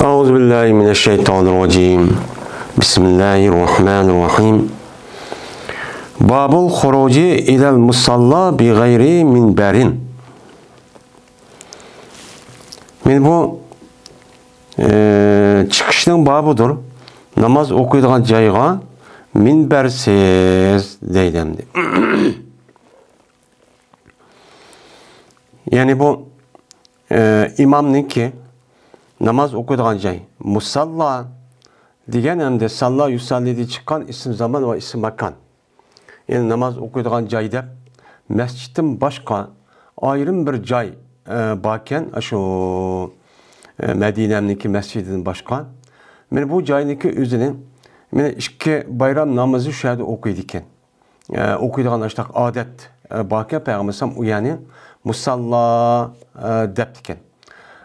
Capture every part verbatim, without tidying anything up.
أعوذ بالله من الشيطان الرجيم. بسم الله الرحمن الرحيم. باب الخروج إلى المصلى بغير منبر. مانا بۇ، ئى، چىقىشنىڭ بابىدۇر. ناماز ئوقۇيدىغان جايغا مىنبەرسىز دەيدۇ ئەمدى. يەنى بۇ، ئى، ئىمامنىڭكى ناماز ئوقۇيدىغان جاي، مۇساللا دېگەن ئەمدى ساللا يۇساللىدىن چىققان ئىسىم زامان ۋە ئىسىم ماكان. يەنى ناماز ئوقۇيدىغان جاي دەپ مەسچىتتىن باشقا ئايرىم بىر جاي، ئى، باركەن، ئاشۇ، ئى، مەدىنەمنىڭكى مەسچىتىدىن باشقا. مانا بۇ جاينىڭكى ئۆزىنى، مانا ئىككى بايرام نامىزى شۇ يەردە ئوقۇيدىكەن. ئە، ئوقۇيدىغان ئاشۇنداق ئادەت، ئە، باركەن، پەيغەمبەر ئەلەيھىسسالام ئۇ يەرنى مۇساللا، ئە، دەپتىكەن.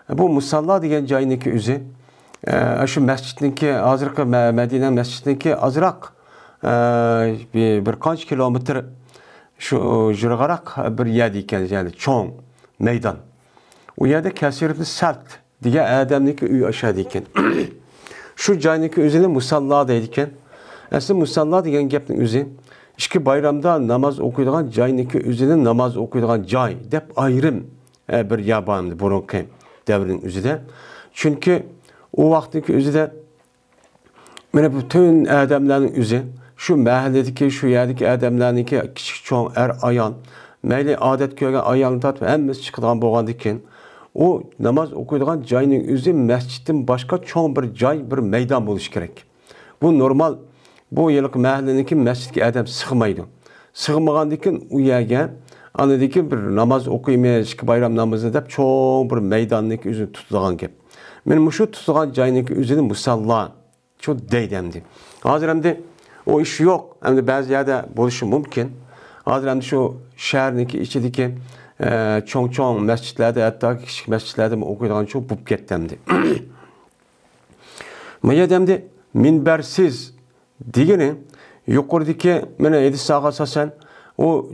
بۇ مۇساللا دېگەن جاينىڭكى ئۆزى، ئە، شۇ مەسچىتنىڭكى، ھازىرقى مە-، مەدىنە مەسچىتىنىڭكى ئازراق، ئە، بىر، بىر قانچە كىلومېتىر شۇ يىراقراق بىر يەردە ئىكەن، يەنى چوڭ مەيدان. ئۇ يەردە كەسىر ئىبنى سەلت دېگەن ئادەمنىڭكى ئۆيى ئاشۇ يەردە ئىكەن. شۇ جاينىڭكى ئۆزىنى مۇساللا دەيدىكەن. ئەسلى مۇساللا دېگەن گەپنىڭ ئۆزى ئىككى بايرامدا ناماز ئوقۇيدىغان جاينىڭكى ئۆزىنى ناماز ئوقۇيدىغان جاي دەپ ئايرىم، ئە، بىر يەر بار ئەمدى بۇرۇنقى دەۋرنىڭ ئۆزىدە. چۈنكى ئۇ ۋاقىتنىڭكى ئۆزىدە مانا پۈتۈن ئادەملەرنىڭ ئۆزى، شۇ مەھەللىدىكى، شۇ يەردىكى ئادەملەرنىڭكى كىچىك چوڭ، ئەر ئايال، مەيلى ئادەت كۆرگەن ئايالدىن تارتىپ ھەممىسى چىقىدىغان بولغاندىكىن، ئۇ ناماز ئوقۇيدىغان جاينىڭ ئۆزى مەسچىتتىن باشقا چوڭ بىر جاي، بىر مەيدان بولۇشى كېرەك. بۇ نورمال، بۇ ھېلىقى مەھەللىنىڭكى مەسچىتكە ئادەم سىغمايدۇ. سىغمىغاندىكىن ئۇ يەرگە، ئاندىن بىر ناماز ئوقۇيمىز، ئىككى بايرام نامىزى دەپ چوڭ بىر مەيداننىڭكى ئۆزىنى تۇتىدىغان گەپ. مانا مۇشۇ تۇتىدىغان جاينىڭكى ئۆزىنى مۇساللا شۇ دەيدۇ ئەمدى. ھازىر ئەمدى ئۇ ئىش يوق. ئەمدى بەزى يەردە بولۇشى مۇمكىن. ھازىر ئەمدى شۇ شەھەرنىڭكى ئىچىدىكى، ئە، چوڭ-چوڭ مەسچىتلەردە، ھەتتا كىچىك مەسچىتلەردىمۇ ئوقۇيدىغان شۇ بولۇپ كەتتى ئەمدى. بۇ يەردە ئەمدى مىنبەرسىز دېگىنى يۇقىرىدىكى، مانا، ھەدىسلەرگە ئاساسەن، ئۇ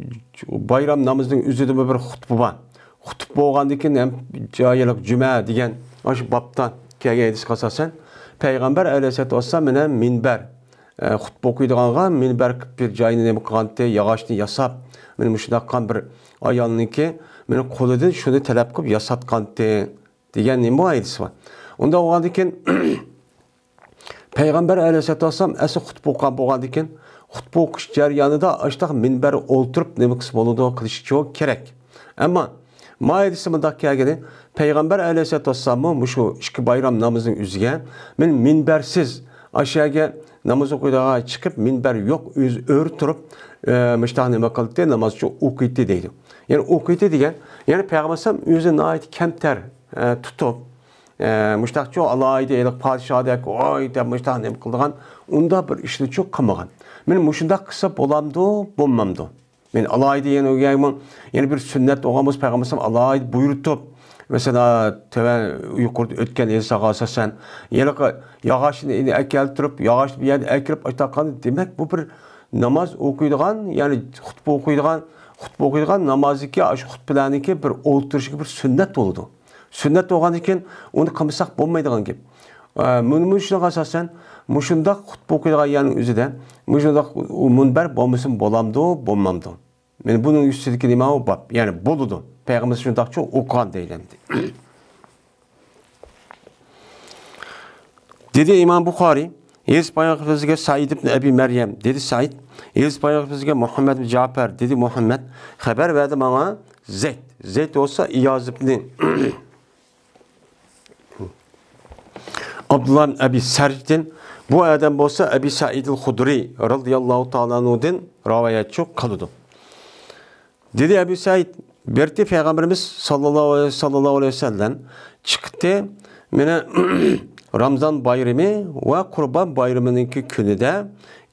بايرام نامىزىنىڭ ئۆزىدىمۇ بىر خۇتبە بار. خۇتبە بولغاندىن كېيىن ھەم جايلىق جۈمە دېگەن ئاشۇ بابتا كەلگەن ھەدىسكە ئاساسەن، پەيغەمبەر ئەلەيھىسسالاتۇ ۋەسسالام مانا مىنبەر، ئە، خۇتبە ئوقۇيدىغانغا مىنبەر قىلىپ بىر جاينى نېمە قىلغانتى، ياغاچنى ياساپ، مانا مۇشۇنداق قىلغان بىر ئايالنىڭكى، مانا قولىدىن شۇنى تەلەپ قىلىپ ياساتقانتى دېگەن نېمە بۇ ھەدىس بار. ئۇنداق بولغاندىن كېيىن، پەيغەمبەر ئەلەيھىسسالاتۇ ۋەسسالام ئەسلى خۇتبە ئوقۇغان بولغاندىكىن، خۇتبە ئوقۇش جەريانىدا ئاشتاق مىنبەر ئولتۇرۇپ نېمە قىلسا بولىدۇ، قىلىشىچۇ كېرەك. ئەمما ما ھەدىستە مۇنداق كەلگىنى، پەيغەمبەر ئەلەيھىسسالاتۇ ۋەسسالاممۇ مۇشۇ ئىككى بايرام نامىزىنىڭ ئۆزىگە مىن-، مىنبەرسىز ئاشۇ يەرگە ناماز ئوقۇيدىغان چىقىپ، مىنبەر يوق، ئۆزى ئۆرە تۇرۇپ، ئە، مۇشتاق نېمە قىلدى، نامازچۇ ئوقۇيتتى دەيدۇ. يەنى ئوقۇيتتى دېگەن، يەنى پەيغەمبەر ئەلەيھىسسالام ئۆزىنى ناھايىتى كەمتەر، ئە، تۇتۇپ، ئە، مۇشتاقچۇ ئالاھىدە ھېلىقى پادىشاھدەك، ۋاي دەپ مۇشتاق نېمە قىلىدىغان، ئۇنداق بىر ئىشنىچۇ قىلمىغان. مانا مۇشۇنداق قىلسا بولامدۇ، بولمامدۇ؟ مانا ئالاھىدە يەنە ئۇ يەرمۇ، يەنە بىر سۈننەت بولغان بولسا، پەيغەمبەر ئەلەيھىسسالام ئالاھىدە بۇيرۇتۇپ، مەسىلەن، تۆۋەن يۇقىرىدا ئۆتكەن ھەدىسلەرگە ئاساسەن، ھېلىقى ياغاچنى ئەكەلتۈرۈپ، ياغاچنى بىر يەردە ئەكىرىپ ئاشتاققاندا، دېمەك، بۇ بىر ناماز ئوقۇيدىغان، يەنى خۇتبە ئوقۇيدىغان، خۇتبە ئوقۇيدىغان نامازدىكى، ئاشۇ خۇتبىلەرنىڭكى بىر ئولتۇرۇشىغا بىر سۈننەت بولىدۇ. سۈننەت بولغاندىن كېيىن ئۇنى قىلمىساق بولمايدىغان گەپ. ئە، مۇنۇ، مۇشۇنىڭغا ئاساسەن، مۇشۇنداق خۇتبە ئوقۇيدىغان يەرنىڭ ئۆزىدە، مۇشۇنداق مۇنبەر بولمىسىمۇ بولامدۇ، بولمامدۇ؟ مانا بۇنىڭ ئۈستىدىكى نېمە ئۇ باب؟ يەنى بولىدۇ. پەيغەمبەر شۇنداقچۇ ئوقۇغان دەيلەمدى. دېدى ئىمام بۇخارىي، يېزىپ بايان قىلىپ بىزگە سەئىد ئىبن ئەبى مەريەم، دېدى سەئىد، يېزىپ بايان قىلىپ بىزگە مۇھەممەد ئىبن جەپەر، دېدى مۇھەممەد، خەۋەر بەردى ماڭا زەيد. زەيد بولسا ئىياز ئىبنى ئابدۇللا ئىبن ئەبى سەرجدىن، بۇ ئادەم بولسا ئەبى سەئىدىل خۇدرىي رازىياللاھۇ تائالا ئەنھۇدىن رىۋايەتچى قىلىدۇ. دېدى ئەبۇ سەئىد، بىرتى پەيغەمبىرىمىز ساللاللاھۇ، ساللاللاھۇ ئەلەيھى ۋەسەللەم چىقتى. مانا رامزان بايرىمى ۋە قۇربان بايرىمىنىڭكى كۈنىدە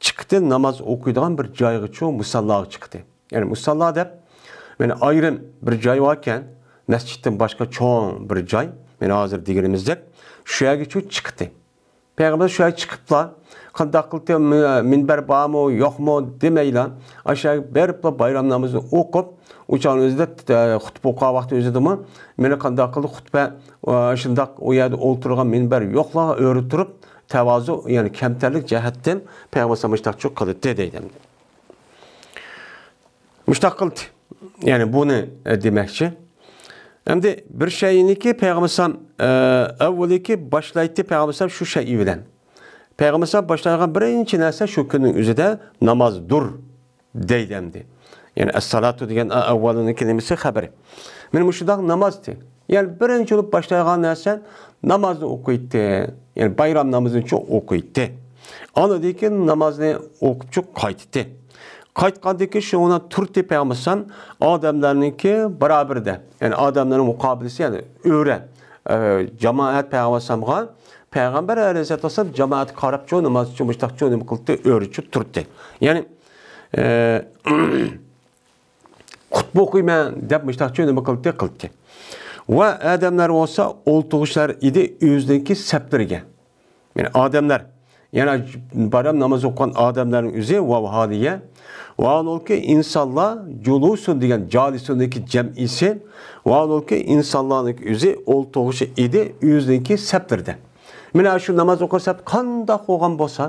چىقتى، ناماز ئوقۇيدىغان بىر جايغىچۇ، مۇساللاغا چىقتى. يەنى مۇساللا دەپ، مانا ئايرىم بىر جاي باركەن، مەسچىتتىن باشقا چوڭ بىر جاي، مانا ھازىر دېگىنىمىزدەك، شۇ يەرگىچۇ چىقتى. پەيغەمبەر شۇ يەرگە چىقىپلا، قانداق قىلدى، مىنبەر بارمۇ، يوقمۇ دېمەيلا، ئاشۇ يەرگە بېرىپلا بايرام نامىزىنى ئوقۇپ، ئۇ چاغنىڭ ئۆزىدە، ئە، خۇتبە ئوقۇغان ۋاقتى ئۆزىدىمۇ، مېنى قانداق قىلدى، خۇتبە، ئە، شۇنداق ئۇ يەردە ئولتۇرغان مىنبەر يوقلارغا ئۆرە تۇرۇپ، تاۋازۇ، يەنى كەمتەرلىك جەھەتتىن پەيغەمبەر ئەلەيھىسسالام مۇشۇنداق چوق قىلدى دەيدۇ. مۇشۇنداق قىلدى. يەنى بۇنى، ئە، دېمەكچى. ئەمدى بىر شەيئىنىكى پەيغەمبەر ئەلەيھىسسالام، ئە، ئەۋۋىلىكى باشلايتتى پەيغەمبەر ئەلەيھىسسالام شۇ شەيئى بىلەن. پەيغەمبەر ئەلەيھىسسالام باشلايدىغان بىرىنچى نەرسە شۇ كۈننىڭ ئۆزىدە نامازدۇر دەيدۇ ئەمدى. يەنى ئەسسالاتۇ دېگەن ئە-، ئەۋۋالىنىڭكى نېمىسى، خەبىرى. مانا مۇشۇنداق نامازدى. يەنى بىرىنچى بولۇپ باشلايدىغان نەرسە نامازنى ئوقۇيتتى. يەنى بايرام نامىزىنى چوق ئوقۇيتتى. ئاندىن كېيىن نامازنى ئوقۇپچۇ قايتتى. قايتقاندىن كېيىن شۇنىڭ بىلەن تۇردى پەيغەمبەر ئەلەيھىسسالام ئادەملەرنىڭكى بارابىرىدە. يەنى ئادەملەرنىڭ مۇقابىلىسى، يەنى ئۆرە، ئە، جامائەت پەيغەمبەر ئەلەيھىسسالامغا پەيغەمبەر ئەلەيھىسسالام جامائەتكە قاراپچۇ، نامازچۇ، مۇشتاقچۇ، نېمە قىلدى، ئۆرىچۇ تۇردى. يەنى، ئە، خۇتبە ئوقۇيمەن دەپ مۇشتاقچۇ نېمە قىلدى، قىلدى. ۋە ئادەملەر بولسا ئولتۇرغۇچىلار ئىدى ئۆزىنىڭكى سەپلىرىگە. يەنى ئادەملەر، يەنى بايرام نامازى ئوقۇغان ئادەملەرنىڭ ئۆزى ۋاۋ ھالىيە. ۋاھالۇلكى ئىنسانلار جۇلۇسۇن دېگەن جالىسۇندىكى جەمئىسى. ۋاھالۇلكى ئىنسانلارنىڭ ئۆزى ئولتۇرغۇچى ئىدى ئۆزىنىڭكى سەپلىرىدە. مانا شۇ ناماز ئوقۇغان سەپ قانداق بولغان بولسا،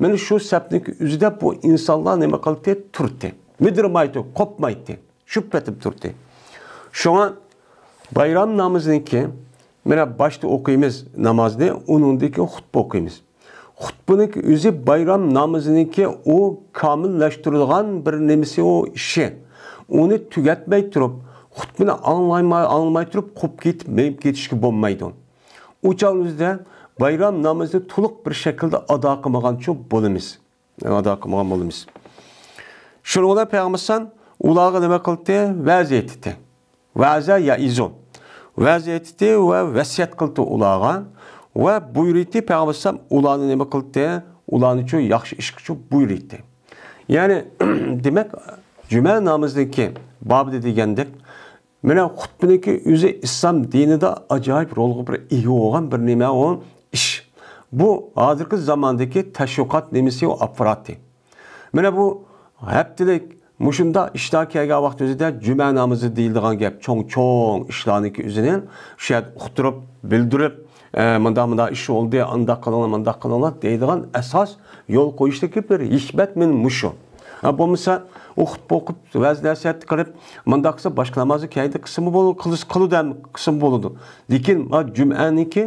مانا شۇ سەپنىڭ ئۆزىدە بۇ ئىنسانلار نېمە قىلدى؟ تۇردى. مىدىرمايتتى، قوپمايتتى. شۈپ پېتىپ تۇردى. شۇڭا بايرام نامىزىنىڭكى، مانا باشتا ئوقۇيمىز نامازنى، ئۇنىڭدىن كېيىن خۇتبە ئوقۇيمىز. خۇتبىنىڭكى ئۆزى بايرام نامىزىنىڭكى ئۇ كامىللاشتۇرىدىغان بىر نېمىسى، ئۇ ئىشى. ئۇنى تۈگەتمەي تۇرۇپ، خۇتبىنى ئاڭلايماي، ئاڭلىماي تۇرۇپ قوپۇپ كېتىپ، مېڭىپ كېتىشكە بولمايدۇ. ئۇ چاغنىڭ ئۆزىدە بايرام نامىزىنى تولۇق بىر شەكىلدە ئادا قىلمىغانچۇ بولىمىز. ئادا قىلمىغان بولىمىز. شۇنىڭ بىلەن پەيغەمبەر ئەلەيھىسسالام ئۇلارغا نېمە قىلدى؟ ۋەز ئېيتتى. ۋەزە يەئىزۇ. ۋەز ئېيتتى ۋە ۋەسىيەت قىلدى ئۇلارغا. ۋە بۇيرۇيتتى پەيغەمبەر ئەلەيھىسسالام ئۇلارنى نېمە قىلدى؟ ئۇلارنىچۇ ياخشى ئىشقىچۇ بۇيرۇيتتى. يەنى، دېمەك، جۈمە نامىزىنىڭكى بابىدا دېگەندەك، مانا خۇتبىنىڭكى ئۆزى ئىسلام دىنىدا ئاجايىپ رولغا بىر ئىگە بولغان بىر نېمە ئۇ ئىش. بۇ ھازىرقى زاماندىكى تەشۋىقات نېمىسى ئۇ ئاپپاراتى. مانا بۇ ھەپتىلىك مۇشۇنداق ئىشلار كەلگەن ۋاقىت ئۆزىدە جۈمە نامىزى دېيىلىدىغان گەپ، چوڭ-چوڭ ئىشلارنىڭكى ئۆزىنى شۇ يەردە ئۇقتۇرۇپ، بىلدۈرۈپ، ئە، مۇنداق، مۇنداق ئىش بولدى، ئانداق قىلىڭلار، مۇنداق قىلىڭلار دەيدىغان ئاساس يول قويۇشتىكى بىر ھېكمەت مېنىڭ مۇشۇ. ھە، بولمىسا، ئۇ خۇتبە ئوقۇپ، ۋەز نەسىھەت قىلىپ، مۇنداق قىلسا، باشقا نامازنى كەينىدە قىلسىمۇ بولىدۇ، قىلسا، قىلىدۇ دەم-، قىلسىمۇ بولىدۇ. لېكىن، ھە، جۈمئەنىڭكى،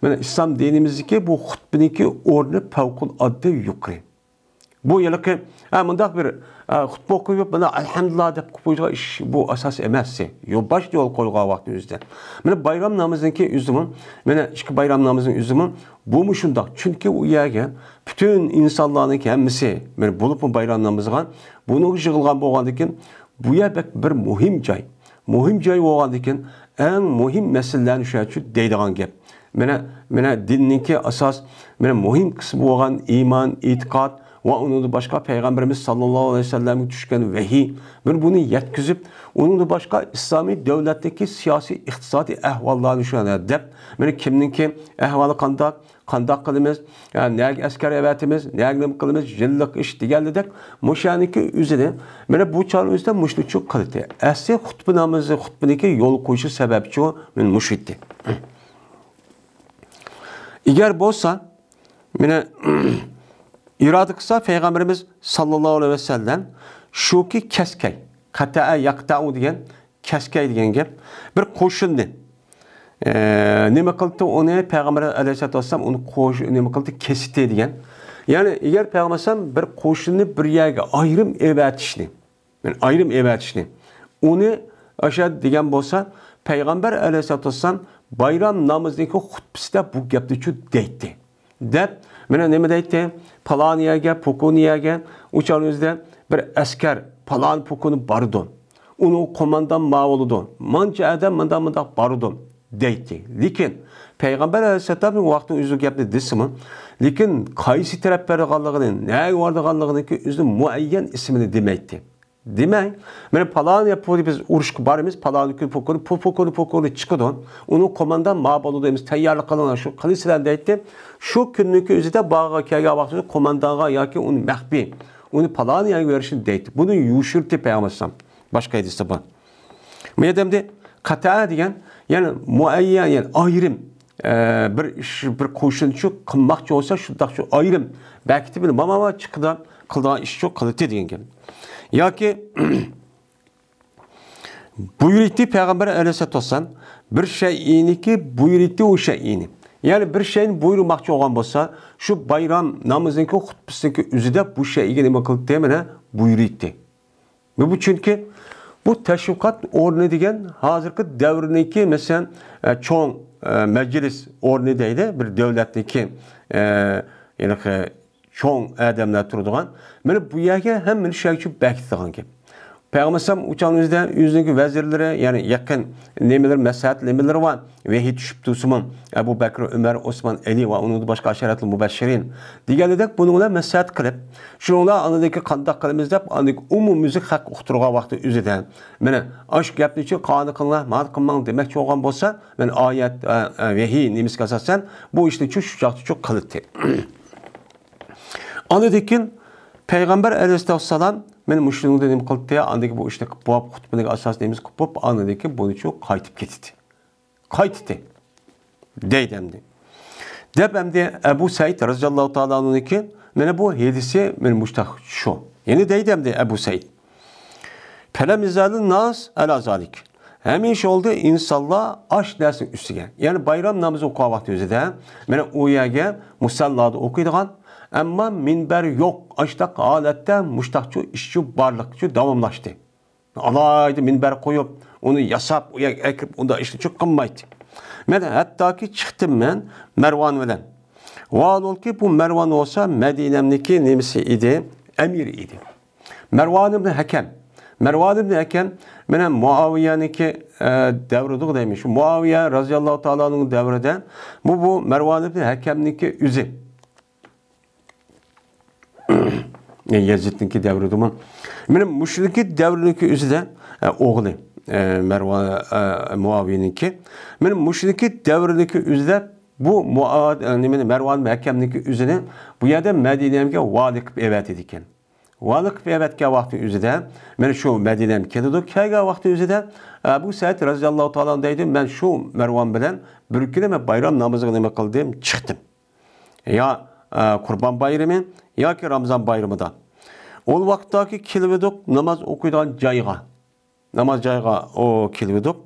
مانا ئىسلام دىنىمىزدىكى بۇ خۇتبىنىڭكى ئورنى پەۋقۇلئاددە يۇقىرى. بۇ ھېلىقى، ھە، مۇنداق بىر، ھە، خۇتبە ئوقۇپ، مانا ئەلھەمدۇلىللا دەپ قويىدىغان ئىش، بۇ ئاساس ئەمەس. يول، باش يول قويغان ۋاقىتنىڭ ئۆزىدە. مانا بايرام نامىزىنىڭكى ئۆزىمۇ، مانا ئىككى بايرام نامىزىنىڭ ئۆزىمۇ، بۇمۇ شۇنداق. چۈنكى ئۇ يەرگە پۈتۈن ئىنسانلارنىڭكى ھەممىسى، مانا بولۇپمۇ بايرام نامىزىغا، بۇنىڭغا يىغىلغان بولغاندىكىن، بۇ يەر بەك بىر مۇھىم جاي. مۇھىم جاي بولغاندىكىن، ئەڭ مۇھىم مەسىلىلەرنى شۇ يەرچۇ دەيدىغان گەپ. مانا، مانا دىننىڭكى ئاساس، مانا مۇھىم قىسمى بولغان ئىمان، ئېتىقاد ۋە ئۇنىڭدىن باشقا پەيغەمبىرىمىز ساللاللاھۇ ئەلەيھى ۋەسەللەمگە چۈشكەن ۋەھىي، مانا بۇنى يەتكۈزۈپ، ئۇنىڭدىن باشقا ئىسلامىي دۆلەتتىكى سىياسىي، ئىقتىسادىي ئەھۋاللارنى شۇ يەردە دەپ، مانا كىمنىڭكى ئەھۋالى قانداق، قانداق قىلىمىز، يا نەگە ئەسكەر ئەۋەتىمىز، نەگە نېمە قىلىمىز، يىللىق ئىش دېگەنلىدەك، مۇشۇ يەرنىڭكى ئۆزىنى، مانا بۇ چاغنىڭ ئۆزىدە مۇشۇنى چۇ قىلدى. ئەسلى خۇتبە نامىزى، خۇتبىنىڭكى يول قويۇشى سەۋەبچۇ مانا مۇشۇ ئىدى. ئەگەر بولسا، مانا ئىرادە قىلسا پەيغەمبىرىمىز ساللاللاھۇ ئەلەيھى ۋەسەللەم شۇكى كەسكەي، قەتەئە يەقتەئۇ دېگەن كەسكەي دېگەن گەپ. بىر قوشۇننى، ئە، نېمە قىلدى ئۇنى؟ پەيغەمبەر ئەلەيھىسسالاتۇ ۋەسسالام ئۇنى قوش-، نېمە قىلدى؟ كېسىتتى دېگەن. يەنى ئەگەر پەيغەمبەر ئەلەيھىسسالام بىر قوشۇننى بىر يەرگە ئايرىم ئېۋەتىشنى، يەنى ئايرىم ئېۋەتىشنى، ئۇنى ئاشۇ دېگەن بولسا، پەيغەمبەر ئەلەيھىسسالاتۇ ۋەسسالام بايرام نامىزىنىڭكى خۇتبىسىدە بۇ گەپنىچۇ دەيتتى. دەپ، مانا نېمە دەيتتى؟ پالان يەرگە، پوكۇن يەرگە، ئۇ چاغنىڭ ئۆزىدە بىر ئەسكەر پالان پوكۇنى بارىدۇ. ئۇنىڭ قوماندان ما بولىدۇ. مانچە ئادەم مۇنداق مۇنداق بارىدۇ دەيتتى. لېكىن پەيغەمبەر ئەلەيھىسسالام ۋاقتى ئۆزى گەپنى دېسىمۇ، لېكىن قايسى تەرەپ بارىدىغانلىقىنى، نەگە بارىدىغانلىقىنىڭكى ئۆزىنىڭ مۇئەييەن ئىسمىنى دېمەيتتى. دېمەي، مانا پالان يەر بىز ئۇرۇشقا بارىمىز، پالان كۈن پۇ كۈنى، پۇ پۇ كۈنى، پۇ كۈنى چىقىدۇ. ئۇنىڭ قوماندان ما بولىدۇ، ئەمىسە تەييارلىق قىلىڭلار، شۇ قىلىسىلەر دەيتتى. شۇ كۈننىڭكى ئۆزىدە باغغا كەلگەن ۋاقتىدا قوماندانغا ياكى ئۇنى مەخپىي، ئۇنى پالان يەرگە بېرىشنى دەيتتى. بۇنى يوشۇرتتى پەيغەمبەر ئەلەيھىسسالام. باشقا ھەدىستە بار. بۇ يەردە ئەمدى قەتەئە دېگەن، يەنى مۇئەييەن، يەنى ئايرىم، ئە، بىر ئىش، بىر قوشۇنچۇ قىلماقچى بولسا، شۇنداقچۇ ئايرىم بەكىتىپ، مانا، مانا چىقىدىغان، قىلىدىغان ئىشچۇ قىلىتتى دېگەن گەپ. ياكى بۇيرۇيتتى پەيغەمبەر ئەلەيھىسسالاتۇ ۋەسسالام، بىر شەيئىنىكى بۇيرۇيتتى ئۇ شەيئىنى. يەنى بىر شەينى بۇيرۇماقچى بولغان بولسا، شۇ بايرام نامىزىنىڭكى خۇتبىسىنىڭكى ئۆزىدە بۇ شەيئىگە نېمە قىلىتتى؟ مانا بۇيرۇيتتى. بۇ، بۇ چۈنكى بۇ تەشۋىقات ئورنى دېگەن ھازىرقى دەۋرنىڭكى، مەسىلەن، ئە، چوڭ، ئە، مەجلىس ئورنى دەيدۇ، بىر دۆلەتنىڭكى، ئە، يەنى چوڭ ئادەملەر تۇرىدىغان. مانا بۇ يەرگە ھەممىنى شۇ يەرگە بەكىتىدىغان گەپ. پەيغەمبەر ئەلەيھىسسالام ئۇچان ئۆزىدە ئۆزىنىڭكى ۋەزىرلىرى، يەنى يېقىن نېمىلىرى، مەسلىھەت نېمىلىرى بار. ۋەھىي چۈشۈپ تۇرسىمۇ، ئەبۇ بەكرى، ئۆمەر، ئوسمان، ئەلى ۋە ئۇنىڭدىن باشقا ئەشەرەتۇل مۇبەششىرىن دېگەنلىدەك بۇنىڭ بىلەن مەسلىھەت قىلىپ، شۇنىڭ بىلەن ئاندىن كېيىن قانداق قىلىمىز دەپ، ئاندىن كېيىن ئومۇميۈزلۈك خەق ئۇقتۇرغان ۋاقتى ئۆزىدە، مانا، ئاشۇ گەپنى شۇ قانى قىلىڭلار، مانا قىلماڭ دېمەكچى بولغان بولسا، مانا ئايەت، ئە، ئە، ۋەھىي نېمىسىگە ئاساسەن بۇ ئىشنى شۇ، شۇ چاغدا شۇ قىلىتتى. ئاندىن كېيىن پەيغەمبەر ئەلەيھىسسالام مانا مۇشۇنىڭدا نېمە قىلدى؟ ئاندىن كېيىن بۇ ئىشنى قىلىپ بولۇپ، خۇتبىنىڭ ئاساسىي نېمىسى قىلىپ بولۇپ، ئاندىن كېيىن بۇنى شۇ قايتىپ كېتىتتى. قايتتى. دەيدۇ ئەمدى. دەپ ئەمدى ئەبۇ سەئىد رەزىياللاھۇ تائالا ئەنھۇنىڭكى مانا بۇ ھەدىسى مانا مۇشتاق شۇ. يەنى دەيدۇ ئەمدى ئەبۇ سەئىد. فلم يزل الناس على ذلك. ھەمىشە بولدى ئىنسانلار ئاش نەرسىنىڭ ئۈستىگە. يەنى بايرام نامىزى ئوقۇغان ۋاقتى ئۆزىدە مانا ئۇ يەرگە مۇسەللادا ئوقۇيدىغان، ئەمما مىنبەر يوق، ئاشتاق ھالەتتە مۇشتاقچۇ ئىشچۇ بارلىقچۇ داۋاملاشتى. ئالاھىدە مىنبەر قويۇپ، ئۇنى ياساپ، ئۇ يەرگە ئەكىرىپ، ئۇنداق ئىشنى چوق قىلمايتتى. مەن ھەتتاكى چىقتىم مەن مەرۋان بىلەن. ۋاھالۇكى، بۇ مەرۋان بولسا مەدىنەمنىڭكى نېمىسى ئىدى؟ ئەمىرى ئىدى. مەرۋان ئىبن ھەكەم. مەرۋان ئىبن ھەكەم مانا مۇئاۋىيەنىڭكى، ئە، دەۋرىدۇق دەيمىز. شۇ مۇئاۋىيە رەزىياللاھۇ تائالانىڭ دەۋرىدە بۇ، بۇ مەرۋان ئىبن ھەكەمنىڭكى ئۆزى. يەزىدنىڭكى دەۋرىدىمۇ. مانا مۇشۇنىڭكى دەۋرىنىڭكى ئۆزىدە، ئە، ئوغلى، ئە، مەرۋان، ئە، مۇئاۋىيەنىڭكى. مانا مۇشۇنىڭكى دەۋرىنىڭكى ئۆزىدە بۇ مۇئا-، ئە، نېمىنى، مەرۋان ھەكەمنىڭكى ئۆزىنى بۇ يەردە مەدىنەگە ۋالىي قىلىپ ئەۋەتىدىكەن. ۋالىي قىلىپ ئەۋەتكەن ۋاقتى ئۆزىدە، مانا شۇ مەدىنەگە كېلىدۇ. كەلگەن ۋاقتى ئۆزىدە، ئە، ئەبۇ سەئىد رەزىياللاھۇ تائالا دەيدۇ، مەن شۇ مەرۋان بىلەن بىر كۈنى مەن بايرام نامىزىغا نېمە قىلدىم؟ چىقتىم. يا، ئە، قۇربان بايرىمى ياكى رامىزان بايرىمىدا. ئول ۋاقىتتاكى كېلىۋىدۇق ناماز ئوقۇيدىغان جايغا. ناماز جايغا ئو كېلىۋىدۇق.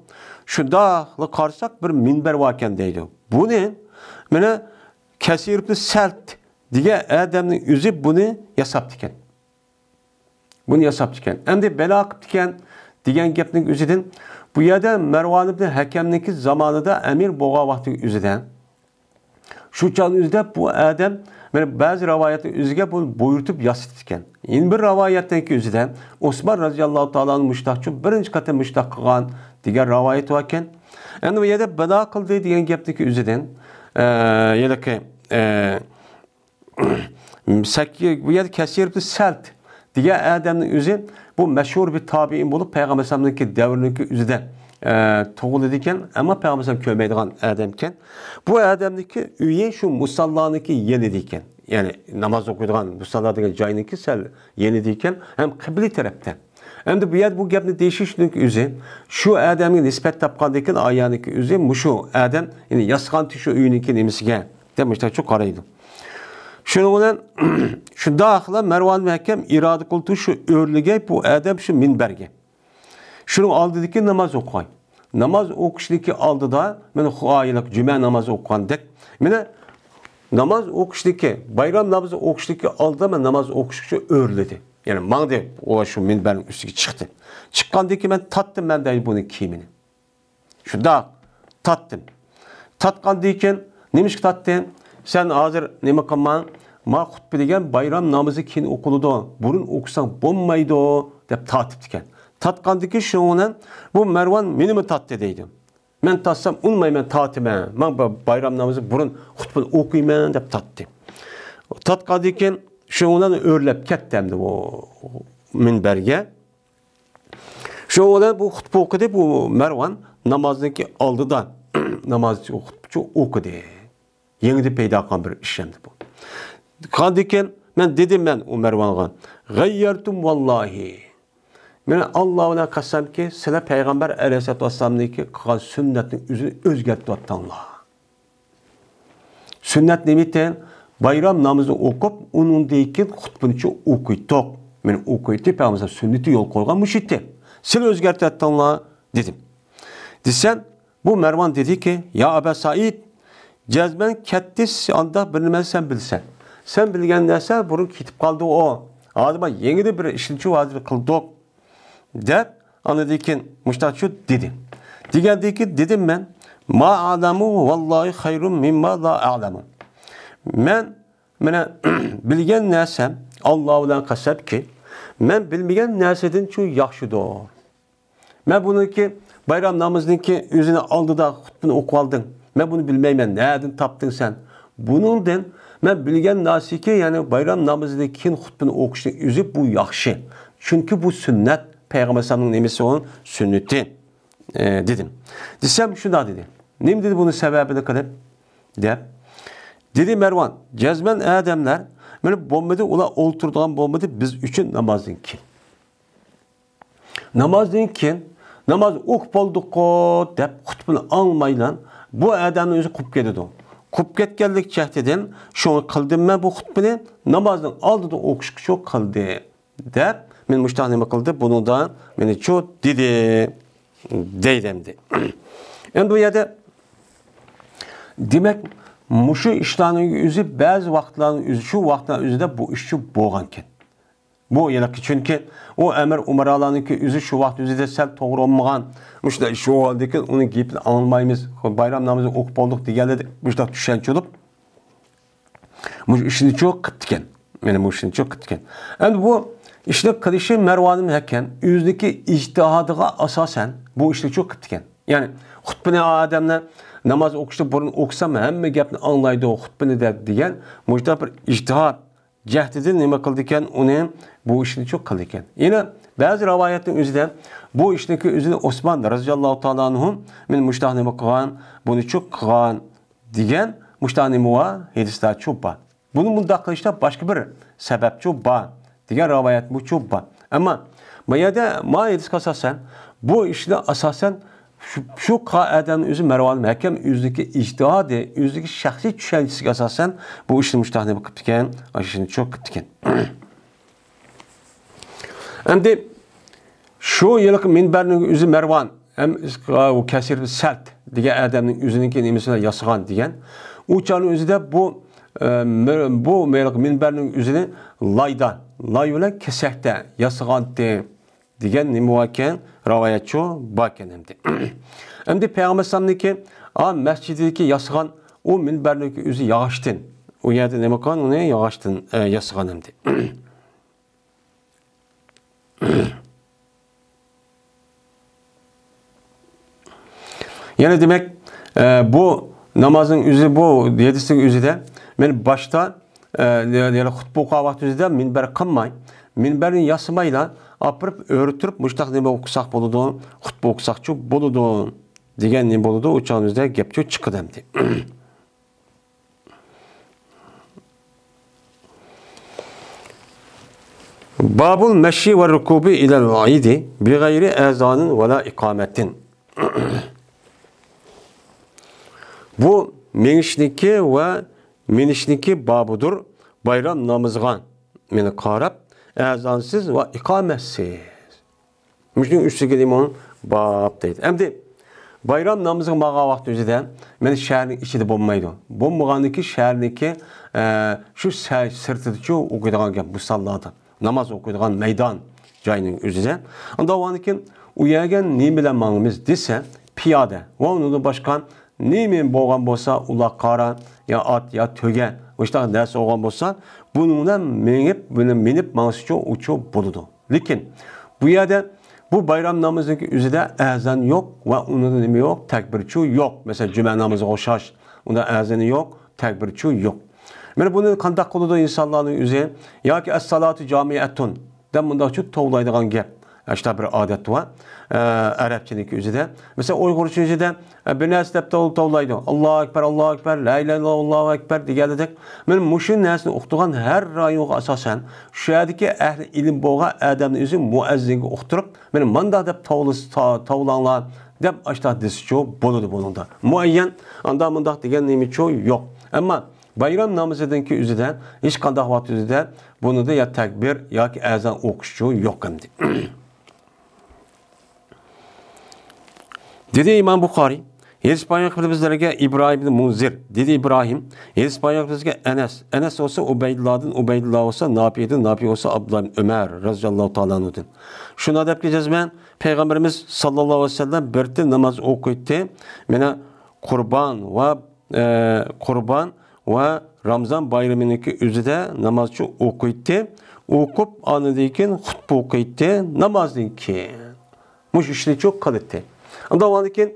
شۇنداقلا قارىساق، بىر مىنبەر باركەن دەيدۇ. بۇنى مانا كەسىر ئىبنى سەلت دېگەن ئادەمنىڭ ئۆزى بۇنى ياساپتىكەن. بۇنى ياساپتىكەن. ئەمدى بەلا قىپتىكەن دېگەن گەپنىڭ ئۆزىدىن، بۇ يەردە مەرۋان ئىبنى ھەكەمنىڭكى زامانىدا ئەمىر بولغان ۋاقتىنىڭ ئۆزىدە، شۇ چاغنىڭ ئۆزىدە بۇ ئادەم، مانا، بەزى رىۋايەتنىڭ ئۆزىگە بۇنى بۇيرۇتۇپ ياسىتىپتىكەن. يەنە بىر رىۋايەتنىڭكى ئۆزىدە ئوسمان رەزىياللاھۇ تائالا ئەنھۇ مۇشتاقچۇ بىرىنچى قېتىم مۇشتاق قىلغان دېگەن رىۋايەت باركەن. ئەمدى بۇ يەردە بەلا قىلدى دېگەن گەپنىڭكى ئۆزىدىن، ئە، ھېلىقى، ئە، سەككى-، بۇ يەردە كەسىر ئىبنى سەلت دېگەن ئادەمنىڭ ئۆزى بۇ مەشھۇر بىر تابىئىن بولۇپ، پەيغەمبەر ئەلەيھىسسالامنىڭكى دەۋرىنىڭكى ئۆزىدە، ئە، تۇغۇلىدىكەن، ئەمما پەيغەمبەر ئەلەيھىسسالام كۆرمەيدىغان ئادەمكەن. بۇ ئادەمنىڭكى ئۆيى شۇ مۇساللانىڭكى يېنىدىكەن. يەنى ناماز ئوقۇيدىغان مۇساللا دېگەن جاينىڭكى سەل يېنىدىكەن، ھەم قىبلە تەرەپتە. ئەمدى بۇ يەردە بۇ گەپنى دېيىشىشنىڭ ئۆزى، شۇ ئادەمگە نىسبەت تاپقاندىكىن ئايەنىڭكى ئۆزى مۇشۇ ئادەم، يەنى ياسىغانتى شۇ ئۆينىڭكى نېمىسىگە دەپ مۇشۇنداق قارايدۇ. شۇنىڭ بىلەن شۇنداقلا مەرۋان ھەكەم ئىرادە قىلدى شۇ ئۆرلىگەي بۇ ئادەم شۇ مىنبەرگە. شۇنىڭ ئالدىدىكى ناماز ئوقۇغاي. ناماز ئوقۇشنىڭكى ئالدىدا مانا خۇئايىلىق جۈمە نامازى ئوقۇغاندەك، مانا ناماز ئوقۇشنىڭكى، بايرام نامىزى ئوقۇشنىڭكى ئالدىدا مانا ناماز ئوقۇش ئۈچۈن ئۆرلىدى. يەنى ماڭدى، ئۇ شۇ مىنبەرنىڭ ئۈستىگە چىقتى. چىققاندىن كېيىن مەن تارتتىم مەن دەيدۇ بۇنىڭ كىيىمىنى. شۇنداق تارتتىم. تارتقاندىن كېيىن، نېمىشقا تارتتىڭ؟ سەن ھازىر نېمە قىلماڭ، ما خۇتبە دېگەن بايرام نامىزى كېيىن ئوقۇلىدۇ، بۇرۇن ئوقۇساڭ بولمايدۇ، دەپ تارتىپتىكەن. تارتقاندىن كېيىن شۇنىڭ بىلەن بۇ مەرۋان مېنىمۇ تارتتى دەيدۇ. مەن تارتسام ئۇنىمايمەن، تارتىمەن. ماڭ بۇ بايرام نامىزى بۇرۇن خۇتبىنى ئوقۇيمەن دەپ تارتتى. تارتقاندىن كېيىن شۇنىڭ بىلەن ئۆرلەپ كەتتى ئەمدى ئۇ مىنبەرگە. شۇنىڭ بىلەن بۇ خۇتبە ئوقۇدى، بۇ مەرۋان نامازنىڭكى ئالدىدا ناماز خۇتبىچۇ ئوقۇدى. يېڭىدىن پەيدا قىلغان بىر ئىش ئەمدى بۇ. قاندىن كېيىن مەن دېدىم مەن ئۇ مەرۋانغا، غەييەرتۇم ۋاللاھى. مەن ئاللا بىلەن قەسەمكى، سىلەر پەيغەمبەر ئەلەيھىسسالاتۇ ۋەسسالامنىڭكى قىلغان سۈننەتنىڭ ئۆزىنى ئۆزگەرتىۋاتتىڭلار. سۈننەت نېمىتى؟ بايرام نامىزىنى ئوقۇپ، ئۇنىڭدىن كېيىن خۇتبىنىچۇ ئوقۇيتتۇق. مەن ئوقۇيتتى، پەيغەمبەر سۈننىتى يول قويغان مۇشۇ ئىدى. سىلەر ئۆزگەرتىۋەتتىڭلار، دېدىم. دېسەم، بۇ مەرۋان دېدىكى، يا ئەبا سەئىد، جەزمەن كەتتى، ئانداق بىر نېمە سەن بىلىسەن. سەن بىلگەن نەرسە بۇرۇن كېتىپ قالدى ئۇ. ھازىر مانا يېڭىدىن بىر ئىشنىچۇ ھازىر قىلدۇق. دەپ، ئاندىن كېيىن مۇشتاقچۇ دېدى. دېگەندىن كېيىن دېدىم مەن، ما ئەلەمۇ ۋاللاھى خەيرۇم مىمما لا ئەلەمۇ. مەن، مانا، بىلگەن نەرسەم، ئاللا بىلەن قەسەمكى، مەن بىلمىگەن نەرسىدىنچۇ ياخشىدۇر. مەن بۇنىڭكى بايرام نامىزىنىڭكى ئۆزىنىڭ ئالدىدا خۇتبىنى ئوقۇۋالدىڭ. مەن بۇنى بىلمەيمەن، نەدىن تاپتىڭ سەن؟ بۇنىڭدىن مەن بىلگەن نەرسىكى، يەنى بايرام نامىزىدىن كېيىن خۇتبىنى ئوقۇشنىڭ ئۆزى بۇ ياخشى. چۈنكى بۇ سۈننەت، پەيغەمبەر ئەلەيھىسسالامنىڭ نېمىسى ئۇنىڭ سۈننىتى، ئە، دېدىم. دېسەم، شۇنداق دېدى. نېمە دېدى بۇنىڭ سەۋەبىنى قىلىپ؟ دەپ. دېدى مەرۋان، جەزمەن ئادەملەر، مانا بولمىدى، ئۇلار ئولتۇرىدىغان بولمىدى بىز ئۈچۈن نامازدىن كېيىن. نامازدىن كېيىن، ناماز ئوقۇپ بولدۇققۇ دەپ خۇتبىنى ئاڭلىمايلا، بۇ ئادەمنىڭ ئۆزى قوپۇپ كېتىدۇ. قوپۇپ كەتكەنلىك جەھىتىدىن شۇڭا قىلدىم مەن بۇ خۇتبىنى، نامازنىڭ ئالدىدا ئوقۇشقىچۇ قىلدى، دەپ مېنى مۇشتاق نېمە قىلدى، بۇنىڭدا مېنىچۇ دېدى، دەيدۇ ئەمدى. ئەمدى بۇ يەردە دېمەك، مۇشۇ ئىشلارنىڭ ئۆزى بەزى ۋاقىتلارنىڭ ئۆزى، شۇ ۋاقىتلارنىڭ ئۆزىدە بۇ ئىشچۇ بولغانكەن. بۇ ھېلىقى، چۈنكى ئۇ ئەمىر ئۇمارالارنىڭكى ئۆزى شۇ ۋاقىت ئۆزىدە سەل توغرا بولمىغان، مۇشۇنداق ئىش بولغاندىكىن ئۇنىڭ گېپىنى ئاڭلىمايمىز، بايرام نامىزىنى ئوقۇپ بولدۇق دېگەنلىرى مۇشۇنداق چۈشەنچە بولۇپ، مۇشۇ ئىشنىچۇ قىپتىكەن. مانا مۇشۇنىچۇ قىپتىكەن. ئەمدى بۇ ئىشنى قىلىشى مەرۋانىم ھەكەم ئۆزىنىڭكى ئىجتىھادىغا ئاساسەن بۇ ئىشنىچۇ قىپتىكەن. يەنى خۇتبىنى ئادەملەر ناماز ئوقۇشتا بۇرۇن ئوقۇسام ھەممە گەپنى ئاڭلايدۇ خۇتبىنى دەپ دېگەن مۇشۇنداق بىر ئىجتىھاد جەھدىدىن نېمە قىلىدىكەن، ئۇنى بۇ ئىشنىچۇ قىلىدىكەن. يەنە بەزى رىۋايەتنىڭ ئۆزىدە بۇ ئىشنىڭكى ئۆزىنى ئوسمان رەزىياللاھۇ تائالا ئەنھۇ مېنى مۇشۇنداق نېمە قىلغان، بۇنىچۇ قىلغان دېگەن مۇشۇنداق نېمە بار، ھەدىسلەرچۇ بار. بۇنى مۇنداق قىلىشتا باشقا بىر سەۋەبچۇ بار دېگەن رىۋايەتمۇچۇ بار. ئەمما ما يەردە ما ھەدىسكە ئاساسەن، بۇ ئىشنى ئاساسەن شۇ، شۇ قا-، ئادەمنىڭ ئۆزى مەرۋانىم ھەكەم ئۆزىنىڭكى ئىجتىھادى، ئۆزىنىڭكى شەخسىي چۈشەنچىسىگە ئاساسەن بۇ ئىشنى مۇشۇنداق نېمە قىپتىكەن، ئاشۇنىچۇ قىپتىكەن. ئەمدى شۇ ھېلىقى مىنبەرنىڭ ئۆزى مەرۋان، ھەم ئۇ كەسىر سەلت دېگەن ئادەمنىڭ ئۆزىنىڭكى نېمىسى بىلەن ياسىغان دېگەن. ئۇ چاغنىڭ ئۆزىدە بۇ، ئە، مە-، بۇ ھېلىقى مىنبەرنىڭ ئۆزىنى لايدا، لاي بىلەن كېسەكتە ياسىغانتى دېگەن نېمە باركەن؟ رىۋايەتچۇ باركەن ئەمدى. ئەمدى پەيغەمبەر ئەلەيھىسسالامنىڭكى، ئا، مەسچىتىدىكى ياسىغان ئۇ مىنبەرنىڭكى ئۆزى ياغاچتىن. ئۇ يەردە نېمە قىلغان؟ ئۇنى ياغاچتىن، ئە، ياسىغان ئەمدى. يەنە دېمەك، ئە، بۇ نامازنىڭ ئۆزى، بۇ ھەدىسنىڭ ئۆزىدە مەن باشتا، ئە، يەنى خۇتبە ئوقۇغان ۋاقتىمىزدا مىنبەر قىلماي، مىنبەرنى ياسىمايلا، ئاپىرىپ ئۆرە تۇرۇپ مۇشۇنداق نېمە ئوقۇساق بولىدۇ، خۇتبە ئوقۇساقچۇ بولىدۇ دېگەن نېمە بولىدۇ، ئۇ چاغىمىزدا گەپچۇ چىقىدۇ ئەمدى. بابۇل مەشى ۋە رۇكۇبى ئىلەل ئىدى بىغەيرى ئەزانىن ۋەلا ئىقامەتىن. بۇ مېڭىشنىكى ۋە مىنىشنىكى بابىدۇر بايرام نامىزىغا مېنى قاراپ ئەزانسىز ۋە ئىقامەتسىز. مۇشۇنىڭ ئۈستىگە نېمە باب دەيدۇ. ئەمدى بايرام نامىزىغا ماڭغان ۋاقتى ئۆزىدە مەن شەھەرنىڭ ئىچىدە بولمايدۇ. بولمىغاندىكى شەھەرنىڭكى، ئە، شۇ سە-، سىرتىدىچۇ ئوقۇيدىغان گەپ مۇساللادا. ناماز ئوقۇيدىغان مەيدان جاينىڭ ئۆزىدە. ئۇنداق بولغاندىكىن ئۇ يەرگە نېمە بىلەن ماڭىمىز دېسە، پىيادە ۋە ئۇنىڭدىن باشقا نېمە بولغان بولسا، ئۇلار قارا يا ئات يا تۆگە، مۇشۇنداق نەرسە بولغان بولسا، بۇنىڭ بىلەن مېڭىپ، بۇنى مىنىپ ماڭسىچۇ ئۇچۇ بولىدۇ. لېكىن بۇ يەردە بۇ بايرام نامىزىنىڭكى ئۆزىدە ئەزان يوق ۋە ئۇنىڭدا نېمە يوق؟ تەكبىرچۇ يوق. مەسىلەن، جۈمە نامىزىغا ئوخشاش، ئۇندا ئەزىنى يوق، تەكبىرچۇ يوق. مانا بۇنى قانداق قىلىدۇ ئىنسانلارنىڭ ئۆزى؟ ياكى ئەسسالاتۇ جامىئەتۇن دەپ مۇنداقچۇ توۋلايدىغان گەپ. ئاشۇنداق بىر ئادەت بار. ئە، ئەرەبچىنىڭكى ئۆزىدە. مەسىلەن، ئۇيغۇرچە ئۆزىدە، ئە، بىر نەرسە دەپ توۋ-، توۋلايدۇ. «ئاللاھۇ ئەكبەر، ئاللاھۇ ئەكبەر، لا ئىلاھە ئىللاللاھۇ ئەكبەر» دېگەندەك. مانا مۇشۇ نەرسىنى ئۇقتۇرغان ھەر رايونغا ئاساسەن، شۇ يەردىكى ئەھلى ئىلىم بولغان ئادەمنى ئۆزى مۇئەززىنگە ئۇقتۇرۇپ، مانا مانداق دەپ توۋلىسا، تا-، توۋلاڭلار دەپ ئاشۇنداق دېسىچۇ بولىدۇ بۇنىڭدا. مۇئەييەن ئانداق مۇنداق دېگەن نېمىچۇ يوق. ئەمما بايرام نامىزىدىنكى ئۆزىدە ھېچقانداق ۋاقىت ئۆزىدە بۇنىدا يا تەكبىر ياكى ئەزان ئوقۇشچۇ يوق ئەمدى. دېدى ئىمام بۇخارىي، ھەدىس بايان قىلىپ بىزلەرگە ئىبراھىم ئىبن مۇنزىر، دېدى ئىبراھىم، ھەدىس بايان قىلىپ بىزگە ئەنەس، ئەنەس بولسا ئۇبەيدۇللادىن، ئۇبەيدۇللا بولسا ناپىدىن، ناپى بولسا ئابدۇللا ئىبن ئۆمەر رەزىياللاھۇ تائالا ئەنھۇدىن. شۇنداق دەپكى جەزمەن، پەيغەمبىرىمىز ساللاللاھۇ ئەلەيھى ۋەسەللەم بىر تىل ناماز ئوقۇيتتى. مانا قۇربان ۋە، ئە، قۇربان ۋە رامزان بايرىمىنىڭكى ئۆزىدە نامازچۇ ئوقۇيتتى. ئوقۇپ، ئاندىن كېيىن خۇتبە ئوقۇيتتى نامازدىن كېيىن. مۇشۇ ئىشنىچۇ قىلىتتى. ئاندىن كېيىن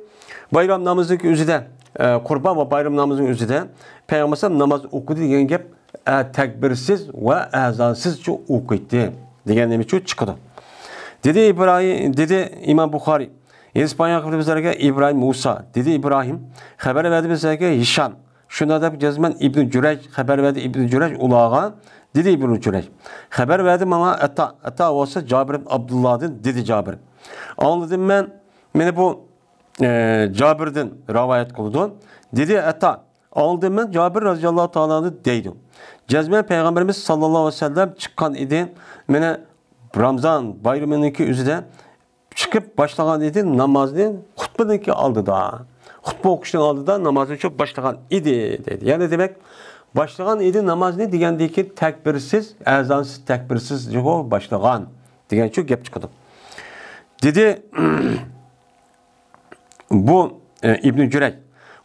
بايرام نامىزىنىڭكى ئۆزىدە، ئە، قۇربان ۋە بايرام نامىزىنىڭ ئۆزىدە پەيغەمبەر ناماز ئوقۇدى دېگەن گەپ، ئە، تەكبىرسىز ۋە ئەزانسىزچۇ ئوقۇيتتى دېگەن نېمىچۇ چىقىدۇ. دېدى ئىبراھىم، دېدى ئىمام بۇخارىي، ھەدىس بايان قىلىپ بىزلەرگە ئىبراھىم مۇسا، دېدى ئىبراھىم، خەۋەر بەردى بىزلەرگە ھىشام، شۇنداق دەپ جەزمەن ئىبنى جۈرەج، خەۋەر بەردى ئىبنى جۈرەج ئۇلارغا، دېدى ئىبنى جۈرەج. خەۋەر بەردى ماڭا ئەتا، ئەتا بولسا جابىر ئىبن ئابدۇللادىن، دېدى جابىر. ئاڭلىدىم مەن، مانا بۇ، ئە، جابىردىن رىۋايەت قىلىدۇ. دېدى ئەتا، ئاڭلىدىم مەن جابىر رەزىياللاھۇ تائالا ئەنھۇ دەيدۇ. جەزمەن پەيغەمبىرىمىز ساللاللاھۇ ئەلەيھى ۋەسەللەم چىققان ئىدى. مانا رامزان بايرىمىنىڭكى ئۆزىدە چىقىپ باشلىغان ئىدى نامازنى خۇتبىنىڭكى ئالدىدا. خۇتبە ئوقۇشنىڭ ئالدىدا نامازنى چوپ باشلىغان ئىدى دەيدۇ. يەنى دېمەك، باشلىغان ئىدى نامازنى دېگەندىن كېيىن تەكبىرسىز، ئەزانسىز، تەكبىرسىز باشلىغان دېگەنچۇ گەپ چىقىدۇ. دېدى، بۇ، ئە، ئىبنى جۈرەج.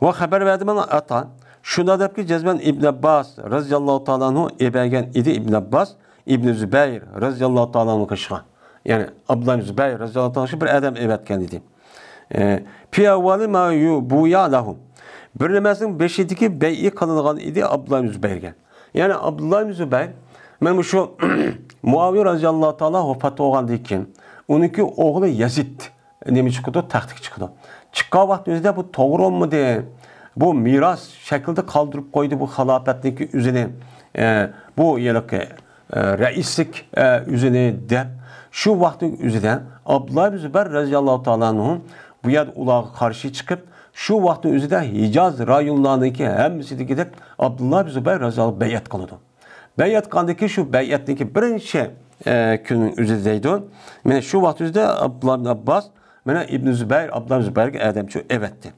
ۋە خەۋەر بەردى ماڭا ئاتا. شۇنداق دەپكى جەزمەن ئىبن ئابباس رەزىياللاھۇ تائالا ئەنھۇ ئەۋەرگەن ئىدى ئىبن ئابباس ئىبن زۇبەير رەزىياللاھۇ تائالا ئەنھۇ قېشىغا. يەنى ئابدۇللا ئىبن زۇبەير رەزىياللاھۇ تائالا ئەنھۇ قېشىغا بىر ئادەم ئەۋەتكەن ئىدى. ئە، في أول ما يبايع له. بىر نېمىسىنىڭ بېشىدىكى بەيئە قىلىنغان ئىدى ئابدۇللا ئىبن زۇبەيرگە. يەنى ئابدۇللا ئىبن زۇبەير، مانا مۇشۇ مۇئاۋىيە رەزىياللاھۇ تائالا ۋاپات بولغاندىن كېيىن، ئۇنىڭكى ئوغلى يەزىد نېمە چىقىدۇ؟ تەختكە چىقىدۇ. چىققان ۋاقىت ئۆزىدە بۇ توغرا بولمىدى. بۇ مىراس شەكلىدە قالدۇرۇپ قويدى بۇ خىلاپەتنىڭكى ئۆزىنى. ئە، بۇ ھېلىقى، ئە، رەئىسلىك، ئە، ئۆزىنى دەپ، شۇ ۋاقىتنىڭ ئۆزىدە ئابدۇللا ئىبن زۇبەير رەزىياللاھۇ تائالا ئەنھۇ بۇ يەردە ئۇلارغا قارشى چىقىپ، شۇ ۋاقىتنىڭ ئۆزىدە ھىجاز رايونلارنىڭكى ھەممىسىدىكىدەك ئابدۇللا ئىبن زۇبەير رەزىياللاھۇ بەيئەت قىلىدۇ. بەيئەت قىلغاندىن كېيىن شۇ بەيئەتنىڭكى بىرىنچى، ئە، كۈننىڭ ئۆزىدە دەيدۇ. مانا شۇ ۋاقىت ئۆزىدە ئابدۇللا ئىبن ئابباس، مانا ئىبن زۇبەير، ئابدۇللا ئىبن زۇبەيرگە ئادەمچۇ ئەۋەتتى.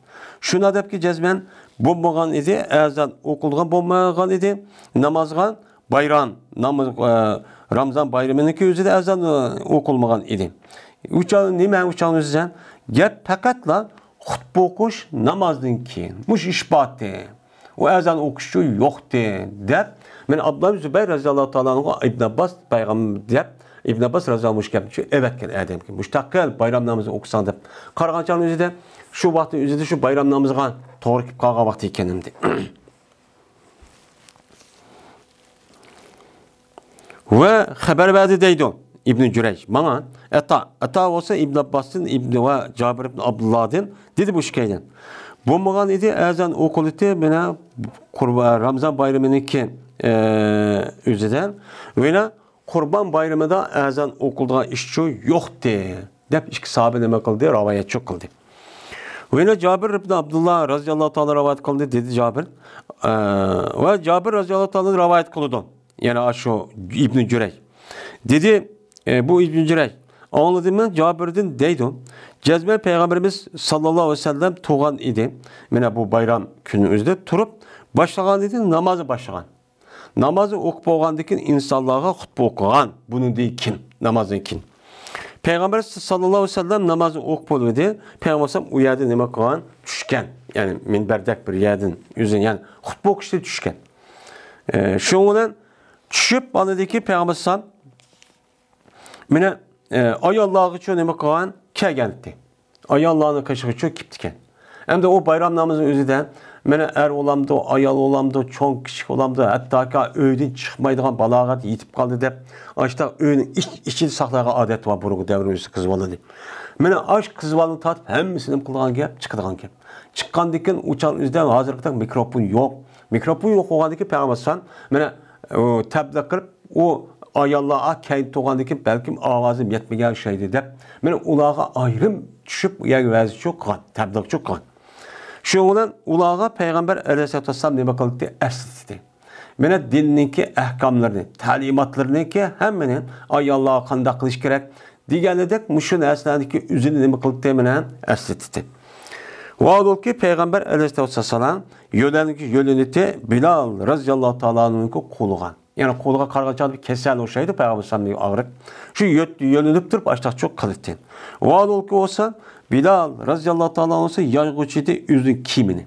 شۇنداق دەپكى جەزمەن بولمىغان ئىدى، ئەزان ئوقۇلغان بولمىغان ئىدى، نامازغا بايرام، ناماز، ئە، رامزان بايرىمىنىڭكى ئۆزىدە ئەزان، ئە، ئوقۇلمىغان ئىدى. ئۇچان، نېمە ئۇچان ئۆزىدە؟ گەپ پەقەتلا خۇتبە ئوقۇش نامازدىن كېيىن. مۇشۇ ئىش بارتى. ئۇ ئەزان ئوقۇشچۇ يوقتى، دەپ، مانا ئابدۇللا ئىبن زۇبەير رەزىياللاھۇ تائالا ئەنھۇغا ئىبن ئابباس پەيغەمبەر دەپ، ئىبن ئابباس رەزىياللاھۇ ئەنھۇ مۇشۇ گەپنى ئەۋەتكەن ئادەمكەن. مۇشتاقىل بايرام نامىزى ئوقۇساڭ دەپ قارىغان چاغنىڭ ئۆزىدە، شۇ ۋاقىتنىڭ ئۆزىدە شۇ بايرام نامىزىغا توغرا كېلىپ قالغان ۋاقتى ئىكەن ئەمدى. ۋە خەۋەر بەردى دەيدۇ ئىبنى جۈرەيج ماڭا. ئەتا، ئەتا بولسا ئىبن ئابباستىن، ئىبن ۋە جابىر ئىبن ئابدۇللادىن دېدى بۇ ئىككىيلەن. بولمىغان ئىدى، ئەزان ئوقۇلۇتى مانا قۇربان، رامزان بايرىمىنىڭكى، ئە، ئۆزىدە. ۋە يەنە قۇربان بايرىمىدا ئەزان ئوقۇلىدىغان ئىشچۇ يوقتى، دەپ ئىككى ساھابە نېمە قىلدى؟ رىۋايەتچۇ قىلدى. ۋە يەنە جابىر ئىبن ئابدۇللا رەزىياللاھۇ تائالا رىۋايەت قىلدى، دېدى جابىر. ئە، ۋە جابىر رەزىياللاھۇ تائالا رىۋايەت قىلىدۇ. يەنە ئاشۇ ئىبنى جۈرەيج. دېدى، ئە، بۇ ئىبنى جۈرەيج. ئاڭلىدىم مەن جابىردىن دەيدۇ. جەزمەن پەيغەمبىرىمىز ساللاللاھۇ ئەلەيھى ۋەسەللەم تۇرغان ئىدى. مانا بۇ بايرام كۈنى ئۆزىدە تۇرۇپ باشلىغان ئىدى، نامازنى باشلىغان. نامازنى ئوقۇپ بولغاندىن كېيىن ئىنسانلارغا خۇتبە ئوقۇغان. بۇنىڭدىن كېيىن، نامازدىن كېيىن. پەيغەمبەر ساللاللاھۇ ئەلەيھى ۋەسەللەم نامازنى ئوقۇپ بولۇۋىدى. پەيغەمبەر ئەلەيھىسسالام ئۇ يەردىن نېمە قىلغان؟ چۈشكەن. يەنى مىنبەردەك بىر يەردىن ئۆزىنى، يەنى خۇتبە ئوقۇشتىن چۈشكەن. ئە، شۇنىڭ بىلەن چۈشۈپ، ئاندىن كېيىن پەيغەمبەر ئەلەيھىسسالام مانا، ئە، ئاياللارغىچۇ نېمە قىلغان؟ كەلگەنتى. ئاياللارنىڭ قېشىغىچۇ كېپتىكەن. ئەمدى ئۇ بايرام نامىزىنىڭ ئۆزىدە مانا ئەر بولامدۇ، ئايال بولامدۇ، چوڭ كىچىك بولامدۇ، ھەتتاكى ئۆيدىن چىقمايدىغان بالاغەت يېتىپ قالدى دەپ، ئاشۇنداق ئۆينىڭ ئىچ، ئىچىدە ساقلايدىغان ئادەت بار بۇرۇنقى دەۋرىمىزدە قىز بالىنى. مانا ئاش قىز بالىنى تارتىپ ھەممىسىنى قىلىدىغان گەپ، چىقىدىغان گەپ. چىققاندىن كېيىن ئۇ چاغنىڭ ئۆزىدە ھازىرقىدەك مىكروفون يوق. مىكروفون يوق بولغاندىن كېيىن پەيغەمبەر ئەلەيھىسسالام مانا ئۇ تەبلىغ قىلىپ، ئۇ ئاياللار كەينىدە تۇرغاندىن كېيىن بەلكىم ئاۋازىم يەتمىگەن ئوخشايدۇ دەپ، مانا ئۇلارغا ئايرىم چۈشۈپ، ئۇ يەرگە ۋەزىچۇ قىلغان، تەبلىغچۇ قىلغان. شۇنىڭ بىلەن ئۇلارغا پەيغەمبەر ئەلەيھىسسالاتۇ ۋەسسالام نېمە قىلدى؟ ئەسلىتتى. مانا دىننىڭكى ئەھكاملىرىنى، تەلىماتلىرىنىڭكى ھەممىنى ئاياللارغا قانداق قىلىش كېرەك دېگەنلىدەك مۇشۇ نەرسىلەرنىڭكى ئۆزىنى نېمە قىلدى؟ مانا ئەسلىتتى. ۋاھالبۇكى پەيغەمبەر ئەلەيھىسسالاتۇ ۋەسسالام يۆلەنگە يۆلىنىتى بىلال رەزىياللاھۇ تائالا ئانھۇنىڭكى قولىغا. يەنى قولىغا قارىغان چاغدا بىر كېسەل ئوخشايدۇ، پەيغەمبەر ئەلەيھىسسالامنىڭ ئاغرىق. شۇ يۆت-، يۆلىنىپ تۇرۇپ ئاشتاقچۇ قىلىتتى. ۋاھالبۇكى بولسا بىلال رەزىياللاھۇ تائالا ئانھۇ بولسا يايغۇچى ئىدى ئۆزىنىڭ كىيىمىنى.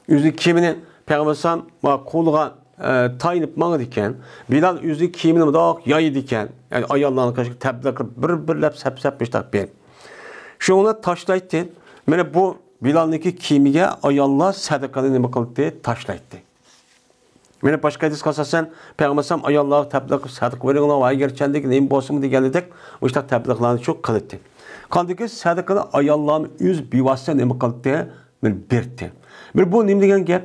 ئۆزىنىڭ كىيىمىنى پەيغەمبەر ئەلەيھىسسالام قولىغا، ئە، تايىنىپ ماڭىدىكەن. بىلال ئۆزىنىڭ كىيىمىنى مۇنداق يايىدىكەن. يەنى ئاياللارنىڭ قېشىغا تەبلىغ قىلىپ بىر-بىرلەپ سەپ-سەپ مۇشتاق بېرىپ. شۇڭا تاشلايتتى. مانا بۇ بىلالنىڭكى كىيىمىگە ئاياللار سەدىقىنى نېمە قىلدى؟ تاشلايتتى. مانا باشقا ھەدىسكە ئاساسەن، پەيغەمبەر ئەلەيھىسسالام ئاياللارغا تەبلىغ قىلىپ سەدىقە بېرىڭلار، ۋاي گەرچەندىك نېمە بولسىمۇ دېگەندەك، مۇشۇنداق تەبلىغلارنى شۇ قىلاتتى. قاندىكى سەدىقىنى ئاياللارمۇ ئۆز بىۋاسىتە نېمە قىلاتتى؟ بىر بېرىتتى. بىر بۇ نېمە دېگەن گەپ؟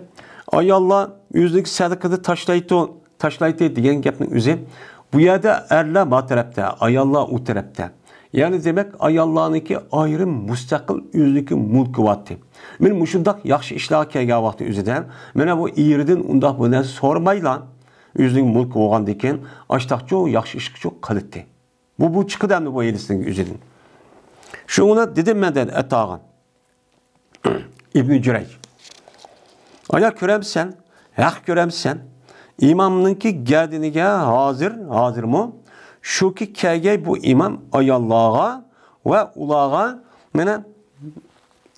ئاياللار ئۆزىنىڭكى سەدىقىنى تاشلايتتى، تاشلايتتى دېگەن گەپنىڭ ئۆزى. بۇ يەردە ئەرلەر ما تەرەپتە، ئاياللار ئۇ تەرەپتە. يەنى دېمەك، ئاياللارنىڭكى ئايرىم مۇستەقىل ئۆزىنىڭكى مۈلكى بارتى. مانا مۇشۇنداق ياخشى ئىشلارغا كەلگەن ۋاقتى ئۆزىدە، مانا بۇ ئېرىدىن ئۇنداق بۇ نەرسە سورىمايلا، ئۆزىنىڭ مۈلكى بولغاندىكىن، ئاشتاقچۇ ياخشى ئىشقىچۇ قىلىتتى. بۇ، بۇ چىقىدۇ ئەمدى بۇ ھەدىسنىڭ ئۆزىدىن. شۇڭا دېدىم مەن دەيدۇ ئەتاغا. ئىبنى جۈرەيج. ئايا كۆرەمسەن؟ ھەق كۆرەمسەن؟ ئىمامنىڭكى گەدىنىگە ھازىر، ھازىرمۇ شۇكى كەلگەي بۇ ئىمام ئاياللارغا ۋە ئۇلارغا، مانا،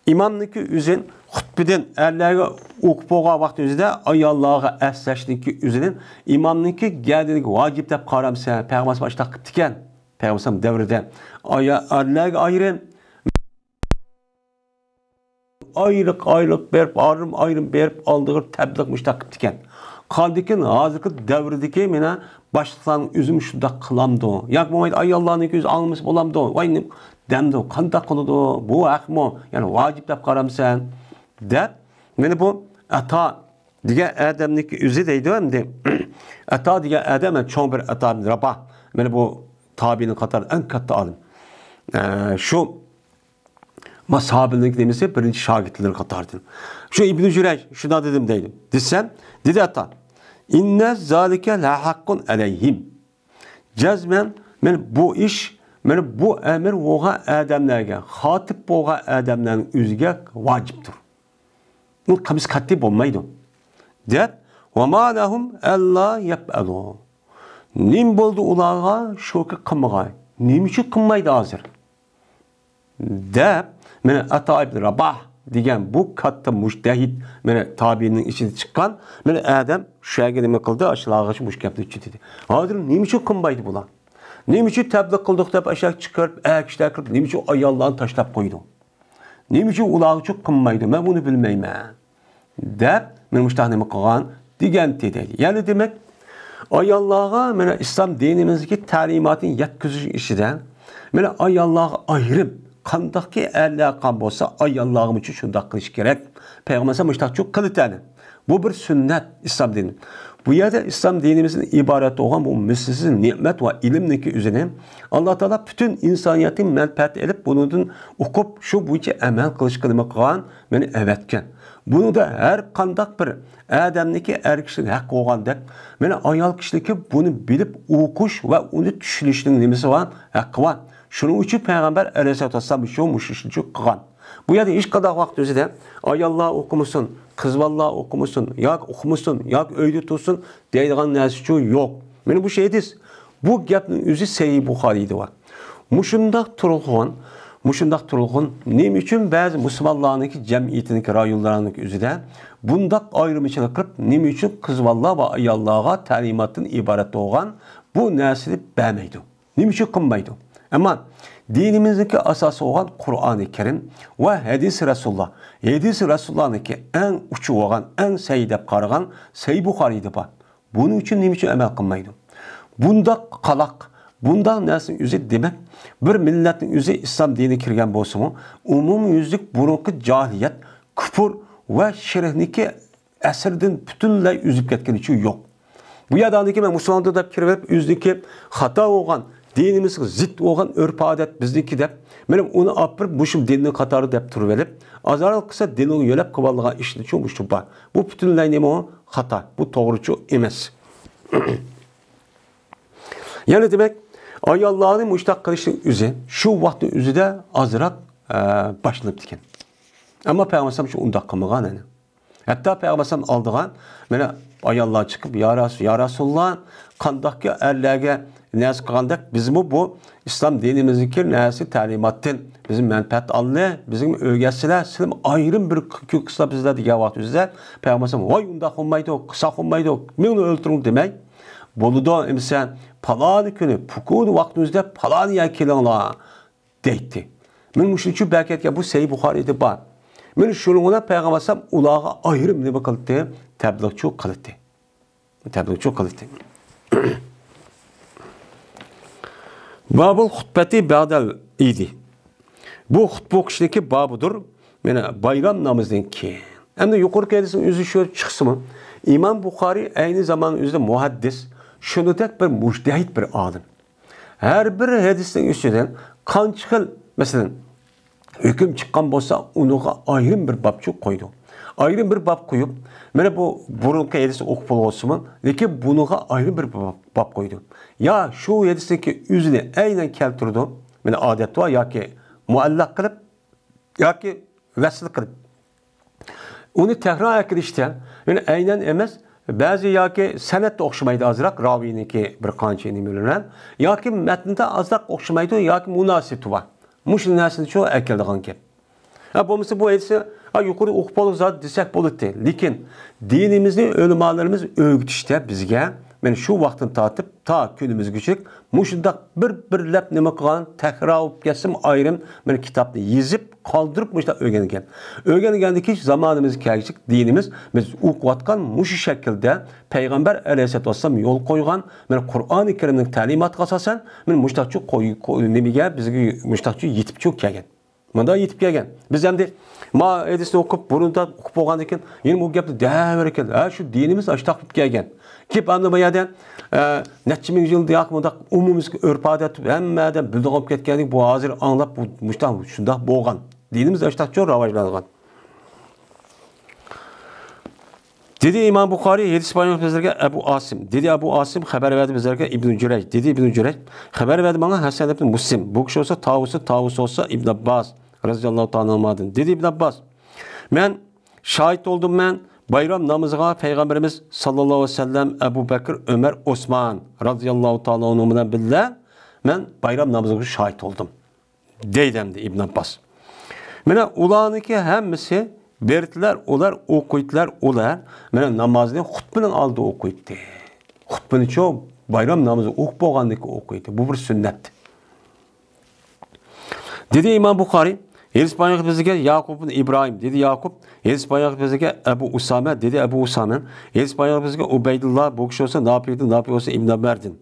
ئىمامنىڭكى ئۆزىن خۇتبىدىن ئەرلەرگە ئوقۇپ بولغان ۋاقتى ئۆزىدە ئاياللارغا ئەسلەشنىڭكى ئۆزىدىن ئىمامنىڭكى گەدىنىگە ۋاجىپ دەپ قارامسەن؟ پەيغەمبەر ئاشۇنداق قىپتىكەن. پەيغەمبەر دەۋرىدە ئايا-، ئەرلەرگە ئايرىم، ئايرىق-ئايرىق بېرىپ، ئايرىم-ئايرىم بېرىپ، ئالدىغا تەبلىغ مۇشۇنداق قىپتىكەن. قاندىكىن ھازىرقى دەۋردىكى مانا باشلىقلارنىڭ ئۆزىمۇ شۇنداق قىلامدۇ؟ ياكى بولمايدۇ، ئاياللارنىڭكى ئۆزى ئاڭلىمىسا بولامدۇ؟ ۋاي، نېمە دەمدۇ، قانداق قىلىدۇ؟ بۇ ھەقمۇ؟ يەنى ۋاجىپ دەپ قارامسەن؟ دەپ، مانا بۇ ئەتا دېگەن ئادەمنىڭكى ئۆزى دەيدۇ ئەمدى. ئەتا دېگەن ئادەم، چوڭ بىر ئەتا ئىبن راباھ. مانا بۇ تابىئىنىڭ قاتارىدا ئەڭ كاتتا ئالىم. ئە، شۇ ما ساھابىنىڭ نېمىسى، بىرىنچى شاگىرتلىرى قاتارىدىن. شۇ ئىبنى جۈرەيج شۇنداق دېدىم دەيدۇ. دېسەم، دېدى ئاتا، «ئىننە زالىكە لەھەققۇن ئەلەيھىم.» جەزمەن، مانا بۇ ئىش، مانا بۇ ئەمىر بولغان ئادەملەرگە، خاتىپ بولغان ئادەملەرنىڭ ئۆزىگە ۋاجىپتۇر. بۇ قىلمىش قەتئىي بولمايدۇ. دەپ، «ۋە ما لەھۇم ئەللا يەپئەلۇ.» نېمە بولدى ئۇلارغا، شۇكى قىلمىغاي؟ نېمە ئۈچۈن قىلمايدۇ ھازىر؟ دەپ، مانا ئاتا ئىبن راباھ دېگەن بۇ كاتتا مۇجتەھىد، مانا تابىئىنىڭ ئىچىدىن چىققان، مانا ئادەم شۇ يەرگە نېمە قىلدى؟ ئاشۇلارغا مۇشۇ گەپنى ئېيتتى. ھازىر نېمە ئۈچۈن قىلمايدۇ بۇلار؟ نېمە ئۈچۈن تەبلىغ قىلدۇق دەپ ئاشۇ يەرگە چىقىرىپ، ئەر كىشىلەر كىرىپ، نېمە ئۈچۈن ئاياللارنى تاشلاپ قويىدۇ؟ نېمە ئۈچۈن ئۇلارغىچۇ قىلمايدۇ؟ مەن بۇنى بىلمەيمەن. دەپ، مانا مۇشۇنداق نېمە قىلغان دېگەنتى دەيدۇ. يەنە دېمەك، ئاياللارغا مانا ئىسلام دىنىمىزدىكى تەلىماتنى يەتكۈزۈش ئىچىدە، مانا ئاياللارغا ئايرىم، قانداقكى ئەرلەر قىلغان بولسا، ئاياللارغىمۇچۇ شۇنداق قىلىش كېرەك. پەيغەمبەر مۇشۇنداقچۇ قىلىتەنى. بۇ بىر سۈننەت ئىسلام دىنى. بۇ يەردە ئىسلام دىنىمىزدىن ئىبارەت بولغان بۇ مىسلىسىز نېمەت ۋە ئىلىمنىڭكى ئۆزىنى ئاللا تائالا پۈتۈن ئىنسانىيەتنىڭ مەنپەئەتى ئېلىپ، بۇنىڭدىن ئوقۇپ، شۇ بويىچە ئەمەل قىلىشقا نېمە قىلغان؟ مانا ئەۋەتكەن. بۇنىڭدا ھەر قانداق بىر ئادەمنىڭكى ئەر كىشىلىك ھەققى بولغاندەك، مانا ئايال كىشىلىكى بۇنى بىلىپ ئوقۇش ۋە ئۇنى چۈشىنىشنىڭ نېمىسى بار؟ ھەققى بار. شۇنىڭ ئۈچۈن پەيغەمبەر ئەلەيھىسسالاتۇ ۋەسسالام شۇ مۇشۇ ئىشنى قىلغان. بۇ يەردە ھېچقانداق ۋاقىت ئۆزىدە ئاياللار ئوقۇمىسۇن، قىز بالىلار ئوقۇمىسۇن، ياكى ئوقۇمىسۇن، ياكى ئۆيدە تۇرسۇن دەيدىغان نەرسىچۇ يوق. مانا بۇ ھەدىس، بۇ گەپنىڭ ئۆزى سەھىھ بۇخارىيدا بار. مۇشۇنداق تۇرغۇن، مۇشۇنداق تۇرغۇن، نېمە ئۈچۈن بەزى مۇسۇلمانلارنىڭكى جەمئىيىتىنىڭكى رايونلارنىڭكى ئۆزىدە بۇنداق ئايرىمچىلىق قىلىپ، نېمە ئۈچۈن قىز بالىلار ۋە ئاياللارغا تەلىماتتىن ئىبارەت بولغان بۇ نەرسىنى بەرمەيدۇ؟ نېمە ئۈچۈن قىلمايدۇ؟ ئەمما دىنىمىزنىڭكى ئاساسى بولغان قۇرئانى كەرىم ۋە ھەدىس رەسۇلۇللا. ھەدىس رەسۇلۇللانىڭكى ئەڭ ئۇچى بولغان، ئەڭ سەھىھ دەپ قارىغان سەھىھ بۇخارىيدا بار. بۇنىڭ ئۈچۈن نېمە ئۈچۈن ئەمەل قىلمايدۇ؟ بۇنداق قالاق، بۇنداق نەرسىنىڭ ئۆزى، دېمەك، بىر مىللەتنىڭ ئۆزى ئىسلام دىنىگە كىرگەن بولسىمۇ، ئومۇميۈزلۈك بۇرۇنقى جاھىلىيەت، كۇپۇر ۋە شىركنىڭكى ئەسىرىدىن پۈتۈنلەي ئۈزۈپ كەتكىنى ئۈچۈن يوق. بۇ يەردە ئاندىن كېيىن مەن مۇسۇلماندۇر دەپ كىرىۋېلىپ، ئۆزىنىڭكى خاتا بولغان، دىنىمىزغا زىت بولغان ئۆرپ-ئادەت بىزنىڭكى دەپ، مانا ئۇنى ئاپىرىپ مۇشۇ دىننىڭ قاتارى دەپ تۇرۇۋېلىپ، ئازراق قىلسا دىننىڭ يۆلەپ قىلىۋالىدىغان ئىشلىرىچۇ مۇشۇ بار. بۇ پۈتۈنلەي نېمە ئۇ؟ خاتا. بۇ توغرىچۇ ئەمەس. يەنى دېمەك، ئاياللارنى مۇشتاق قىلىشنىڭ ئۆزى شۇ ۋاقىتنىڭ ئۆزىدە ئازراق، ئە، باشلىنىپتىكەن. ئەمما پەيغەمبەر ئەلەيھىسسالام شۇ ئۇنداق قىلمىغان ئەنە. ھەتتا پەيغەمبەر ئەلەيھىسسالام ئالدىغان، مانا، ئاياللار چىقىپ، يا رەسۇل، يا رەسۇلاللا، قانداقكى ئەرلەرگە نەرسە قىلغاندەك، بىزمۇ بۇ ئىسلام دىنىمىزدىكى نەرسە تەلىماتتىن بىزمۇ مەنپەئەت ئالىلى، بىزگىمۇ ئۆگەتسىلە، سىلىمۇ ئايرىم بىر كۈن قىلسىلا بىزلەر دېگەن ۋاقتىمىزدا پەيغەمبەر ئەلەيھىسسالام، ۋاي، ئۇنداق بولمايدۇ، قىلساق بولمايدۇ، مېڭىنى ئۆلتۈرۈڭ دېمەي، بولىدۇ، ئەمىسە پالانى كۈنى، پۇكۇن ۋاقتىمىزدا پالانى يەرگە كېلىڭلار دەيتتى. مانا مۇشۇنىڭ ئۈچۈن بەرىپ كەتكەن بۇ سەھىھ بۇخارىيدا بار. مانا شۇنىڭ بىلەن پەيغەمبەر ئەلەيھىسسالام ئۇلارغا ئايرىم نېمە قىلدى؟ تەبلىغچۇ قىلدى. تەبلىغچۇ قىلدى. بابۇل خۇتبەتى بەدەل ئىدى. بۇ خۇتبە ئوقۇشنىڭكى بابىدۇر. مانا بايرام نامىزىدىن كېيىن. ئەمدى يۇقىرىقى ھەدىسنىڭ ئۆزى شۇ چىقسىمۇ، ئىمام بۇخارىي ئەينى زاماننىڭ ئۆزىدە مۇھەددىس، شۇنىڭدەك بىر مۇجتەھىد بىر ئالىم. ھەر بىر ھەدىستىن ئۈستىدىن قانچە خىل، مەسىلەن، ھۆكۈم چىققان بولسا، ئۇنىڭغا ئايرىم بىر بابچۇ قويىدۇ. ئايرىم بىر باب قويۇپ، مانا بۇ بۇرۇنقى ھەدىسنى ئوقۇپ بولغان بولسىمۇ، لېكىن بۇنىڭغا ئايرىم بىر باب، باب قويىدۇ. يا شۇ ھەدىستىكى ئۆزىنى ئەينەن كەلتۈرىدۇ. مانا ئادەت بار، ياكى مۇئەللەق قىلىپ، ياكى ۋەسل قىلىپ. ئۇنى تەكرار ئەكىرىشتە، يەنى ئەينەن ئەمەس، بەزى ياكى سەنەدتە ئوخشىمايدۇ ئازراق، راۋىينىڭكى بىر قانچە نېمە بىلەن، ياكى مەتندە ئازراق ئوخشىمايدۇ، ياكى مۇناسىۋىتى بار. مۇشۇ نەرسىنى شۇ ئەكېلىدىغان گەپ. ھە، بولمىسا بۇ ھەدىسى، ھە، يۇقىرى ئوقۇپ بولدۇق زادى دېسەك بولاتتى. لېكىن دىنىمىزنى ئۆلىمالىرىمىز ئۆگىتىشتە بىزگە، مانا شۇ ۋاقىتتىن تارتىپ تا كۈنىمىزگىچىلىك مۇشۇنداق بىر-بىرلەپ نېمە قىلغان، تەكرار بولۇپ كەتسىمۇ ئايرىم، مانا كىتابنى يېزىپ، قالدۇرۇپ مۇشۇنداق ئۆگەنگەن. ئۆگەنگەندىن كېيىن زامانىمىزغا كەلگۈچىلىك دىنىمىز بىز ئوقۇۋاتقان مۇشۇ شەكىلدە پەيغەمبەر ئەلەيھىسسالاتۇ ۋەسسالام يول قويغان، مانا قۇرئانى كەرىمنىڭ تەلىماتىغا ئاساسەن، مانا مۇشۇنداقچۇ قوي-، قوي-، نېمىگە، بىزگە مۇشۇنداقچۇ يېتىپچۇ كەلگەن. مۇنداق يېتىپ كەلگەن. بىز ئەمدى ما ھەدىسنى ئوقۇپ، بۇرۇندا ئوقۇپ بولغاندىن كېيىن، يەنە بۇ گەپنى دەۋېرىپ كەلدى. ھە، شۇ دىنىمىز ئاشتاق بولۇپ كەلگەن. كېلىپ ئەمدى بۇ يەردە، ئە، نەچچە مىڭ يىل ياكى مۇنداق ئومۇمىي ئۆرپ-ئادەت ھەممەدىن بىلىدىغان بولۇپ كەتكەندىن بۇ ھازىر ئاڭلاپ، بۇ، مۇشۇنداق، شۇنداق بولغان. دىنىمىز ئاشتاقچۇ راۋاجلانغان. دېدى ئىمام بۇخارىي، ھەدىس بايان بىزلەرگە ئەبۇ ئاسىم. دېدى ئەبۇ ئاسىم، خەۋەر بەردى بىزلەرگە ئىبنۇ جۈرەيج. دېدى ئىبنۇ جۈرەيج، خەۋەر بەردى ماڭا ھەسەن ئىبنى مۇسلىم. بۇ كىشى بولسا تاۋۇسى، تاۋۇس بولسا ئىبن ئابباس رەزىياللاھۇ تائالا ئەنھۇمادىن. دېدى ئىبن ئابباس، مەن شاھىت بولدۇم، مەن بايرام نامىزىغا پەيغەمبىرىمىز ساللاللاھۇ ئەلەيھى ۋەسەللەم، ئەبۇ بەكىر، ئۆمەر، ئوسمان رەزىياللاھۇ تائالا ئەنھۇم بىلەن بىللە مەن بايرام نامىزىغا شاھىت بولدۇم. دەيدۇ ئەمدى ئىبن ئابباس. مانا ئۇلارنىڭكى ھەممىسى بېرىتتىلەر، ئۇلار ئوقۇيتتىلەر، ئۇلار مانا نامازنى خۇتبىنىڭ ئالدىدا ئوقۇيتتى. خۇتبىنىچۇ بايرام نامىزى ئوقۇپ بولغاندىن كېيىن ئوقۇيتتى. بۇ بىر سۈننەت. دېدى ئىمام بۇخارىي، ھەدىس بايان بىزگە ياقۇب ئىبن ئىبراھىم، دېدى ياقۇب، ھەدىس بايان بىزگە ئەبۇ ئۇسامە، دېدى ئەبۇ ئۇسامە، ھەدىس بايان بىزگە ئۇبەيدۇللا، بۇ كىشى بولسا نافىدىن، نافى بولسا ئىبن ئۆمەردىن.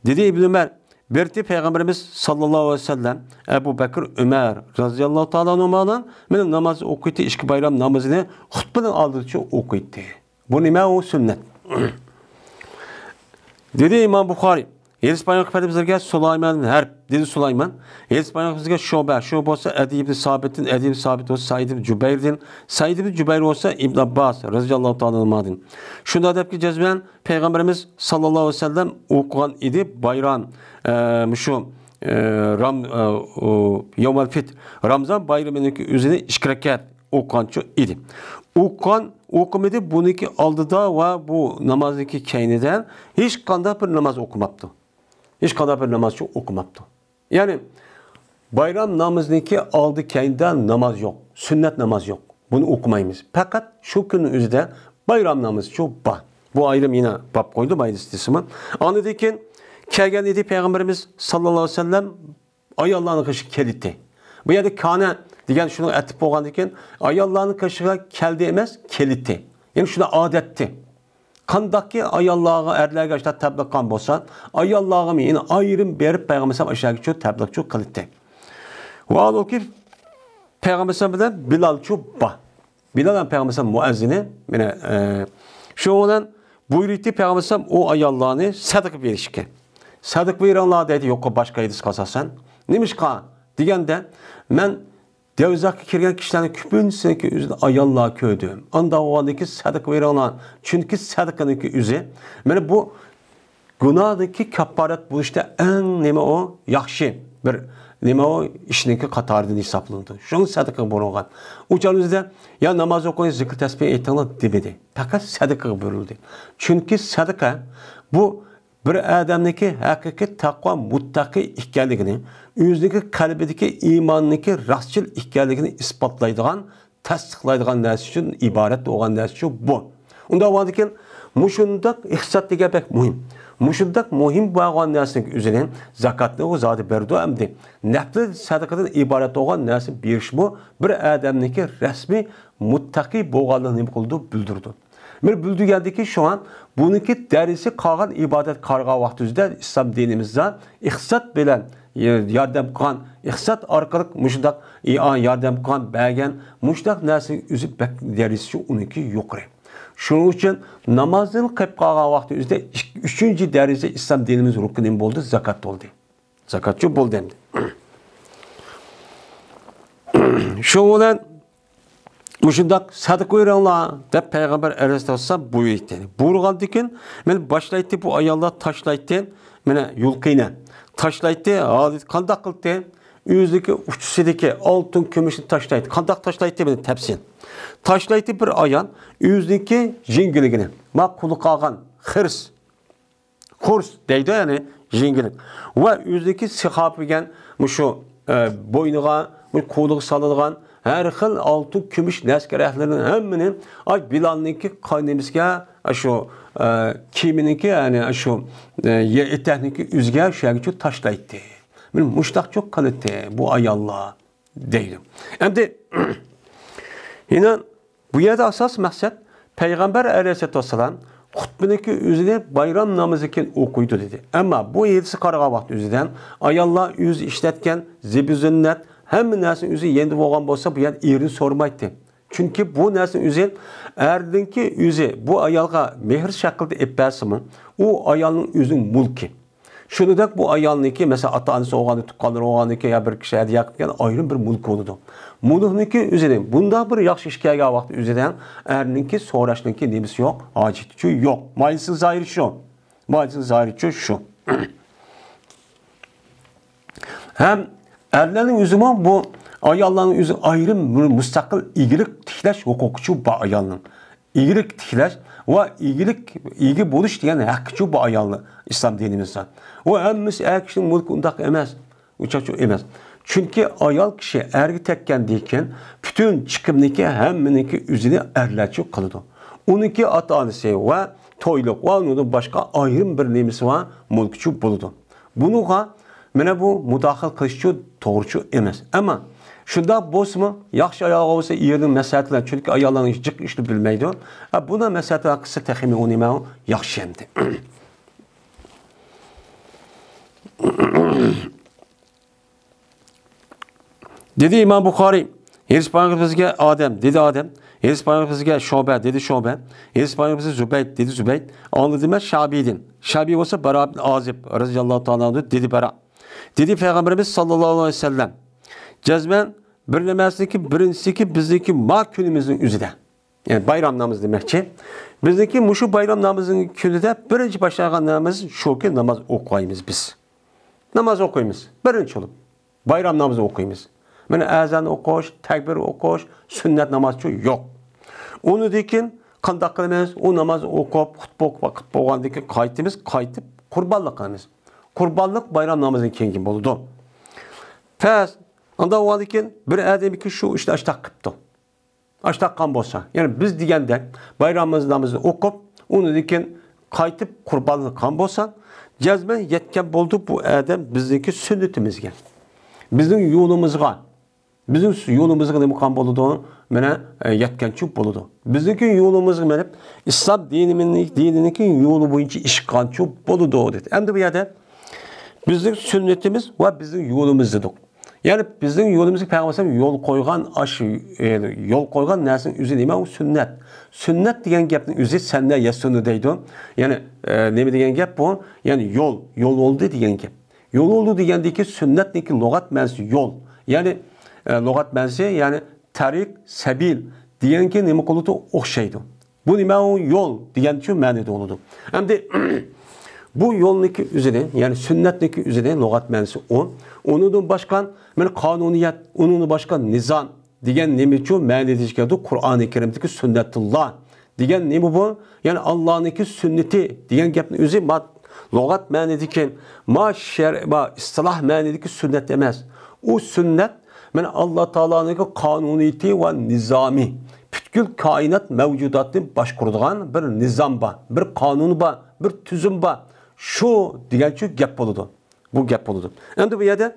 دېدى ئىبن ئۆمەر، بېرىتتى پەيغەمبىرىمىز ساللاللاھۇ ئەلەيھى ۋەسەللەم ئەبۇ بەكىر، ئۆمەر رەزىياللاھۇ تائالا ئەنھۇما بىلەن ناماز ئوقۇيتتى، ئىككى بايرام نامىزىنى خۇتبىنىڭ ئالدىدا ئوقۇيتتى. بۇ نېمە؟ ئۇ سۈننەت. دېدى ئىمام بۇخارىي، ھەدىس بايان قىلىپ بىزگە سۇلايمان ھەرب، دېدى سۇلايمان. ھەدىس بايان قىلىپ بىزگە شۇبە، شۇبە بولسا ئەدى ئىبن سابىتتىن، ئەدى ئىبن سابىت بولسا سەئىد ئىبن جۇبەيردىن، سەئىد ئىبن جۇبەير بولسا ئىبن ئابباس رەزىياللاھۇ تائالا ئەنھۇمادىن. شۇنداق دەپكى جەزمەن پەيغەمبىرىمىز ساللاللاھۇ ئەلەيھى ۋەسەللەم ئوقۇغان ئىدى بايرام، ئە، مۇشۇ، ئە، رام-، ئە، ئۇ، يومەل فىتر، رامزان بايرىمىنىڭكى ئۆزىنى ئىككى رەكەت ئوقۇغانچۇ ئىدى. ئوقۇغان، ئوقۇمىدى بۇنىڭكى ئالدىدا ۋە بۇ نامازنىڭكى كەينىدە ھېچقانداق بىر ناماز ئوقۇماپتۇ. ھېچقانداق بىر نامازچۇ ئوقۇماپتۇ. يەنى بايرام نامىزىنىڭكى ئالدى كەينىدە ناماز يوق، سۈننەت ناماز يوق. بۇنى ئوقۇمايمىز. پەقەت شۇ كۈننىڭ ئۆزىدە بايرام نامىزىچۇ بار. بۇ ئايرىم يەنە باب قويدۇم، ئايرىم دېسىمۇ. ئاندىن كېيىن كەلگەن ئىدى پەيغەمبىرىمىز ساللاللاھۇ ئەلەيھى ۋەسەللەم ئاياللارنىڭ قېشىغا كېلىتتى. بۇ يەردە كانە دېگەن شۇنىڭغا ئەتىپ بولغاندىن كېيىن، ئاياللارنىڭ قېشىغا كەلدى ئەمەس، كېلىتتى. يەنى شۇنى ئادەتتى. قانداقكى ئاياللارغا، ئەرلەرگە ئاشۇنداق تەبلىغ قىلغان بولسا، ئاياللارغىمۇ يەنە ئايرىم بېرىپ پەيغەمبەر ئەلەيھىسسالام ئاشۇ يەرگىچۇ تەبلىغچۇ قىلىتتى. ۋە ھالبۇكى، پەيغەمبەر ئەلەيھىسسالام بىلەن بىلالچۇ بار. بىلال ھەم پەيغەمبەر ئەلەيھىسسالام مۇئەززىنى. مانا، ئە، شۇنىڭ بىلەن بۇيرۇيتتى پەيغەمبەر ئەلەيھىسسالام ئۇ ئاياللارنى سەدىقە بېرىشكە. سەدىقە بېرىڭلار دەيدۇ، يۇقىرى باشقا ھەدىسكە ئاساسەن. نېمىشقا دېگەندە، مەن دوزاخقا كىرگەن كىشىلەرنىڭ كۆپىنچىسىنىڭكى ئۆزىدە ئاياللار كۆردۈم. ئانداق بولغاندىكىن سەدىقە بېرىڭلار. چۈنكى سەدىقىنىڭكى ئۆزى، مانا بۇ گۇناھنىڭكى كاپپارەت بولۇشتا ئەڭ نېمە ئۇ؟ ياخشى بىر نېمە ئۇ؟ ئىشنىڭكى قاتارىدىن ھېسابلىنىدۇ. شۇڭا سەدىقىگە بۇيرۇلغان. ئۇ چاغنىڭ ئۆزىدە، يا ناماز ئوقۇڭ، زىكىر تەسبىھ ئېيتىڭلار دېمىدى. پەقەت سەدىقىگە بۇيرۇلدى. چۈنكى سەدىقە بۇ بىر ئادەمنىڭكى ھەقىقىي تەقۋا مۇتتەقى ئىكەنلىكىنى، ئۆزىنىڭكى قەلبىدىكى ئىماننىڭكى راستچىل ئىكەنلىكىنى ئىسپاتلايدىغان، تەستىقلايدىغان نەرسە ئۈچۈن ئىبارەت بولغان نەرسە ئۈچۈن بۇ. ئۇنداق بولغاندىكىن، مۇشۇنداق ئىقتىساد دېگەن بەك مۇھىم. مۇشۇنداق مۇھىم بولغان نەرسىنىڭ ئۆزىنى، زاكاتنى ئۇ زادى بەردى ئەمدى. نەپلى سەدىقىدىن ئىبارەت بولغان نەرسە بېرىشمۇ بىر ئادەمنىڭكى رەسمىي مۇتتەقى بولغانلىقىنى نېمە قىلىدۇ؟ بىلدۈرىدۇ. بىر بىلدۈرگەندىكىن شۇڭا بۇنىڭكى دەرىجىسى قالغان ئىبادەت قارىغان ۋاقتىمىزدا ئىسلام دىنىمىزدا ئىقتىساد بىلەن ياردەم قىلغان، ئىقتىساد ئارقىلىق مۇشۇنداق ياردەم قىلغان، بەرگەن مۇشۇنداق نەرسىنىڭ ئۆزى بەك دەرىجىسى ئۇنىڭكى يۇقىرى. شۇنىڭ ئۈچۈن نامازدىن قېلىپ قالغان ۋاقتى ئۆزىدە ئۈچ-، ئۈچىنچى دەرىجە ئىسلام دىنىمىز رۇكنى نېمە بولدى؟ زاكات بولدى. زاكاتچۇ بولدى ئەمدى. شۇنىڭ بىلەن مۇشۇنداق سەدىقە بېرىڭلار دەپ پەيغەمبەر ئەلەيھىسسالام بۇيرۇيتتى. بۇيرۇغاندىكىن، مانا باشلايتتى بۇ ئاياللار تاشلايتتى. مانا يۇلقىنە تاشلايتتى. ھازىر قانداق قىلدى؟ ئۆزىدىكى ئۇچىسىدىكى ئالتۇن كۈمۈشنى تاشلايتتى. قانداق تاشلايتتى؟ مانا تەپسىل. تاشلايتتى بىر ئايال ئۆزىنىڭكى يەڭگىلىكىنى. ما قولىغا قىلغان خىرس. خۇرس دەيدۇ، يەنى يەڭگىلىك. ۋە ئۆزىدىكى سىخاپى دېگەن مۇشۇ، ئە، بوينىغا، مۇشۇ قولىغا سالىدىغان ھەر خىل ئالتۇن، كۈمۈش نەرسە-كەرەكلىرىنىڭ ھەممىنى ئاي بىلالنىڭكى قاينىمىسىگە، ئاشۇ، ئە، كىيىمىنىڭكى، يەنى ئاشۇ، ئە، يە-، ئېتەكنىڭكى ئۆزىگە شۇ يەرگىچۇ تاشلايتتى. مانا مۇشۇنداقچۇ قىلاتتى بۇ ئاياللار. دەيدۇ. ئەمدى، يەنە بۇ يەردە ئاساسىي مەقسەت، پەيغەمبەر ئەلەيھىسسالاتۇ ۋەسسالام خۇتبىنىڭكى ئۆزىنى بايرام نامىزى كېيىن ئوقۇيدۇ دېدى. ئەمما بۇ ھەدىسكە قارىغان ۋاقىت ئۆزىدىن ئاياللار ئۆزى ئىشلەتكەن زىبۇ زىننەت، ھەممە نەرسە ئۆزى يەڭدە بولغان بولسا، بۇ يەردە ئېرىنى سورىمايتتى. چۈنكى بۇ نەرسىنى ئۆزى ئەرنىڭكى ئۆزى بۇ ئايالغا مېھىر شەكلىدە ئېلىپ بەرسىمۇ، ئۇ ئايالنىڭ ئۆزىنىڭ مۈلكى. شۇنىڭدەك بۇ ئايالنىڭكى، مەسىلەن، ئاتا-ئانىسى بولغاندا، تۇغقانلىرى بولغاندىكى يا بىر كىشى ھەدىيە قىلىپ كەلگەن ئايرىم بىر مۈلكى بولىدۇ. مۇلكنىڭكى ئۆزىنى بۇنداق بىر ياخشى ئىش كەلگەن ۋاقىت ئۆزىدە ئەرنىڭكى سوراشنىڭكى نېمىسى يوق، ھاجىتى يوق. مايىسىنىڭ زاھىرى شۇ. مايىسىنىڭ زاھىرى شۇ، شۇ. ھەم ئەرلەرنىڭ ئۆزىمۇ بۇ ئاياللارنىڭ ئۆزى ئايرىم بىر مۇستەقىل ئىگىلىك تىكلەش ھوقۇقىچۇ بار ئايالنىڭ. ئىگىلىك تىكلەش ۋە ئىگىلىك، ئىگە بولۇش دېگەن ھەققىچۇ بۇ ئايالنى ئىسلام دىنىمىزدا. ئۇ ھەممىسى ئەر كىشىنىڭ مۈلكى ئۇنداق ئەمەس. ئۇچاچۇ ئەمەس. چۈنكى ئايال كىشى ئەرگە تەگكەندىن كېيىن پۈتۈن چىقىمنىكى ھەممىنىڭكى ئۆزىنى ئەرلەرچۇ قىلىدۇ. ئۇنىڭكى ئاتا-ئانىسى ۋە تويلۇق ۋە ئۇنىڭدىن باشقا ئايرىم بىر نېمىسى بار، مۈلكىچۇ بولىدۇ. بۇنىڭغا مانا بۇ مۇداخىلە قىلىشچۇ توغرىچۇ ئەمەس. ئەمما شۇنداق بولسىمۇ، ياخشى ئايالغا بولسا ئېرىنىڭ مەسلىھەتى بىلەن، چۈنكى ئاياللارنىڭ جىق ئىشنى بىلمەيدۇ. ھە، بۇنىڭ مەسلىھەتى بىلەن قىلسا تېخىمۇ ئۇ نېمە ياخشى ئەمدى. دېدى ئىمام بۇخارىي، ھەدىس بايان قىلىپ بىزگە ئادەم، دېدى ئادەم، ھەدىس بايان قىلىپ بىزگە شۇبە، دېدى شۇبە، ھەدىس بايان قىلىپ بىزگە زۇبەيد، دېدى زۇبەيد، ئاڭلىدىم مەن شەبىدىن. شەبى بولسا بارا ئىبن ئازىب رەزىياللاھۇ تائالا ئەنھۇ، دېدى بارا. دېدى پەيغەمبىرىمىز ساللاللاھۇ ئەلەيھى ۋەسەللەم، جەزمەن بىر نەرسىنىڭكى بىرىنچىسىكى بىزنىڭكى ما كۈنىمىزنىڭ ئۆزىدە. يەنى بايرام نامىزى دېمەكچى. بىزنىڭكى مۇشۇ بايرام نامىزىنىڭ كۈنىدە بىرىنچى باشلايدىغان نامىز شۇكى، ناماز ئوقۇيمىز بىز. ناماز ئوقۇيمىز. بىرىنچى بولۇپ بايرام نامىزىنى ئوقۇيمىز. مانا ئەزان ئوقۇش، تەكبىر ئوقۇش، سۈننەت نامازچۇ يوق. ئۇنىڭدىن كېيىن قانداق قىلىمىز؟ ئۇ ناماز ئوقۇپ، خۇتبە ئوقۇپ، بولغاندىن كېيىن قايتىمىز، قايتىپ قۇربانلىق قىلىمىز. قۇربانلىق بايرام نامىزىدىن كېيىن بولىدۇ. پەس، ئاندىن بولغاندىن كېيىن بىر ئادەمكى شۇ ئىشنى ئاشتاق قىپتۇ. ئاشتاق قىلغان بولسا، يەنى بىز دېگەندەك بايرام نامىزىنى ئوقۇپ، ئۇنىڭدىن كېيىن قايتىپ قۇربانلىق قىلغان بولسا، جەزمەن يەتكەن بولىدۇ بۇ ئادەم بىزنىڭكى سۈننىتىمىزگە. بىزنىڭ يولىمىزغا، بىزنىڭ يولىمىزغا نېمە قىلغان بولىدۇ؟ مانا، ئە، يەتكەنچۇ بولىدۇ. بىزنىڭكى يولىمىزغا مېنىپ، ئىسلام دىنىمىزنىڭ، دىنىنىڭكى يولى بويىچە ئىش قىلغانچۇ بولىدۇ، دېدى. ئەمدى بۇ يەردە بىزنىڭ سۈننىتىمىز ۋە بىزنىڭ يولىمىز دېدۇق. يەنى بىزنىڭ يولىمىزغا پەيغەمبەر ئەلەيھىسسالام يول قويغان، ئاشۇ، ئە، يول قويغان نەرسىنىڭ ئۆزى نېمە؟ ئۇ سۈننەت. سۈننەت دېگەن گەپنىڭ ئۆزى سەننە يەسسۇنۇ دەيدۇ. يەنى، ئە، نېمە دېگەن گەپ بۇ؟ يەنى يول، يول بولدى دېگەن گەپ. يول بولدى دېگەندىكى سۈننەتنىڭكى لۇغەت مەنىسى يول. يەنى، ئە، لۇغەت مەنىسى، يەنى تەرىق، سەبىل دېگەنگە نېمە قىلىدۇ؟ ئوخشايدۇ. بۇ نېمە ئۇ؟ يول دېگەنچۇ مەنىدە بولىدۇ. ئەمدى بۇ يولنىڭكى ئۆزىنى، يەنى سۈننەتنىڭكى ئۆزىنى لۇغەت مەنىسى ئۇ. ئۇنىڭدىن باشقا، مانا، قانۇنىيەت، ئۇنىڭدىن باشقا نىزام دېگەن نېمىچۇ مەنىدە كېلىدۇ؟ قۇرئانى كەرىمدىكى سۈننەتۇللا دېگەن نېمە بۇ؟ يەنى ئاللانىڭكى سۈننىتى دېگەن گەپنىڭ ئۆزى ما لۇغەت مەنىدىكى، ما شەر-، ما ئىستىلاھ مەنىدىكى سۈننەت ئەمەس. ئۇ سۈننەت، مانا، ئاللا تائالانىڭكى قانۇنىيىتى ۋە نىزامى، پۈتكۈل كائىنات مەۋجۇداتنى باشقۇرىدىغان بىر نىزام بار، بىر قانۇن بار، بىر تۈزۈم بار. شۇ دېگەنچۇ گەپ بولىدۇ. بۇ گەپ بولىدۇ. ئەمدى بۇ يەردە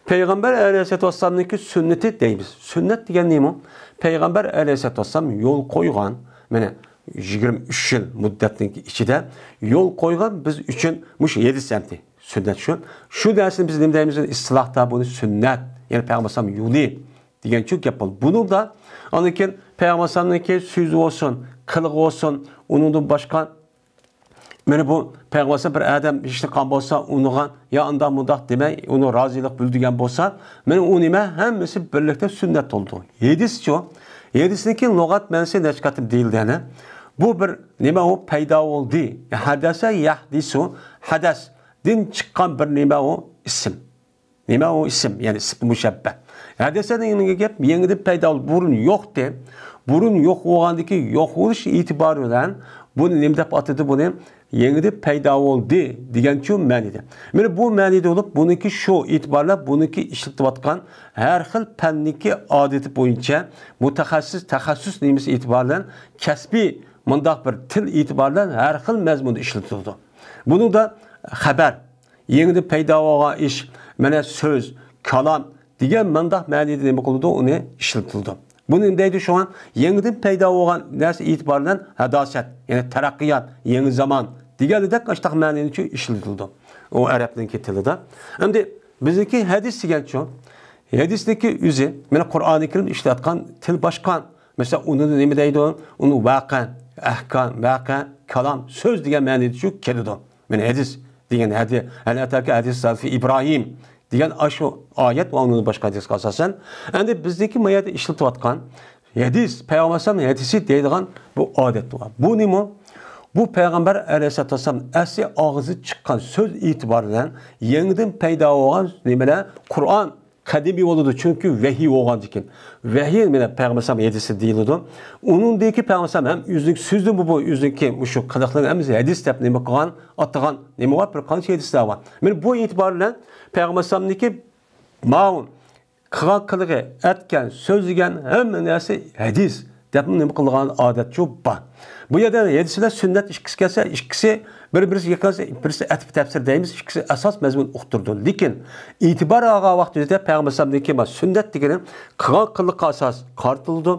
پەيغەمبەر ئەلەيھىسسالاتۇ ۋەسسالامنىڭكى سۈننىتى دەيمىز. سۈننەت دېگەن نېمە؟ پەيغەمبەر ئەلەيھىسسالاتۇ ۋەسسالام يول قويغان، مانا، يىگىرمە ئۈچ يىل مۇددەتنىڭ ئىچىدە يول قويغان بىز ئۈچۈن مۇشۇ ھەدىس ئەمدى. سۈننەت شۇ. شۇ نەرسىنى بىز نېمە دەيمىز؟ ئىستىلاھتا بۇنى سۈننەت، يەنى پەيغەمبەر ئەلەيھىسسالام يولى دېگەنچۇ گەپ بولدى. بۇنىڭدا ئاندىن كېيىن پەيغەمبەر ئەلەيھىسسالامنىڭكى سۆزى بولسۇن، قىلىقى بولسۇن، ئۇنىڭدىن باشقا مانا بۇ پەيغەمبەر بىر ئادەم ئىشنى قىلغان بولسا، ئۇنىڭغا يا ئانداق مۇنداق دېمەي، ئۇنى رازىلىق بىلدۈرگەن بولسا، مانا ئۇ نېمە؟ ھەممىسى بىرلىكتە سۈننەت بولىدۇ. ھەدىسچۇ؟ ھەدىسنىڭكى لۇغەت مەنىسى نەچچە قېتىم دېيىلدى يەنە. بۇ بىر نېمە ئۇ؟ پەيدا بولدى. ھەدەسە يەھدىسۇ، ھەدەس، دىن چىققان بىر نېمە ئۇ؟ ئىسىم. نېمە ئۇ ئىسىم؟ يەنى ئىسم مۇشەببە. ھەدەسە دېگەن گەپ يېڭىدىن پەيدا بولدى. بۇرۇن يوقتى. بۇرۇن يوق بولغاندىكى يوق بولۇش ئېتىبارى بىلەن بۇنى نېمە دەپ ئاتىدى بۇنى؟ يېڭىدىن پەيدا بولدى دېگەنچۇ مەنىدە. مانا بۇ مەنىدە بولۇپ، بۇنىڭكى شۇ ئېتىبارى بىلەن بۇنىڭكى ئىشلىتىۋاتقان ھەر خىل پەننىڭكى ئادىتى بويىچە مۇتەخەسسىس، تەخەسسۇس نېمىسى ئېتىبارى بىلەن، كەسپىي مۇنداق بىر تىل ئېتىبارى بىلەن ھەر خىل مەزمۇندا ئىشلىتىلىدۇ. بۇنىڭدا خەبەر، يېڭىدىن پەيدا بولغان ئىش، مانا سۆز، كالام دېگەن مۇنداق مەنىدە نېمە قىلىدۇ؟ ئۇنى ئىشلىتىلىدۇ. بۇنى نېمە دەيدۇ شۇڭا؟ يېڭىدىن پەيدا بولغان نەرسە ئېتىبارى بىلەن ھەداسەت، يەنى تەرەققىيات، يېڭى زامان دېگەندەك ئاشتاق مەنىنىچۇ ئىشلىتىلىدۇ. ئۇ ئەرەبنىڭكى تىلىدا. ئەمدى بىزنىڭكى ھەدىس دېگەنچۇ؟ ھەدىسنىڭكى ئۆزى، مانا قۇرئانى كەرىم ئىشلەتكەن تىل باشقا. مەسىلەن، ئۇنى نېمە دەيدۇ؟ ئۇنى ۋەقە، ئەھكام، ۋەقە، كالام، سۆز دېگەن مەنىدىچۇ كېلىدۇ. مانا ھەدىس دېگەن ھەدى، ھەل ئەتاكە ھەدىس سەلفى ئىبراھىم دېگەن ئاشۇ ئايەت ۋە ئۇنىڭدىن باشقا ھەدىسكە ئاساسەن، ئەمدى بىزنىڭكى ما يەردە ئىشلىتىۋاتقان ھەدىس، پەيغەمبەر ئەلەيھىسسالام ھەدىسى دەيدىغان بۇ ئادەت بار. بۇ نېمە؟ بۇ پەيغەمبەر ئەلەيھىسسالام ئەسلى ئاغزى چىققان سۆز ئېتىبارى بىلەن يېڭىدىن پەيدا بولغان نېمىلەر؟ قۇرئان قەدىمىي بولىدۇ، چۈنكى ۋەھىي بولغاندىكىن. ۋەھىي مانا پەيغەمبەر ئەلەيھىسسالام ھەدىسى دېيىلىدۇ. ئۇنىڭدىكى پەيغەمبەر ئەلەيھىسسالام ھەم ئۆزىنىڭ سۆزىدىن بۇ، بۇ ئۆزىنىڭكى مۇشۇ قىلىقلىرىنى ھەممىسى ھەدىس دەپ نېمە قىلغان، ئاتىغان نېمە بار؟ بىر قانچە ھەدىسلەر بار. مانا بۇ ئېتىبار بىلەن پەيغەمبەر ئەلەيھىسسالامنىڭكى ماۋۇ قىلغان قىلىقى، ئەتكەن، سۆزلىگەن ھەممە نەرسە ھەدىس دەپمۇ نېمە قىلغان ئادەتچۇ بار. بۇ يەردە ھەدىس بىلەن سۈننەت ئىككىسى كەلسە، ئىككىسى بىر-بىرىگە يېقىنلاشسا، بىرسى ئەتىپ تەپسىر دەيمىز، ئىككىسى ئاساس مەزمۇن ئۇقتۇرىدۇ. لېكىن ئېتىبار ئالغان ۋاقتىمىزدا پەيغەمبەر ئەلەيھىسسالامدىكى سۈننەت دېگىنى قىلغان قىلىققا ئاساس قارىتىلىدۇ.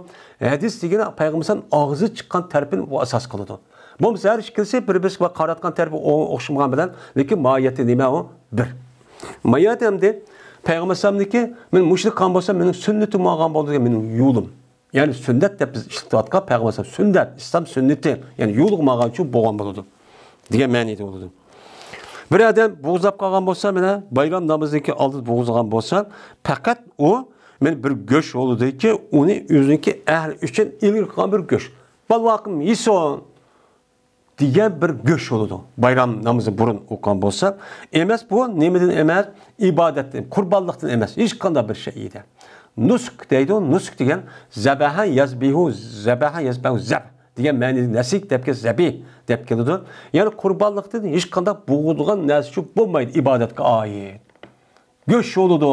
ھەدىس دېگىنى پەيغەمبەر ئەلەيھىسسالام ئاغزى چىققان تەرىپىنى ئۇ ئاساس قىلىدۇ. بولمىسا ھەر ئىككىلىسى بىر-بىرسىگە قاراتقان تەرىپى ئو-، ئوخشىمىغان بىلەن، لېكىن ماھىيەتتە نېمە ئۇ؟ بىر. ماھىيەتتە ئەمدى پەيغەمبەر ئەلەيھىسسالامنىڭكى، مەن مۇشۇنى قىلغان بولسام، مېنىڭ سۈننىتىم بولغان بولىدۇ دېگەن مېنىڭ يولۇم. يەنى سۈننەت دەپ بىز ئىشلىتىۋاتقان پەيغەمبەر ئەلەيھىسسالام سۈننەت، ئىسلام سۈننىتى، يەنى يولىغا ماڭغانچۇ بولغان بولىدۇ دېگەن مەنىدە بولىدۇ. بىر ئادەم بوغۇزلاپ قالغان بولسا، مانا بايرام نامىزىنىڭكى ئالدىدا بوغۇزلىغان بولسا، پەقەت ئۇ مانا بىر گۆش بولىدۇكى، ئۇنى ئۆزىنىڭكى ئەھلى ئۈچۈن ئىلگىرى قىلغان بىر گۆش. بالىۋاقىم يېسۇن دېگەن بىر گۆش بولىدۇ. بايرام نامىزى بۇرۇن ئوقۇغان بولسا، ئەمەس بۇ نېمىدىن ئەمەس؟ ئىبادەتتىن، قۇربانلىقتىن ئەمەس، ھېچقانداق بىر شەيئىدە. نۇسۇك دەيدۇ، نۇسۇك دېگەن زەبەھە يەزبىھۇ، زەبەھە يەزبەھۇ، زەب دېگەن مەنىدە نەسىك دەپ كېلىدۇ، زەبىھ دەپ كېلىدۇ. يەنى قۇربانلىقتىن ھېچقانداق بوغۇلىدىغان نەرسىچۇ بولمايدۇ ئىبادەتكە ئائىت. گۆش بولىدۇ.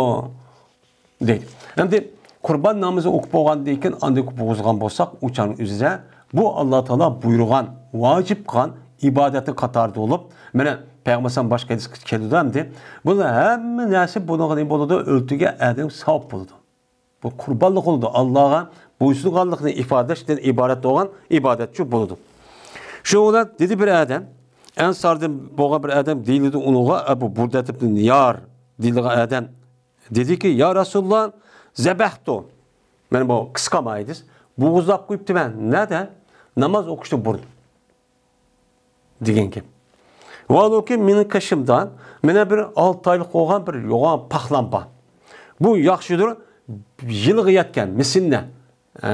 دەيدۇ. ئەمدى قۇربان نامىزى ئوقۇپ بولغاندىن كېيىن ئاندىن بوغۇزلىغان بولساق، ئۇ چاغنىڭ ئۆزىدە بۇ ئاللا تائالا بۇيرۇغان، ۋاجىپ قىلغان ئىبادەتنىڭ قاتارىدا بولۇپ، مانا پەيغەمبەر باشقا ھەدىس كېلىدۇ ئەمدى. بۇ ھەممە نەرسە بۇنىڭغا نېمە بولىدۇ؟ ئۆلتۈرگەن ئادەم ساۋاب بولىدۇ. بۇ قۇربانلىق بولىدۇ. ئاللاغا بويسۇنغانلىقنى ئىپادىلەشتىن ئىبارەت بولغان ئىبادەتچۇ بولىدۇ. شۇنىڭ بىلەن دېدى بىر ئادەم، ئەنساردىن بولغان بىر ئادەم دېيىلىدۇ ئۇنىڭغا، ئەبۇ بۇردەت ئىبن نىيار دېيىلىدىغان ئادەم دېدىكى، يا رەسۇلاللا، زەبەھتۇ، مەن بۇ قىسقا مايدىس، بوغۇزلاپ قويۇپتىمەن. نەدە؟ ناماز ئوقۇشتىن بۇرۇن. دېگەن گەپ. ۋاھالۇكى، مېنىڭ قېشىمدا مانا بىر ئالتە ئايلىق بولغان بىر يوغان پاخلام بار. بۇ ياخشىدۇر، يىلغا يەتكەن، مۇسىننە، ئە،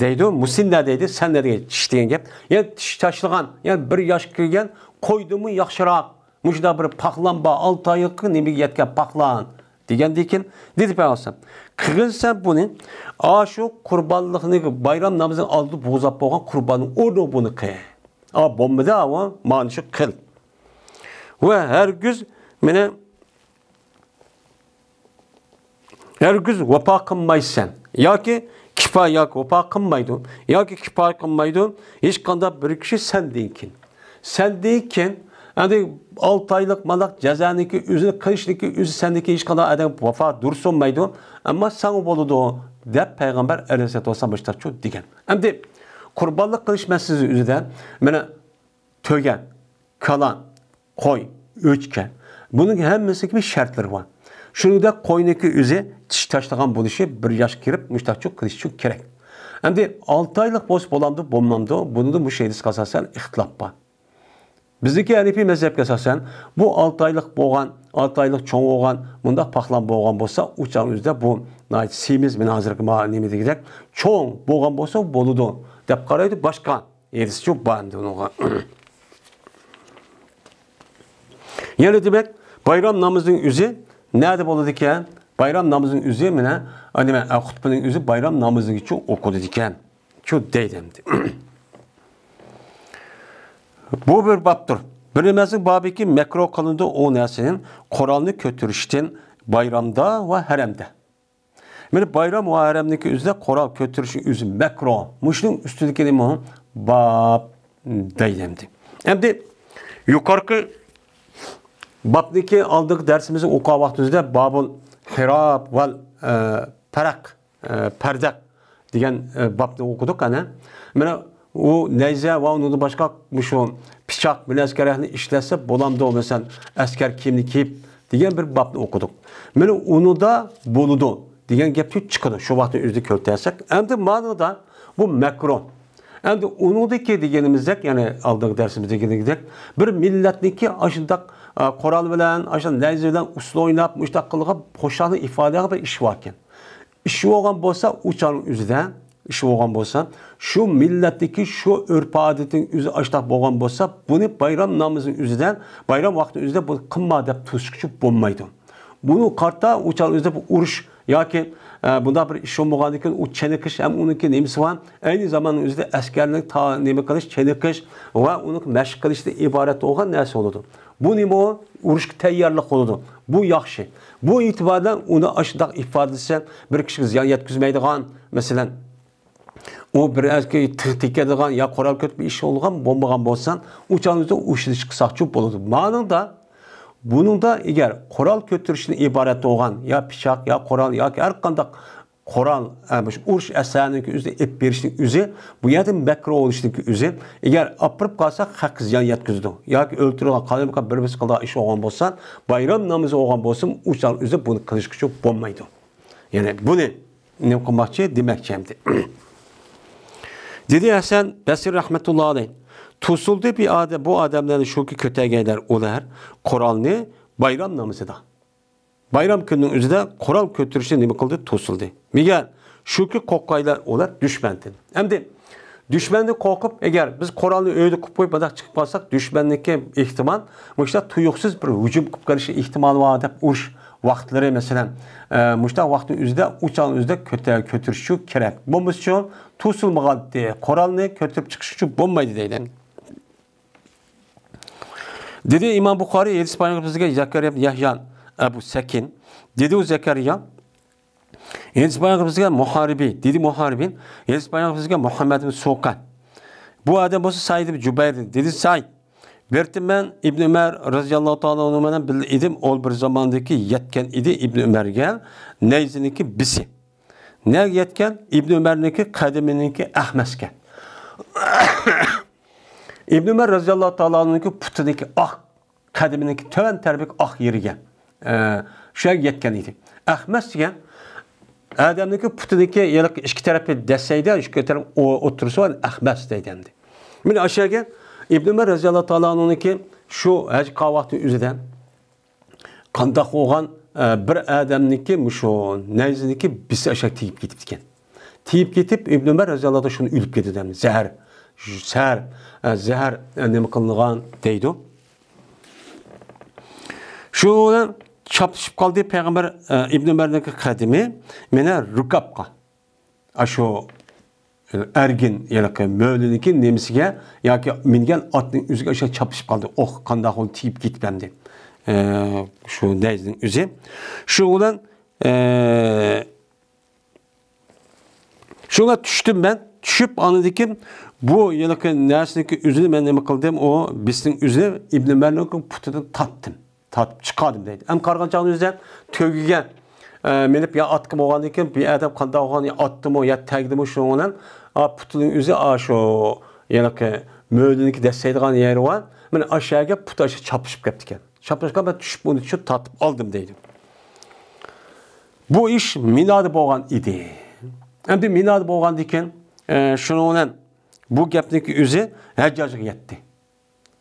دەيدۇ، مۇسىننە دەيدۇ، سەننە دېگەن چىش دېگەن گەپ. يەنى چىش تاشلىغان، يەنى بىر ياشقا كىرگەن قويدىنمۇ ياخشىراق. مۇشۇنداق بىر پاخلام بار، ئالتە ئايلىق نېمىگە يەتكەن پاخلام. دېگەندىن كېيىن دېدى پەيغەمبەر، قىلغىن سەن بۇنى، ئاشۇ قۇربانلىقنى، بايرام نامىزىنىڭ ئالدىدا بوغۇزلاپ بولغان قۇرباننىڭ ئورنىغا بۇنى قىل. ئا، بولمىدى، ئاۋۇ، مانا شۇ قىل. ۋە ھەرگىز مېنى، ھەرگىز ۋاپا قىلمايسەن. ياكى كىپايە، ياكى ۋاپا قىلمايدۇ. ياكى كىپايە قىلمايدۇ. ھېچقانداق بىر كىشى سەندىن كېيىن. سەندىن كېيىن، ئەمدى ئالتە ئايلىق مانداق جازانىڭكى ئۆزىنى قىلىشنىڭكى ئۆزى سەندىن كېيىن ھېچقانداق ئادەم ۋاپا دۇرسۇنمايدۇ. ئەمما ساڭا بولىدۇ، دەپ پەيغەمبەر ئەلەيھىسسالاتۇ ۋەسسالام مۇشتاقچۇ دېگەن. ئەمدى قۇربانلىق قىلىش مەسىلىسى ئۆزىدە، مانا، تۆگە، كالا، قوي، ئۆچكە. بۇنىڭ ھەممىسىنىڭكى بىر شەرتلىرى بار. شۇنىڭدەك قوينىڭكى ئۆزى چىش تاشلىغان بولۇشى، بىر ياشقا كىرىپ مۇشتاقچۇ قىلىشچۇ كېرەك. ئەمدى ئالتە ئايلىق بولسا بولامدۇ، بولمامدۇ؟ بۇنىڭدا مۇشۇ ھەدىسكە ئاساسەن ئىختىلاپ بار. بىزنىڭكى ھەنىپىي مەزھەپكە ئاساسەن، بۇ ئالتە ئايلىق بولغان، ئالتە ئايلىق چوڭ بولغان، مۇنداق پاخلام بولغان بولسا، ئۇ چاغنىڭ ئۆزىدە بۇ ناھايىتى سېمىز، مانا ھازىرقى ما-، نېمە دېگۈدەك، چوڭ بولغان بولسا بولىدۇ، دەپ قارايدۇ. باشقا ھەدىسچۇ بار ئەمدى ئۇنىڭغا. يەنە دېمەك، بايرام نامىزىنىڭ ئۆزى نەدە بولىدىكەن؟ بايرام نامىزىنىڭ ئۆزى مانا، نېمە، خۇتبىنىڭ ئۆزى بايرام نامىزىغىچۇ ئوقۇلىدىكەن. شۇ دەيدۇ ئەمدى. بۇ بىر بابتۇر. بىر نېمەسنىڭ بابىكى مەكرۇ قىلىنىدۇ ئۇ نەرسىنىڭ قورالنى كۆتۈرۈشتىن بايرامدا ۋە ھەرەمدە. مانا بايرام ۋە ھەرەمنىڭكى ئۆزىدە قورال كۆتۈرۈشنىڭ ئۆزى مەكرۇ. مۇشۇنىڭ ئۈستىدىكى نېمە؟ باب دەيدۇ ئەمدى. ئەمدى يۇقىرىقى بابنىڭكى ئالدىنقى دەرسىمىزنى ئوقۇغان ۋاقتىمىزدا بابۇل ھىراب ۋەل، ئە، پەرەق، ئە، پەردەق دېگەن، ئە، بابنى ئوقۇدۇق ئەنە. مانا ئۇ نەيزە ۋە ئۇنىڭدىن باشقا مۇشۇ پىچاق بىلەن ئەسكەرەكنى ئىشلەتسە بولامدۇ، مەسىلەن، ئەسكەر كىيىمنى كىيىپ دېگەن بىر بابنى ئوقۇدۇق. مانا ئۇنىدا بولىدۇ دېگەن گەپچۇ چىقىدۇ، شۇ ۋاقىتنىڭ ئۆزىدە كۆرۈپ تەرسەك. ئەمدى مانىدا بۇ مەكرۇ. ئەمدى ئۇنىڭدىكى دېگىنىمىزدەك، يەنى ئالدىنقى دەرسىمىزدە دېگىنىمىزدەك، بىر مىللەتنىڭكى ئاشۇنداق، ئا، قورال بىلەن، ئاشۇنداق نەيزە بىلەن ئۇسسۇل ئويناپ، مۇشۇنداق قىلغان خۇشاللىق ئىپادىلەيدىغان بىر ئىش باركەن. ئىش بولغان بولسا، ئۇ چاغنىڭ ئۆزىدە، ئىش بولغان بولسا، شۇ مىللەتتىكى شۇ ئۆرپ-ئادىتىنىڭ ئۆزى ئاشۇنداق بولغان بولسا، بۇنى بايرام نامىزىنىڭ ئۆزىدە، بايرام ۋاقتىنىڭ ئۆزىدە بۇنى قىلما دەپ توسۇشقا بولمايدۇ. بۇنى قارىتا ئۇ چاغ ئۆزىدە بۇ ئۇرۇش ياكى، ئە، بۇنداق بىر ئىش بولمىغاندىن كېيىن ئۇ چېنىقىش ھەم ئۇنىڭكى نېمىسى بار؟ ئەينى زاماننىڭ ئۆزىدە ئەسكەرنىڭ تا-، نېمە قىلىش، چېنىقىش ۋە ئۇنىڭ مەشىق قىلىشتىن ئىبارەت بولغان نەرسە بولىدۇ. بۇ نېمە ئۇ؟ ئۇرۇشقا تەييارلىق بولىدۇ. بۇ ياخشى. بۇ ئېتىبار بىلەن ئۇنى ئاشۇنداق ئىپادىلىسە، بىر كىشىگە زىيان يەتكۈزمەيدىغان، مەسىلەن، ئۇ بىر ئەسكى تىغ تېگىدىغان يا قورال كۆتۈرۈپ ئىش بولغان، بولمىغان بولسا، ئۇ چاغدا ئۇ ئىشنى چىقساقچۇ بولىدۇ. مانىڭدا، بۇنىڭدا ئەگەر قورال كۆتۈرۈشتىن ئىبارەت بولغان يا پىچاق، يا قورال، ياكى ھەر قانداق قورال، ئە، مۇشۇ ئۇرۇش ئەسلىھەنىڭكى ئۆزىنى ئېلىپ بېرىشنىڭ ئۆزى، بۇ يەردە مەكرۇ بولۇشنىڭكى ئۆزى، ئەگەر ئاپىرىپ قالسا، خەققە زىيان يەتكۈزىدۇ ياكى ئۆلتۈرىدىغان، قالايمىقان بىر-بىرسى قىلىدىغان ئىش بولغان بولسا، بايرام نامىزى بولغان بولسىمۇ، ئۇ چاغ ئۆزى بۇنى قىلىشقىچۇ بولمايدۇ. يەنى بۇنى نېمە قىلماقچى دېمەكچى ئەمدى. دېدى ھەسەن بەسرى رەھمەتۇللا ئەلەيھ، توسۇلدى بۇ ئادەم، بۇ ئادەملەرنى شۇكى كۆتەرگەنلەر ئۇلار قورالنى بايرام نامىزىدا. بايرام كۈنىنىڭ ئۆزىدە قورال كۆتۈرۈشنى نېمە قىلدى؟ توسۇلدى. مېگەر شۇكى قورققايلار ئۇلار دۈشمەندىن. ئەمدى دۈشمەندىن قورقۇپ، ئەگەر بىز قورالنى ئۆيدە قويۇپ بۇنداق چىقىپ قالساق، دۈشمەننىڭكى ئېھتىمال مۇشۇنداق تۇيۇقسىز بىر ھۇجۇم قىلىپ قېلىشى ئېھتىمالى بار دەپ ئۇرۇش ۋاقىتلىرى، مەسىلەن، ئە، مۇشۇنداق ۋاقىتنىڭ ئۆزىدە، ئۇ چاغنىڭ ئۆزىدە كۆتە-، كۆتۈرۈشى كېرەك. بولمىسىچۇ توسۇلمىغانتى، قورالنى كۆتۈرۈپ چىقىشىچۇ بولمايدۇ دەيدۇ. دېدى ئىمام بۇخارىي، ھەدىس بايان قىلىپ بىزگە زەكەرىيا ئىبن يەھيا ئەبۇ سەكىن. دېدى ئۇ زەكەرىيا، ھەدىس بايان قىلىپ بىزگە مۇھارىبى. دېدى مۇھارىبى، ھەدىس بايان قىلىپ بىزگە مۇھەممەد ئىبن سۇقان. بۇ ئادەم بولسا سەئىد ئىبن جۇبەير. دېدى سەئىد، بىر قېتىم مەن ئىبن ئۆمەر رەزىياللاھۇ تائالا ئەنھۇ بىلەن بىللە ئىدىم. ئۇ بىر زاماندىكى يەتكەن ئىدى ئىبن ئۆمەرگە نەيزىنىڭكى بىسى. نەگە يەتكەن؟ ئىبن ئۆمەرنىڭكى قەدىمىنىڭكى ئەخمەسكە. ئىبن ئۆمەر رەزىياللاھۇ تائالا ئەنھۇنىڭكى پۇتىنىڭكى ئاق، قەدىمىنىڭكى تۆۋەن تەرىپىدىكى ئاق يېرىگە، ئە، شۇ يەرگە يەتكەن ئىدى. ئەخمەس دېگەن ئادەمنىڭكى پۇتىنىڭكى ھېلىقى ئىككى تەرىپى دەسسەيدۇ، ئىككى تەرەپ ئو-، ئوتتۇرىسى بار، ئەخمەس دەيدۇ ئەمدى. مانا ئاشۇ يەرگە ئىبن ئۆمەر رەزىياللاھۇ تائالا ئەنھۇنىڭكى شۇ ھەج قىلغان ۋاقتى ئۆزىدە قانداق بولغان، ئە، بىر ئادەمنىڭكى مۇشۇ نەيزىنىڭكى بىسى ئاشۇ يەرگە تېگىپ كېتىپتىكەن. تېگىپ كېتىپ، ئىبن ئۆمەر رەزىياللاھۇ تائالا شۇنى ئۆلۈپ كېتىدۇ، زەھەر، زەھەر، ئە، زەھەر، ئە، نېمە قىلىنغان دەيدۇ. شۇ بىلەن چاپلىشىپ قالدى پەيغەمبەر، ئە، ئىبن ئۆمەرنىڭكى قەدىمى مانا رۇكابقا. ئاشۇ، ئە، ئەرگىن، يەنى مۆلىنىڭكى نېمىسىگە ياكى مىنگەن ئاتنىڭ ئۆزىگە ئاشۇ چاپلىشىپ قالدى. ئوھ، قانداق بولدى، تېگىپ كېتىپ ئەمدى. ئە، شۇ نەيزىنىڭ ئۆزى. شۇ بىلەن، ئە، شۇڭا چۈشتۈم مەن. چۈشۈپ، ئاندىن كېيىن بۇ ھېلىقى نەرسىنىڭكى ئۆزىنى مەن نېمە قىلدىم؟ ئۇ بىسنىڭ ئۆزىنى ئىبن ئۆمەرنىڭ پۇتىدىن تارتتىم. تارتىپ چىقاردىم دەيدۇ. ئەمما قارىغان چاغدا ئۆزىدە تۆگىگە، ئە، مىنىپ يا ئاتقا بولغاندىن كېيىن بىر ئادەم قانداق بولغان، يا ئاتتىمۇ، يا تەگدىمۇ، شۇنىڭ بىلەن، ئا، پۇتىنىڭ ئۆزى، ئا، شۇ ھېلىقى مۆلىنىڭكى دەسسەيدىغان يېرى بار. مانا ئاشۇ يەرگە پۇتى ئاشۇ چاپلىشىپ كەپتىكەن. چاپلاشقا مەن چۈشۈپ ئۇنى شۇ تارتىپ ئالدىم دەيدۇ. بۇ ئىش مىنادا بولغان ئىدى. ئەمدى مىنادا بولغاندىكىن، ئە، شۇنىڭ بىلەن بۇ گەپنىڭكى ئۆزى ھەججاجغا يەتتى.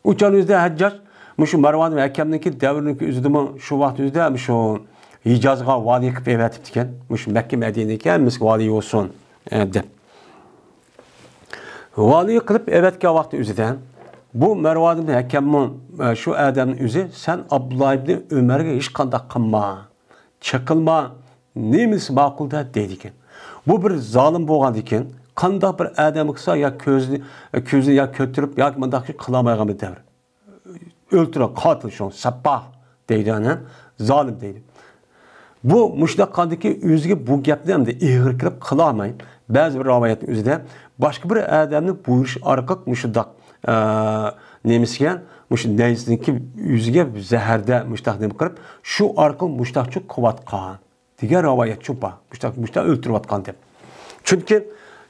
ئۇ چاغ ئۆزىدە ھەججاج مۇشۇ مەرۋان ھەكەمنىڭكى دەۋرىنىڭكى ئۆزىدىمۇ شۇ ۋاقىت ئۆزىدە مۇشۇ ھىجازغا ۋالىي قىلىپ ئەۋەتىپتىكەن. مۇشۇ مەككە مەدىنىدىكى ھەممىسىگە ۋالىي بولسۇن، ئە، دەپ. ۋالىي قىلىپ ئەۋەتكەن ۋاقتى ئۆزىدە بۇ مەرۋان ئىبنى ھەكەممۇ، ئە، شۇ ئادەمنىڭ ئۆزى، سەن ئابدۇللا ئىبنى ئۆمەرگە ھېچقانداق قىلما، چېقىلما، نېمىسى ماقۇل دە دەيدىكەن. بۇ بىر زالىم بولغاندىكىن، قانداق بىر ئادەم قىلسا يا كۆزىنى، كۆزىنى يا كۆتۈرۈپ ياكى مۇنداق قىلالمايدىغان بىر دەۋر. ئۆلتۈرۈڭ، قاتىل شۇ، سەپپاھ دەيدۇ، ئەنە، زالىم دەيدۇ. بۇ مۇشۇنداق قىلغاندىكىن ئۆزىگە بۇ گەپنى ئەمدى ئېغىر كىرىپ قىلالماي، بەزى بىر رىۋايەتنىڭ ئۆزىدە باشقا بىر ئادەمنى بۇيرۇش ئارقىلىق مۇشۇنداق، ئە، نېمىسىگە، مۇشۇ نەيزىسىنىڭكى ئۆزىگە زەھەردە مۇشۇنداق نېمە قىلىپ، شۇ ئارقىلىق مۇشۇنداقچۇ قىلىۋاتقان دېگەن رىۋايەتچۇ بار. مۇشۇنداق، مۇشۇنداق ئۆلتۈرۈۋاتقان دەپ. چۈنكى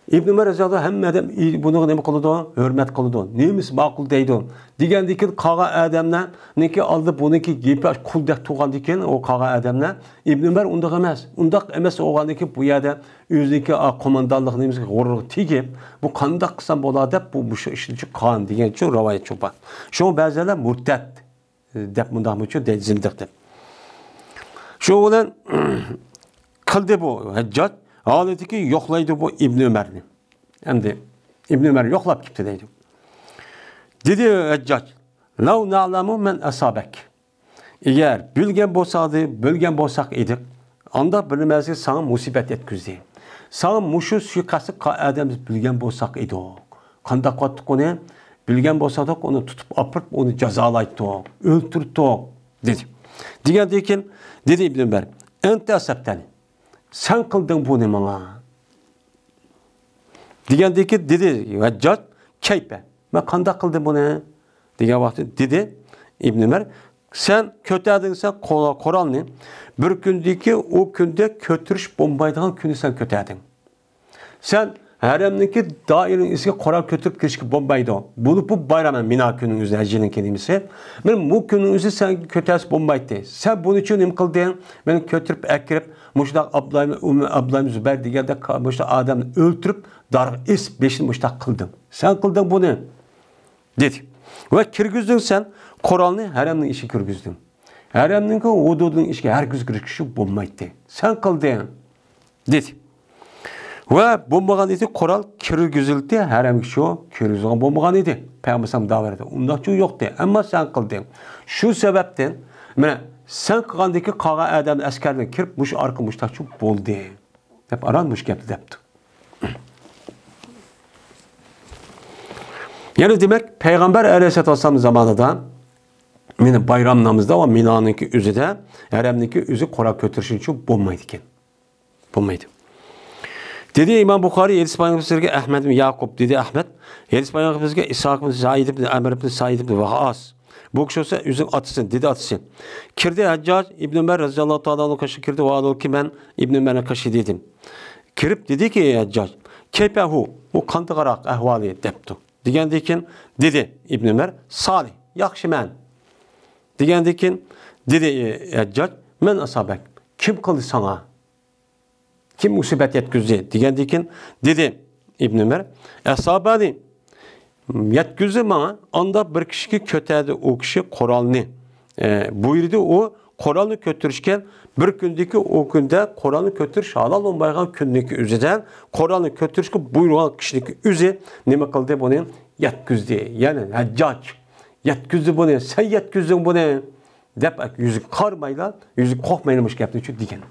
ئىبن ئۆمەر رەزىياللاھۇ ھەممە ئادەم ئى-، بۇنىڭغا نېمە قىلىدۇ؟ ھۆرمەت قىلىدۇ. نېمىسى ماقۇل دەيدۇ. دېگەندىن كېيىن قالغان ئادەملەرنىڭكى ئالدىدا بۇنىڭكى گېپى قۇلدەك تۇرغاندىن كېيىن، ئۇ قالغان ئادەملەر، ئىبن ئۆمەر ئۇنداق ئەمەس. ئۇنداق ئەمەس بولغاندىن كېيىن بۇ يەردە ئۆزىنىڭكى، ئا، قوماندانلىق نېمىسىگە غۇرۇرغا تېگىپ، بۇ قانداق قىلسام بولار دەپ، بۇ، مۇشۇ ئىشنى قىلغان دېگەنچۇ رىۋايەتچۇ بار. شۇڭا بەزىلەر مۇرتەت دەپ مۇنداقمۇچۇ دەيدۇ، زىندىق دەپ. شۇ بىلەن قىلدى بۇ ھەججاج، ھالىتىكى يوقلايدۇ بۇ ئىبن ئۆمەرنى. ئەمدى ئىبن ئۆمەر يوقلاپ كېتىپتۇ دەيدۇ. دېدى ھەججاج، لەۋ نەئلەمۇ مەن ئەسابەك. ئەگەر بىلگەن بولساقدى، بىلگەن بولساق ئىدۇق، ئانداق بىر نېمەسى ساڭا مۇسىبەت يەتكۈزدى. ساڭا مۇشۇ سۇيىقەستنى قىلغان ئادەمنى بىلگەن بولساق ئىدۇق. قانداق قىلاتتۇق ئۇنى؟ بىلگەن بولساق ئۇنى تۇتۇپ ئاپىرىپ، ئۇنى جازالايتتۇق، ئۆلتۈرتتۇق، دېدى. دېگەندىن كېيىن دېدى ئىبن ئۆمەر، ئەنتە ئەسەبتەنى، سەن قىلدىڭ بۇنى ماڭا. دېگەندىن كېيىن دېدى ھەججاج، كەيپە، مەن قانداق قىلدىم بۇنى؟ دېگەن ۋاقتى دېدى ئىبن ئۆمەر، سەن كۆتەردىڭ سەن قو-، قورالنى، بىر كۈندىكى ئۇ كۈندە كۆتۈرۈش بولمايدىغان كۈنى سەن كۆتەردىڭ. سەن ھەرەمنىڭكى دائىرىنىڭ ئىچىگە قورال كۆتۈرۈپ كىرىشكە بولمايدۇ. بولۇپمۇ بايرام، مىنا كۈنىنىڭ ئۆزى، ھەججىنىڭ كېلىمىسى. مانا بۇ كۈننىڭ ئۆزى سەن كۆتەرسە بولمايتتى. سەن بۇنى ئۈچۈن نېمە قىلدىڭ؟ مېنى كۆتۈرۈپ ئەكىرىپ، مۇشۇنداق ئابدۇللا، ئابدۇللا زۇبەير دېگەندەك مۇشۇنداق ئادەمنى ئۆلتۈرۈپ، دارغا ئېسىپ، بېشىنى مۇشۇنداق قىلدىڭ. سەن قىلدىڭ بۇنى، دېدى. ۋە كىرگۈزدۈڭ سەن قورالنى ھەرەمنىڭ ئىچىگە كىرگۈزدۈڭ. ھەرەمنىڭكى ھۇدۇدىنىڭ ئىچىگە ھەرگىز كىرگۈزۈشكە بولمايتتى. سەن قىلدىڭ، دېدى. ۋە بولمىغان ئىدى، قورال كىرگۈزۈلدى، ھەرەمگە شۇ كىرگۈزۈلگەن بولمىغان ئىدى. پەيغەمبەر دەۋرىدە ئۇنداقچۇ يوقتى، ئەمما سەن قىلدىڭ. شۇ سەۋەبتىن، مانا، سەن قىلغاندىكى قالغان ئادەم ئەسكەرلەر كىرىپ، مۇشۇ ئارقىلىق مۇشۇنداقچۇ بولدى، دەپ ئاران مۇشۇ گەپنى دەپتۇ. يەنى دېمەك، پەيغەمبەر ئەلەيھىسسالاتۇ ۋەسسالام زامانىدا، مانا، بايرام نامىزىدا ۋە مىنانىڭكى ئۆزىدە، ھەرەمنىڭكى ئۆزى قورال كۆتۈرۈشى ئۈچۈن بولمايدىكەن. بولمايدۇ. دېدى ئىمام بۇخارىي، ھەدىس بايان قىلغۇچىلىرىگە ئەھمەد ئىبن ياقۇب، دېدى ئەھمەد، ھەدىس بايان قىلغۇچىلىرىگە ئىسھاق ئىبن زەيد ئىبن ئەمر ئىبن سەئىد ئىبن ۋەقئاس. بۇ كىشى بولسا ئۆزىنىڭ ئاتىسى، دېدى ئاتىسى. كىردى ھەججاج ئىبن ئۆمەر رەزىياللاھۇ تائالا ئەنھۇ قېشىغا كىردى، ۋە ۋاھالەھۇكى مەن ئىبن ئۆمەرنىڭ قېشى دېدىم. كىرىپ دېدىكى ھەججاج، كەيپە ھۇ، ئۇ قانداقراق ئەھۋالى دەپتۇ. دېگەندىن كېيىن دېدى ئىبن ئۆمەر، سالىھ، ياخشىمەن. دېگەندىن كېيىن دېدى ھەججاج، مەن ئاسابەك، كىم قىلدى ساڭا؟ كىم مۇسىبەت يەتكۈزدى؟ دېگەندىن كېيىن دېدى ئىبن ئۆمەر، ئەسابەنى، يەتكۈزدى ماڭا، ئاندا بىر كىشىگە كۆتەردى ئۇ كىشى قورالنى. ئە، بۇيرۇدى ئۇ، قورالنى كۆتۈرۈشكە، بىر كۈندىكى ئۇ كۈندە قورالنى كۆتۈرۈش ھالال بولمايدىغان كۈننىڭكى ئۆزىدە قورالنى كۆتۈرۈشكە بۇيرۇغان كىشىنىڭكى ئۆزى نېمە قىلدى؟ بۇنى يەتكۈزدى. يەنى ھەججاج يەتكۈزدى بۇنى، سەن يەتكۈزدۈڭ بۇنى دەپ يۈزىگە قارىمايلا، يۈزىگە قوقمايلا مۇشۇ گەپنى شۇ دېگەن.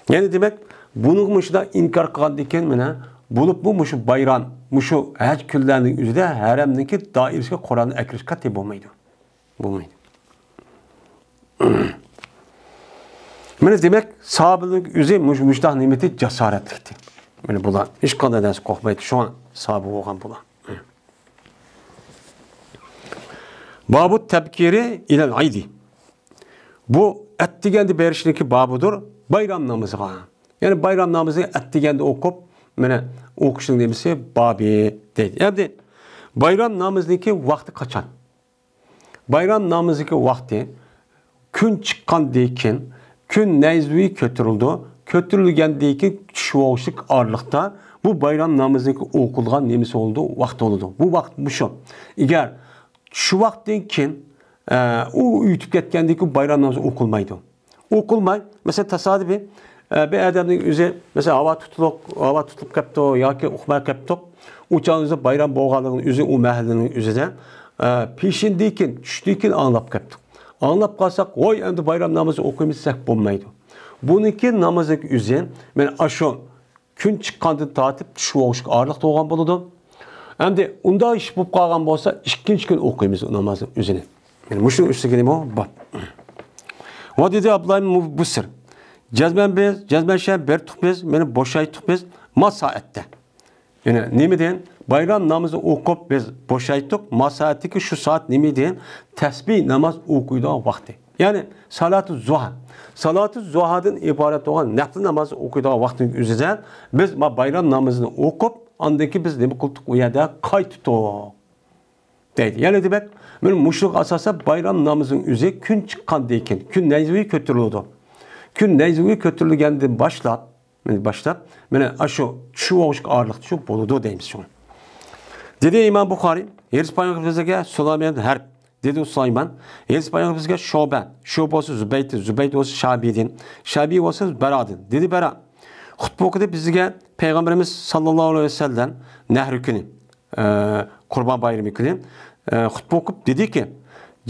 يەنى دېمەك، بۇنىڭغا مۇشۇنداق ئىنكار قىلغاندىن كېيىن مانا، بولۇپمۇ مۇشۇ بايرام، مۇشۇ ھەج كۈنلەرنىڭ ئۆزىدە ھەرەمنىڭكى دائىرىسىگە قورالنى ئەكىرىش قەتئىي بولمايدۇ. بولمايدۇ. مانا دېمەك، ساھابىنىڭ ئۆزى مۇش-، مۇشۇنداق نېمىتى جاسارەتلىكتى. مانا بۇلار ھېچقانداق نەرسە قورقمايدۇ، شۇڭا ساھابە بولغان بۇلار. بابۇ تەبكىرى ئىلەل ئەيدى. بۇ ئەتىگەندە بېرىشنىڭكى بابىدۇر بايرام نامىزىغا. يەنى بايرام نامىزىنى ئەتىگەندە ئوقۇپ، مانا ئوقۇشنىڭ نېمىسى بابى دەيدۇ. ئەمدى بايرام نامىزىنىڭكى ۋاقتى قاچان؟ بايرام نامىزىنىڭكى ۋاقتى كۈن چىققاندىن كېيىن، كۈن نەيزىۋى كۆتۈرۈلىدۇ. كۆتۈرۈلگەندىن كېيىن چۈش بولغۇچىلىك ئارىلىقتا بۇ بايرام نامىزىنىڭكى ئوقۇلغان نېمىسى بولىدۇ، ۋاقتى بولىدۇ. بۇ ۋاقىت مۇشۇ. ئەگەر چۈش ۋاقتىدىن كېيىن، ئە، ئۇ ئۆتۈپ كەتكەندىن كېيىن بايرام نامىزى ئوقۇلمايدۇ. ئوقۇلماي، مەسىلەن، تاسادىپىي، ئە، بىر ئادەمنىڭ ئۆزى، مەسىلەن، ھاۋا تۇتۇلۇپ، ھاۋا تۇتۇلۇپ كەپتۇ ياكى ئۇقماي كەپتۇ. ئۇ چاغ ئۆزى بايرام بولغانلىقىنى ئۆزى ئۇ مەھەللىنىڭ ئۆزىدە، ئە، پېشىندىن كېيىن، چۈشتىن كېيىن ئاڭلاپ كەپتۇ. ئاڭلاپ قالساق، ۋاي، ئەمدى بايرام نامىزى ئوقۇيمىز دېسەك بولمايدۇ. بۇنىڭكى نامىزنىڭ ئۆزى، مانا ئاشۇ كۈن چىققاندىن تارتىپ چۈش بولغۇچىلىك ئارىلىقتا بولغان بولىدۇ. ئەمدى ئۇنداق ئىش بولۇپ قالغان بولسا، ئىككىنچى كۈن ئوقۇيمىز ئۇ نامازنىڭ ئۆزىنى. يەنى مۇشۇنىڭ ئۈستىگە نېمە بار؟ ۋە دېدى ئابدۇللا ئىبن مۇبسىر، جەزمەن بىز، جەزمەن شەن بېرىتتۇق بىز، مانا بوشايتتۇق بىز، ما سائەتتە. يەنى نېمىدىن؟ بايرام نامىزى ئوقۇپ بىز بوشايتتۇق، ما سائەتتىكى شۇ سائەت نېمىدىن؟ تەسبىھ ناماز ئوقۇيدىغان ۋاقتى. يەنى سالاتۇ زۇھا. سالاتۇ زۇھادىن ئىبارەت بولغان نەپلى ناماز ئوقۇيدىغان ۋاقتىنىڭ ئۆزىدە بىز ما بايرام نامىزىنى ئوقۇپ، ئاندىن كېيىن بىز نېمە قىلدۇق؟ ئۇ يەردە قايتتۇق دەيدۇ. يەنى دېمەك، مانا مۇشۇنىڭغا ئاساسەن بايرام نامىزىنىڭ ئۆزى كۈن چىققاندىن كېيىن، كۈن نەيزىۋى كۆتۈرۈلىدۇ. كۈن نەيزىۋى كۆتۈرۈلگەندىن باشلاپ، مانا باشلاپ، مانا ئاشۇ چۈش بولغۇچىلىك ئارىلىقتا شۇ بولىدۇ دەيمىز شۇڭا. دېدى ئىمام بۇخارىي، ھەدىس بايان قىلغۇچىلىرىگە سۇلايمان ھەرب. دېدى سۇلايمان، ھەدىس بايان قىلغۇچىلىرىگە شۇبە. شۇبە بولسا زۇبەيد، زۇبەيد بولسا شابىدىن، شابىي بولسا بەرادىن. دېدى بەرا، خۇتبە ئوقۇدى بىزگە پەيغەمبىرىمىز ساللاللاھۇ ئەلەيھى ۋەسەللەم نەھرى كۈنى، ئە، قۇربان بايرىمى كۈنى، ئە، خۇتبە ئوقۇپ دېدىكى،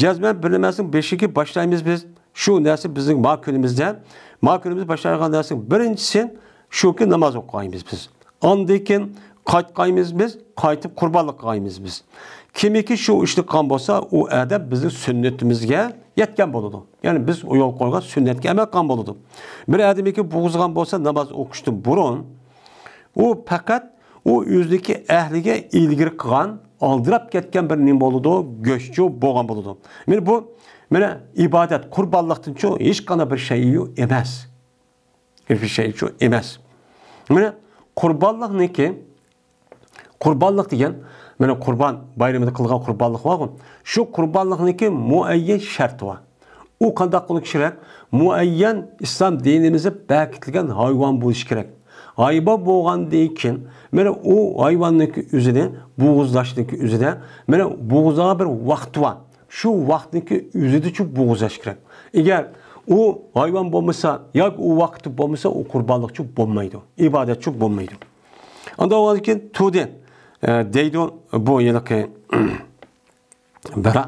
جەزمەن بىر نەرسىنىڭ بېشىگە باشلايمىز بىز. شۇ نەرسە بىزنىڭ ما كۈنىمىزدە، ما كۈنىمىزدە باشلايدىغان نەرسىنىڭ بىرىنچىسى شۇكى، ناماز ئوقۇيمىز بىز. ئاندىن كېيىن قايتقايمىز بىز، قايتىپ قۇربانلىق قىلغايمىز بىز. كىمكى شۇ ئىشنى قىلغان بولسا، ئۇ ئادەم بىزنىڭ سۈننىتىمىزگە يەتكەن بولىدۇ. يەنى بىز يولغا قويغان سۈننەتكە ئەمەل قىلغان بولىدۇ. بىر ئادەمكى بوغۇزلىغان بولسا ناماز ئوقۇشتىن بۇرۇن، ئۇ پەقەت ئۇ ئۆزىنىڭكى ئەھلىگە ئىلگىرى قىلغان، ئالدىراپ كەتكەن بىر نېمە بولىدۇ؟ گۆشچۇ بولغان بولىدۇ. مانا بۇ، مانا ئىبادەت، قۇربانلىقتىنچۇ ھېچقانداق بىر شەيئى ئەمەس. بىر شەيئى ئەمەس. مانا قۇربانلىقنىڭكى، قۇربانلىق دېگەن، مانا قۇربان بايرىمىدا قىلغان قۇربانلىق بارغۇ. شۇ قۇربانلىقنىڭكى مۇئەييەن شەرتى بار. ئۇ قانداق بولۇشى كېرەك؟ مۇئەييەن ئىسلام دىنىمىزدا بەكىتىلگەن ھايۋان بولۇشى كېرەك. ھايۋان بولغاندىن كېيىن، مانا ئۇ ھايۋاننىڭكى ئۆزىنى بوغۇزلاشنىڭكى ئۆزىدە، مانا بوغۇزلىغان بىر ۋاقتى بار. شۇ ۋاقىتنىڭكى ئۆزىدىچۇ بوغۇزلاش كېرەك. ئەگەر ئۇ ھايۋان بولمىسا ياكى ئۇ ۋاقىتتا بولمىسا، ئۇ قۇربانلىقچۇ بولمايدۇ، ئىبادەتچۇ بولمايدۇ. ئاندىن ئۇنىڭدىن كېيىن تۇدى، ئە، دەيدۇ بۇ ھېلىقى بەرا.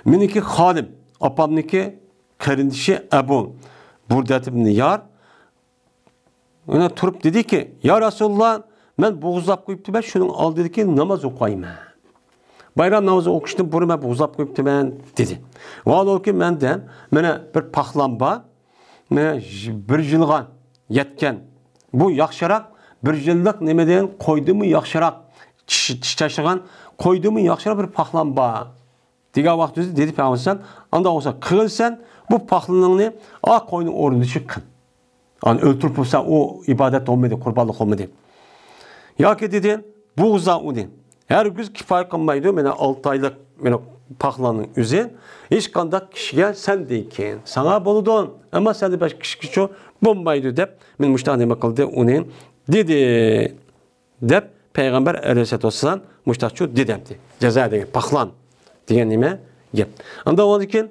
مېنىڭكى خالىم، ئاپامنىڭكى قېرىندىشى ئەبۇ بۇردەت ئىبن يار، يەنە تۇرۇپ دېدىكى، يا رەسۇلاللا، مەن بوغۇزلاپ قويۇپتىمەن، شۇنىڭ ئالدىدىكى ناماز ئوقۇيمەن. بايرام نامىزى ئوقۇشتىن بۇرۇن مەن بوغۇزلاپ قويۇپتىمەن، دېدى. ۋاھالەنكى مەندە، مانا بىر پاخلام بار، مانا بىر يىلغا يەتكەن بۇ ياخشىراق، بىر يىللىق نېمىدىن، قويدىنمۇ ياخشىراق، چىش، چىش تاشلىغان قويدىنمۇ ياخشىراق بىر پاخلان بار. دېگەن ۋاقتىمىزدا دېدى پەيغەمبەر ئەلەيھىسسالام، ئانداق بولسا قىلسەن، بۇ پاخلىنىڭنى ئا قوينىڭ ئورنىدا شۇ قىل. ئانى ئۆلتۈرۈپ بولسا، ئۇ ئىبادەت بولمىدى، قۇربانلىق بولمىدى. ياكى دېدى، بوغۇزلا ئۇنى. ھەرگىز كۇپايە قىلمايدۇ، مانا ئالتە ئايلىق مانا پاخلاننىڭ ئۆزى. ھېچقانداق كىشىگە سەندىن كېيىن، ساڭا بولىدۇ، ئەمما سەندىن باشقا كىشىگىچۇ بولمايدۇ دەپ، مانا مۇشۇنداق نېمە قىلدى، ئۇنى دېدى. دەپ پەيغەمبەر ئەلەيھىسسالاتۇ ۋەسسالام مۇشتاقچۇ دېدەمدى. جازا دېگەن، پاخلان دېگەن نېمە گەپ. ئاندىن ئۇنىڭدىن كېيىن،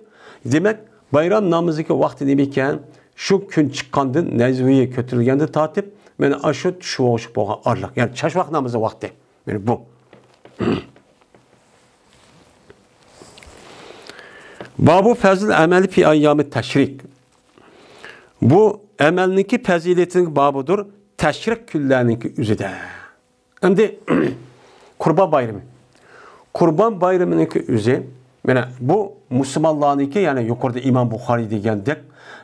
دېمەك، بايرام نامىزىدىكى ۋاقتى نېمە ئىكەن؟ شۇ كۈن چىققاندىن، نەيزىۋى كۆتۈرۈلگەندىن تارتىپ، مانا ئاشۇ چۈشۈگە ئوخشاپ بولغان ئارىلىق. يەنى چاشماق نامىزى ۋاقتى. مانا بۇ. بابۇ فەزل ئەمەلى فى ئەييامى تەشرىق. بۇ ئەمەلنىڭكى پەزىلىتىنىڭ بابىدۇر، تەشرىق كۈنلەرنىڭكى ئۆزىدە. ئەمدى قۇربان بايرىمى. قۇربان بايرىمىنىڭكى ئۆزى، مانا بۇ مۇسۇلمانلارنىڭكى، يەنى يۇقىرىدا ئىمام بۇخارىي دېگەندەك،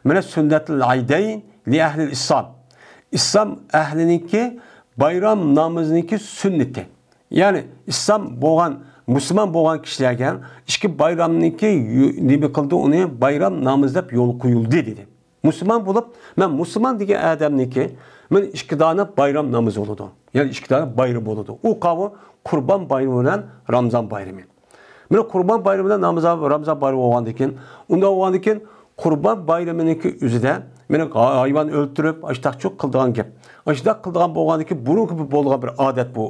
مانا سۈننەتۇل ئەيدەين لى ئەھلىل ئىسلام. ئىسلام ئەھلىنىڭكى بايرام نامىزىنىڭكى سۈننىتى. يەنى ئىسلام بولغان، مۇسۇلمان بولغان كىشىلەرگە ئىككى بايرامنىڭكى يو-، نېمە قىلدى ئۇنى، بايرام نامىزى دەپ يول قويۇلدى دېدى. مۇسۇلمان بولۇپ، مەن مۇسۇلمان دېگەن ئادەمنىڭكى، مانا ئىككى دانە بايرام نامىزى بولىدۇ. يەنى ئىككى دانە بايرام بولىدۇ. ئۇ قاۋۇ قۇربان بايرىمى بىلەن رامزان بايرىمى. مانا قۇربان بايرىمى بىلەن رامزان، رامزان بايرىمى بولغاندىن كېيىن، ئۇنداق بولغاندىن كېيىن قۇربان بايرىمىنىڭكى ئۆزىدە، مانا ھايۋان ئۆلتۈرۈپ، ئاشتاقچۇ قىلىدىغان گەپ. ئاشتاق قىلىدىغان بولغاندىن كېيىن، بۇرۇنقى بولغان بىر ئادەت بۇ.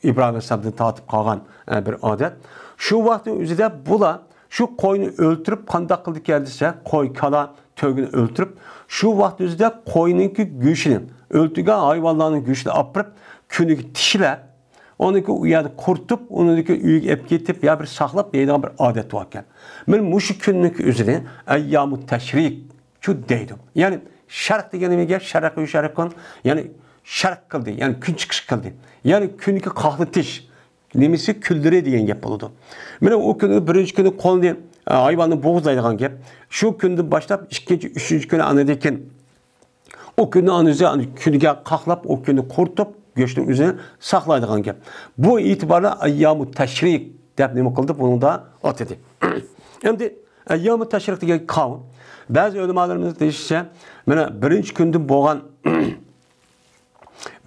ئىبراھىم ئەلەيھىسسالامدىن تارتىپ قالغان، ئە، بىر ئادەت. شۇ ۋاقىتنىڭ ئۆزىدە بۇلار شۇ قوينى ئۆلتۈرۈپ قانداق قىلىدىكەن دېسە، قوي، كالا، تۆگىنى ئۆلتۈرۈپ، شۇ ۋاقىت ئۆزىدە قوينىڭكى گۆشىنى، ئۆلتۈرگەن ھايۋانلارنىڭ گۆشىنى ئاپىرىپ، كۈنىگە تىكلەپ، ئۇنىڭكى ئۇ يەردە قۇرۇتۇپ، ئۇنىڭكى ئۆيگە ئەپ كېتىپ، يا بىر ساقلاپ يەيدىغان بىر ئئادەت باركەن. مانا مۇشۇ كۈننىڭكى ئۆزىنى ئەييامۇ تەشرىق شۇ دەيدۇ. يەنى شەرق دېگەن نېمە گەپ؟ شەرقۇ شەرقۇن، يەنى شەرق قىلدى، يەنى كۈن چىقىش قىلدى. يەنى كۈننىڭكى قاقلىتىش نېمىسى، كۈنلىرى دېگەن گەپ بولىدۇ. مانا ئۇ كۈنى، بىرىنچى كۈنى قولنى، ئە، ھايۋاننى بوغۇزلايدىغان گەپ. شۇ كۈندىن باشلاپ ئىككىنچى، ئۈچىنچى كۈنى ئاندىن كېيىن ئۇ كۈننى ئاندىن كېيىن كۈنىگە قاقلاپ، ئۇ كۈننى قۇرۇتۇپ، گۆشنىڭ ئۆزىنى ساقلايدىغان گەپ. بۇ ئېتىباردا ئەييامۇ تەشرىق دەپ نېمە قىلدى؟ بۇنىڭدا ئاتىدى. ئەمدى ئەييامۇ تەشرىق دېگەن قاۋۇل. بەزى ئۆلىمالىرىمىز دېيىشىچە، مانا بىرىنچى كۈندىن بولغان،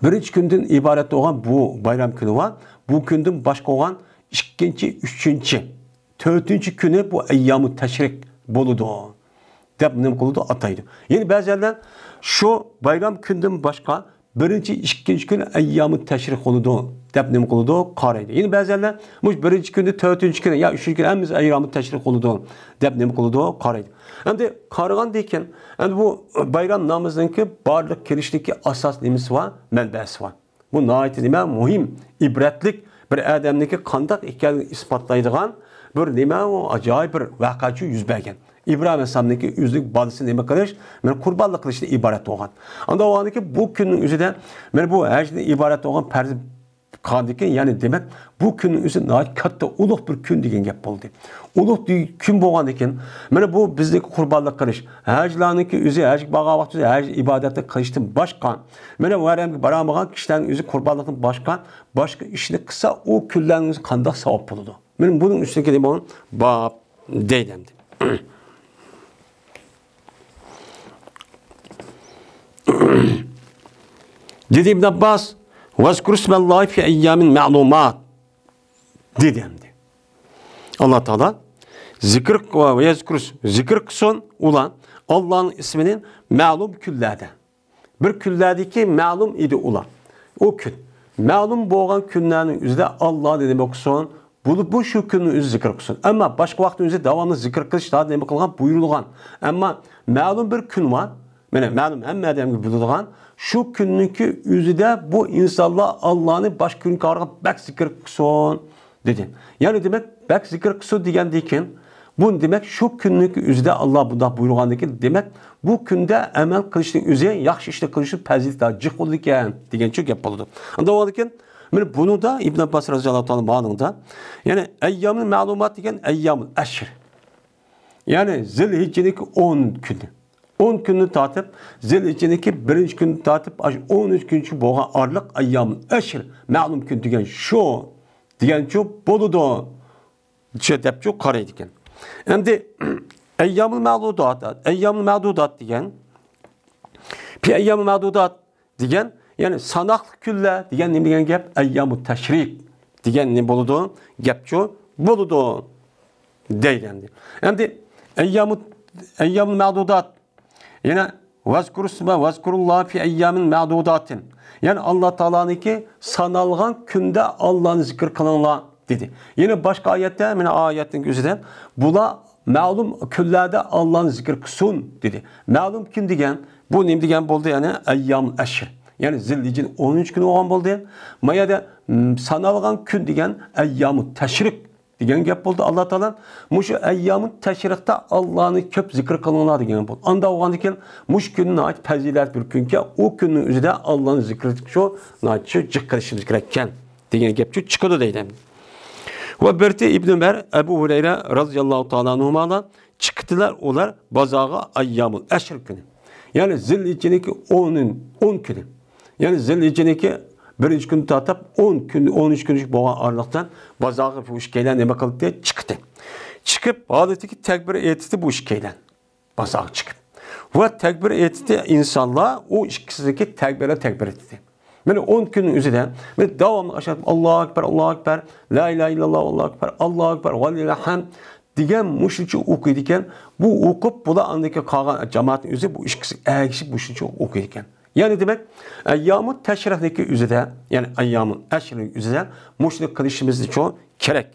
بىرىنچى كۈندىن ئىبارەت بولغان بۇ بايرام كۈنى بار. بۇ كۈندىن باشقا بولغان ئىككىنچى، ئۈچىنچى، تۆتىنچى كۈنى بۇ ئەييامۇ تەشرىق بولىدۇ دەپ نېمە قىلىدۇ؟ ئاتايدۇ. يەنە بەزىلەر شۇ بايرام كۈندىن باشقا بىرىنچى، ئىككىنچى كۈنى ئەييامۇ تەشرىق بولىدۇ دەپ نېمە قىلىدۇ؟ قارايدۇ. يەنە بەزىلەر مۇشۇ بىرىنچى كۈنى، تۆتىنچى كۈنى يا ئۈچىنچى كۈنى ھەممىسى ئەييامۇ تەشرىق بولىدۇ دەپ نېمە قىلىدۇ؟ قارايدۇ. ئەمدى قارىغاندىن كېيىن، ئەمدى بۇ بايرام نامىزىنىڭكى بارلىق كېلىشىدىكى ئاساس نېمىسى بار؟ مەنبەسى بار. بۇ ناھايىتى نېمە؟ مۇھىم، ئىبرەتلىك، بىر ئادەمنىڭكى قانداق ئىكەنلىكىنى ئىسپاتلايدىغان بىر نېمە؟ ئۇ ئاجايىپ بىر ۋەقە شۇ يۈز بەرگەن. ئىبراھىم ئەلەيھىسسالامنىڭكى ئۆزىنىڭ بالىسىنى نېمە قىلىش؟ مانا قۇربانلىق قىلىشتىن ئىبارەت بولغان. ئانداق بولغاندىكىن بۇ كۈننىڭ ئۆزىدە مانا بۇ ھەجدىن ئىبارەت بولغان پەرز قىلغاندىكىن، يەنى دېمەك، بۇ كۈننىڭ ئۆزى ناھايىتى كاتتا، ئۇلۇغ بىر كۈن دېگەن گەپ بولدى. ئۇلۇغ دې-، كۈن بولغاندىكىن، مانا بۇ بىزنىڭكى قۇربانلىق قىلىش، ھەجلارنىڭكى ئۆزى، ھەجگە بارغان ۋاقتىدا ھەج ئىبادەتنى قىلىشتىن باشقا، مانا ۋەرەمگە بارالمىغان كىشىلەرنىڭ ئۆزى قۇربانلىقتىن باشقا، باشقا ئىشنى قىلسا، ئۇ كۈنلەرنىڭ ئۆزى قانداق ساۋاب بولىدۇ؟ مانا بۇنىڭ ئۈستىدىكى نېمە؟ باب دەيدۇ ئەمدى. دېدى ئىبن ئابباس، «ۋەزكۇرۇسمەللاھى فى ئەييامىن مەلۇمات» دېدى ئەمدى. ئاللا تائالا زىكىر، ۋەزكۇرۇس، زىكىر قىلسۇن ئۇلار ئاللانىڭ ئىسمىنى مەلۇم كۈنلەردە. بىر كۈنلەردىكى مەلۇم ئىدى ئۇلار. ئۇ كۈن. مەلۇم بولغان كۈنلەرنىڭ ئۆزىدە ئاللا نېمە قىلسۇن؟ بولۇپ بۇ شۇ كۈننىڭ ئۆزى زىكىر قىلسۇن. ئەمما باشقا ۋاقىتنىڭ ئۆزى داۋاملىق زىكىر قىلىش نېمە قىلغان؟ بۇيرۇلغان. ئەمما مەلۇم بىر كۈن بار. مانا مەلۇم ھەممە ئادەمگە بىلىدىغان. شۇ كۈننىڭكى ئۆزىدە بۇ ئىنسانلار ئاللانى باشقا كۈنگە قارىغاندا بەك زىكىر قىلسۇن. دېدى. يەنى دېمەك، بەك زىكىر قىلسۇن دېگەندىن كېيىن، بۇ دېمەك، شۇ كۈننىڭكى ئۆزىدە ئاللا بۇنداق بۇيرۇغاندىن كېيىن، دېمەك، بۇ كۈندە ئەمەل قىلىشنىڭ ئۆزى، ياخشى ئىشنى قىلىشنىڭ پەزىلىتى جىق بولىدىكەن دېگەنچە گەپ بولىدۇ. ئاندىن كېيىن، مانا بۇنىڭدا ئىبن ئابباس رەزىياللاھۇ تائالا مالىڭدا، يەنى ئەييامۇل مەلۇمات دېگەن ئەييامۇل ئەشر. يەنى زىلھىججىنىڭكى ئون كۈنى. ئون كۈندىن تارتىپ، زىلھىججىنىڭكى بىرىنچى كۈندىن تارتىپ، ئاشۇ ئون ئۈچ كۈنچە بولغان ئارىلىق ئەييامۇل ئەشر، مەلۇم كۈن دېگەن شۇ، دېگەنچۇ بولىدۇ. شۇ دەپچۇ قارايدىكەن. ئەمدى ئەييامۇل مەدۇدات، ئەييامۇل مەدۇدات دېگەن، پى ئەييامىل مەدۇدات دېگەن، يەنى ساناقلىق كۈنلەر دېگەن نېمە دېگەن گەپ؟ ئەييامۇ تەشرىق دېگەن نېمە بولىدۇ؟ گەپچۇ بولىدۇ دەيدۇ ئەمدى. ئەمدى ئەييامۇ، ئەييامۇل مەدۇدات، يەنە ۋەزكۇرۇسما، ۋەزكۇرۇللا فى ئەييامىن مەدۇداتىن. يەنى ئاللا تائالانىڭكى سانالغان كۈندە ئاللانى زىكىر قىلىڭلار دېدى. يەنە باشقا ئايەتتە، مانا ئايەتنىڭ ئۆزىدە، بۇلار مەلۇم كۈنلەردە ئاللانى زىكىر قىلسۇن دېدى. مەلۇم كۈن دېگەن، بۇ نېمە دېگەن بولدى؟ يەنى ئەييامۇل ئەشر. يەنى زىلھىججىنىڭ ئون ئۈچ كۈنى بولغان بولدى. ما يەردە، م، سانالغان كۈن دېگەن ئەييامۇ تەشرىق دېگەن گەپ بولدى. ئاللا تائالا مۇشۇ ئەييامۇ تەشرىقتا ئاللانى كۆپ زىكىر قىلىڭلار دېگەن بولدى. ئاندا بولغاندىكىن مۇشۇ كۈن ناھايىتى پەزىلەت بىر كۈنكەن، ئۇ كۈننىڭ ئۆزىدە ئاللانى زىكىر قىلىش شۇ ناھايىتى شۇ جىق قىلىشىمىز كېرەككەن دېگەن گەپچۇ چىقىدۇ دەيدۇ. ۋە بىرتى ئىبنى ئۆمەر، ئەبۇ ھۇرەيرە رازىياللاھۇ تائالا ئەنھۇمالار چىقتىلار ئۇلار بازارغا ئەييامۇل ئەشر كۈنى. يەنى زىلھىججىنىڭكى ئونىن-، ئون كۈنى. يەنى زىلھىججىنىڭكى بىرىنچى كۈنى تارتىپ ئون كۈن، ئون ئۈچ كۈنلۈك بولغان ئارىلىقتىن بازارغا بۇ ئىككىيلەن نېمە قىلدى؟ چىقتى. چىقىپ، ھالىتىكى تەكبىر ئېيتتى بۇ ئىككىيلەن. بازارغا چىقىپ. ۋە تەكبىر ئېيتتى ئىنسانلار، ئۇ ئىككىسىنىڭكى تەكبىرى تەكبىر ئېيتتى. مانا ئون كۈننىڭ ئۆزىدە، مانا داۋاملىق ئاشۇ ئاللاھۇ ئەكبەر، ئاللاھۇ ئەكبەر، لا ئىلاھە ئىللاللاھ، ئاللاھۇ ئەكبەر، ئاللاھۇ ئەكبەر، ۋەلىللاھىل ھەمد دېگەن مۇشۇنچە ئوقۇيدىكەن. بۇ ئوقۇپ، بۇلار ئاندىكى قالغان جامائەتنىڭ ئۆزى بۇ ئىككىسى ئەگىشىپ مۇشۇنچە ئوقۇيدىكەن. يەنى دېمەك، ئەييامۇ تەشرىقنىڭكى ئۆزىدە، يەنى ئەييامۇ ئەشرنىڭ ئۆزىدە مۇشۇنى قىلىشىمىزچۇ كېرەك.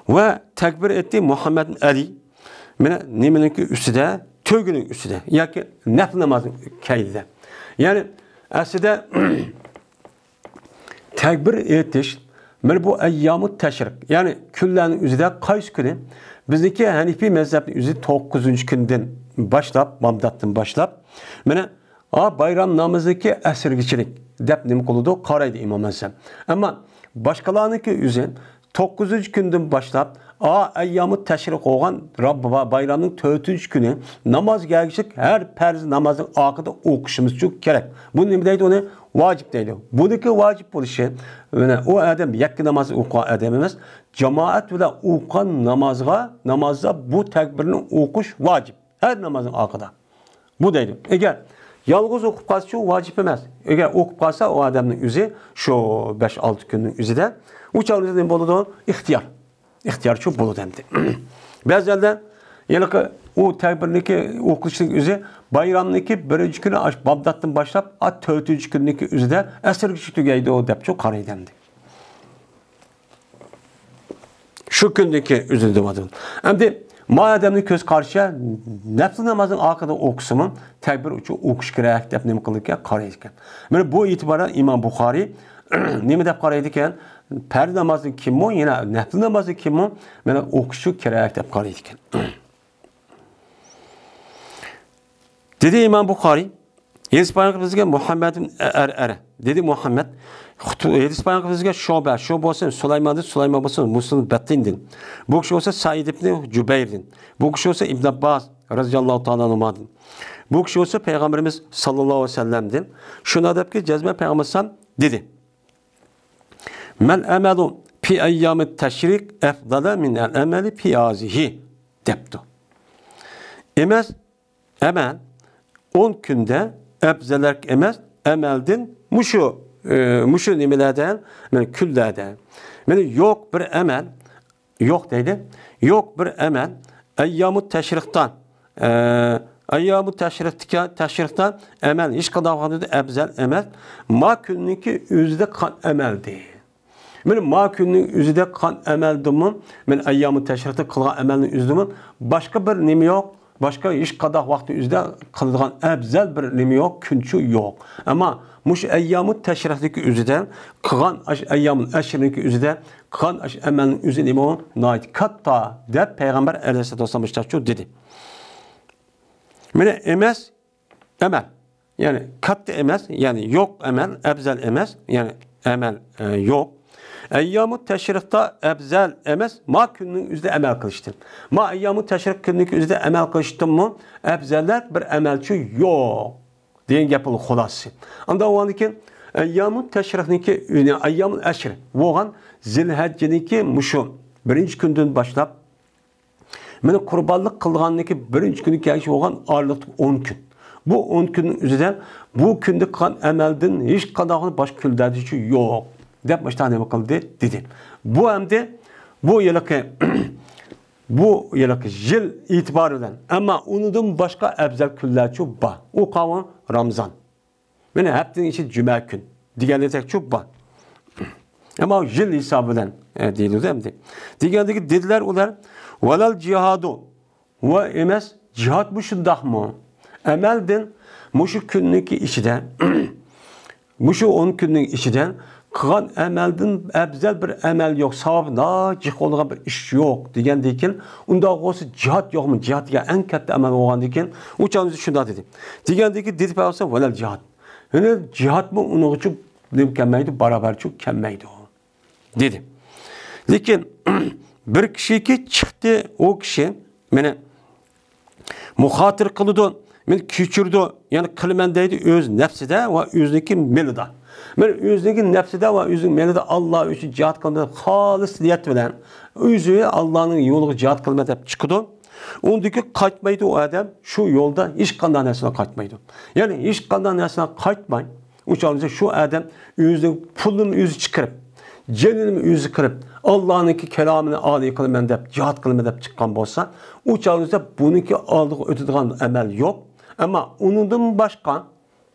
ۋە تەكبىر ئېيتتى مۇھەممەد ئەلى، مانا نېمىنىڭكى ئۈستىدە؟ تۆگىنىڭ ئۈستىدە ياكى نەپلى نامازنىڭ كەينىدە. يەنى ئەسلىدە تەكبىر ئېيتىش، مانا بۇ ئەييامۇ تەشرىق، يەنى كۈنلەرنىڭ ئۆزىدە قايسى كۈنى؟ بىزنىڭكى ھەنىفىي مەزھەپنىڭ ئۆزى توققۇزىنچى كۈندىن باشلاپ، بامداتتىن باشلاپ، مانا، ھا، بايرام نامىزىنىڭكى ئەسىرگىچىلىك دەپ نېمە قىلىدۇ؟ قارايدۇ ئىمام ئەزەم. ئەمما باشقىلارنىڭكى ئۆزى توققۇزىنچى كۈندىن باشلاپ، ئا، ئەييامۇ تەشرىق بولغان راببا بايرامنىڭ تۆتىنچى كۈنى نامازغا ئەگىشىپ ھەر پەرز نامازنىڭ ئارقىدا ئوقۇشىمىزچۇ كېرەك. بۇ نېمە دەيدۇ ئۇنى؟ ۋاجىپ دەيدۇ. بۇنىڭكى ۋاجىپ بولۇشى، مانا ئۇ ئادەم يەككە ناماز ئوقۇغان ئادەم ئەمەس، جامائەت بىلەن ئوقۇغان نامازغا، نامازدا بۇ تەكبىرنى ئوقۇش ۋاجىپ. ھەر نامازنىڭ ئارقىدا. بۇ دەيدۇ. ئەگەر يالغۇز ئوقۇپ قالسىچۇ ۋاجىپ ئەمەس. ئەگەر ئوقۇپ قالسا ئۇ ئادەمنىڭ ئۆزى شۇ بەش-ئالتە كۈننىڭ ئۆزىدە ئۇ چاغدا نېمە بولىدۇ؟ ئىختىيار. ئىختىيارچۇ بولىدۇ ئەمدى. بەزىلەر ھېلىقى ئۇ تەكبىرنىڭكى ئوقۇلۇشىنىڭ ئۆزى بايرامنىڭكى بىرىنچى كۈنى ئاش-، بامداتتىن باشلاپ، ئا، تۆتىنچى كۈننىڭكى ئۆزىدە ئەسىرگىچە تۈگەيدۇ دەپچۇ قارايدۇ ئەمدى. شۇ كۈندىكى ئۈزۈلدى. ئەمدى ما ئادەمنىڭ كۆز قارىشى نەپلى نامازنىڭ ئارقىدا ئوقۇسىمۇ تەكبىر ئوقۇش كېرەك دەپ نېمە قىلىدىكەن؟ قارايدىكەن. مانا بۇ ئېتىباردا ئىمام بۇخارىي نېمە دەپ قارايدىكەن؟ پەرز نامازدىن كېيىنمۇ، يەنە نەپلى نامازدىن كېيىنمۇ مانا ئوقۇشى كېرەك دەپ قارايدىكەن. دېدى ئىمام بۇخارىي، ھەدىس بايان قىلىپ بىزگە مۇھەممەد ئەرئەر، دېدى مۇھەممەد. ھەدىس بايان قىلىپ بىزگە شۇبە، شۇبە بولسۇن سۇلايماندىن، سۇلايمان بولسۇن مۇسلىم بەتتىندىن. بۇ كىشى بولسا سەئىد ئىبنى جۇبەيردىن. بۇ كىشى بولسا ئىبن ئابباس رازىياللاھۇ تائالا ئەنھۇمادىن. بۇ كىشى بولسا پەيغەمبىرىمىز ساللاللاھۇ ئەلەيھى ۋەسەللەمدىن. شۇنداق دەپكى، جەزمەن پەيغەمبەر ئەلەيھىسسالام دېدى، مەل ئەمەلۇ پى ئەييامىت تەشرىق ئەفدەلە مىنەل ئەمەلى پى ھازىھى، دەپتۇ. ئەمەس، ئەمەل ئون كۈندە ئەپزەلرەك ئەمەس ئەمەلدىن مۇشۇ، ئى، مۇشۇ نېمىلەردە، مانا كۈنلەردە. مانا يوق بىر ئەمەل، يوق دەيدۇ. يوق بىر ئەمەل ئەييامۇ تەشرىقتان، ئە، ئەييامۇ تەشرىقتىكى، تەشرىقتان ئەمەل ھېچقانداق ۋاقىتتا ئەپزەل ئەمەس. ما كۈننىڭكى ئۆزىدە قىلغان ئەمەلدىن. مانا ما كۈننىڭ ئۆزىدە قىلغان ئەمەلدىنمۇ، مانا ئەييامۇ تەشرىقتا قىلغان ئەمەلنىڭ ئۆزىدىمۇ باشقا بىر نېمە يوق، باشقا ھېچقانداق ۋاقىتنىڭ ئۆزىدە قىلىدىغان ئەپزەل بىر نېمە يوق، كۈنچۇ يوق. ئەمما مۇشۇ ئەييامۇ تەشرىقنىڭكى ئۆزىدە قىلغان ئاشۇ ئەييامۇل ئەشرنىڭكى ئۆزىدە قىلغان ئاشۇ ئەمەلنىڭ ئۆزى نېمە ئۇ؟ ناھايىتى كاتتا، دەپ پەيغەمبەر ئەلەيھىسسالاتۇ ۋەسسالام مۇشۇنداق دېدى. مانا ئەمەس، ئەمەل. يەنى كاتتا ئەمەس، يەنى يوق ئەمەل، ئەپزەل ئەمەس، يەنى ئەمەل، ئە، يوق. ئەييامۇ تەشرىقتا ئەپزەل ئەمەس، ما كۈننىڭ ئۆزىدە ئەمەل قىلىشتىن. ما ئەييامۇ تەشرىق كۈننىڭكى ئۆزىدە ئەمەل قىلىشتىنمۇ ئەپزەللەر بىر ئەمەلچۇ يوق دېگەن گەپ بولدى خۇلاسىسى. ئاندىن ئۇنىڭدىن كېيىن ئەييامۇ تەشرىقنىڭكى، يەنى ئەييامۇل ئەشر بولغان زىلھەججىنىڭكى مۇشۇ بىرىنچى كۈندىن باشلاپ مانا قۇربانلىق قىلغاندىكى بىرىنچى كۈنى كەلگۈچى بولغان ئارىلىقتىكى ئون كۈن. بۇ ئون كۈننىڭ ئۆزىدە بۇ كۈندە قىلغان ئەمەلدىن ھېچقانداق باشقا كۈنلەردىچۇ يوق دەپ مۇشۇنداق نېمە قىلدى دېدى. بۇ ئەمدى بۇ يىلقى بۇ يىلقى يىل ئېتىبارى بىلەن، ئەمما ئۇنىڭدىن باشقا ئەپزەل كۈنلەرچۇ بار. ئۇ قاۋۇن رامزان. مانا ھەپتىنىڭ ئىچىدە جۈمە كۈن دېگەندەكچۇ بار. ئەمما يىل ھېسابى بىلەن، ئە، دېيىلىدۇ ئەمدى. دېگەندىكى دېدىلەر ئۇلار، ۋەلەل جىھادۇ، ۋە ئەمەس جىھادمۇ شۇنداقمۇ؟ ئەمەلدىن مۇشۇ كۈننىڭكى ئىچىدە، مۇشۇ ئون كۈننىڭ ئىچىدە قىلغان ئەمەلدىن ئەپزەل بىر ئەمەل يوق، ساۋابى ناھايىتى جىق بولىدىغان بىر ئىش يوق دېگەندىن كېيىن، ئۇنداق بولسا جىھاد يوقمۇ؟ جىھاد دېگەن ئەڭ كەتتە ئەمەل بولغاندىن كېيىن، ئۇ چاغدا شۇنداق دېدى. دېگەندىن كېيىن دېدى پەيغەمبەر ۋەلەل جىھاد. يەنى جىھادمۇ ئۇنىڭغىچۇ نېمە كەلمەيدۇ، باراۋەرچۇ كەلمەيدۇ دېدى. لېكىن بىر كىشىكى چىقتى، ئۇ كىشى مېنى مۇخاتىر قىلىدۇ، مېنى كۆچۈرىدۇ، يەنى قىلىمەن دەيدۇ ئۆز نەپسىدە ۋە ئۆزىنىڭكى مېلىدا. مانا ئۆزىنىڭكى نەپسىدە ۋە ئۆزىنىڭ مېلىدا ئاللا ئۈچۈن جىھاد قىلىمەن دەپ خالىس نىيەت بىلەن ئۆزى ئاللانىڭ يولىغا جىھاد قىلىمەن دەپ چىقىدۇ. ئۇندىكى قايتمايدۇ ئۇ ئادەم، شۇ يولدا ھېچقانداق نەرسىدىن قايتمايدۇ. يەنى ھېچقانداق نەرسىدىن قايتماي، ئۇ چاغدا شۇ ئادەم ئۆزىنىڭ پۇلىنىمۇ ئۆزى چىقىرىپ، جېنىنىمۇ ئۆزى قىرىپ، ئاللانىڭكى كالامىنى ئالىي قىلىمەن دەپ، جىھاد قىلىمەن دەپ چىققان بولسا، ئۇ چاغدا بۇنىڭكى ئالدىغا ئۆتىدىغان ئەمەل يوق. ئەمما ئۇنىڭدىن باشقا،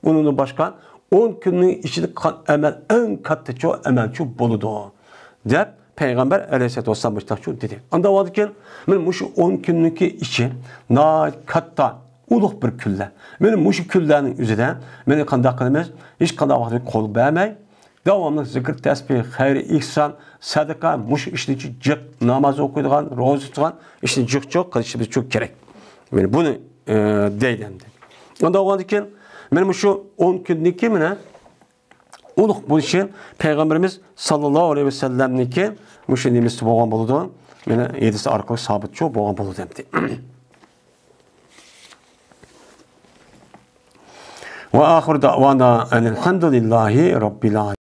ئۇنىڭدىن باشقا ئون كۈننىڭ ئىچىدە قىلغان ئەمەل ئەڭ كاتتىچۇ ئەمەلچۇ بولىدۇ دەپ پەيغەمبەر ئەلەيھىسسالاتۇ ۋەسسالام مۇشۇنداقچۇ دېدى. ئاندىن بولغاندىكىن، مانا مۇشۇ ئون كۈننىڭكى ئىچى ناھايىتى كاتتا ئۇلۇغ بىر كۈنلەر. مانا مۇشۇ كۈنلەرنىڭ ئۆزىدە مانا قانداق قىلىمىز؟ ھېچقانداق ۋاقىتتا قول بەرمەي، داۋاملىق زىكىر، تەسبىھ، خەير، ئېھسان، سەدىقە، مۇشۇ ئىشنى جىق، ناماز ئوقۇيدىغان، روزا تۇتىدىغان ئىشنى جىق جىق قىلىشىمىز كېرەك. مانا بۇنى، ئە، دەيدۇ ئەمدى. ئاندىن بولغاندىكىن، مانا مۇشۇ ئون كۈندىكى مانا ئۇلۇغ بولۇشى پەيغەمبىرىمىز ساللاللاھۇ ئەلەيھى ۋەسەللەمنىڭكى مۇشۇ نېمىسى بولغان بولىدۇ. مانا ھەدىس ئارقىلىق سابىتچۇ بولغان بولىدۇ ئەمدى. ۋە ئاخىر دەۋانا ئەنىل ھەمدۇلىللاھى رەببىل ئالەمىن.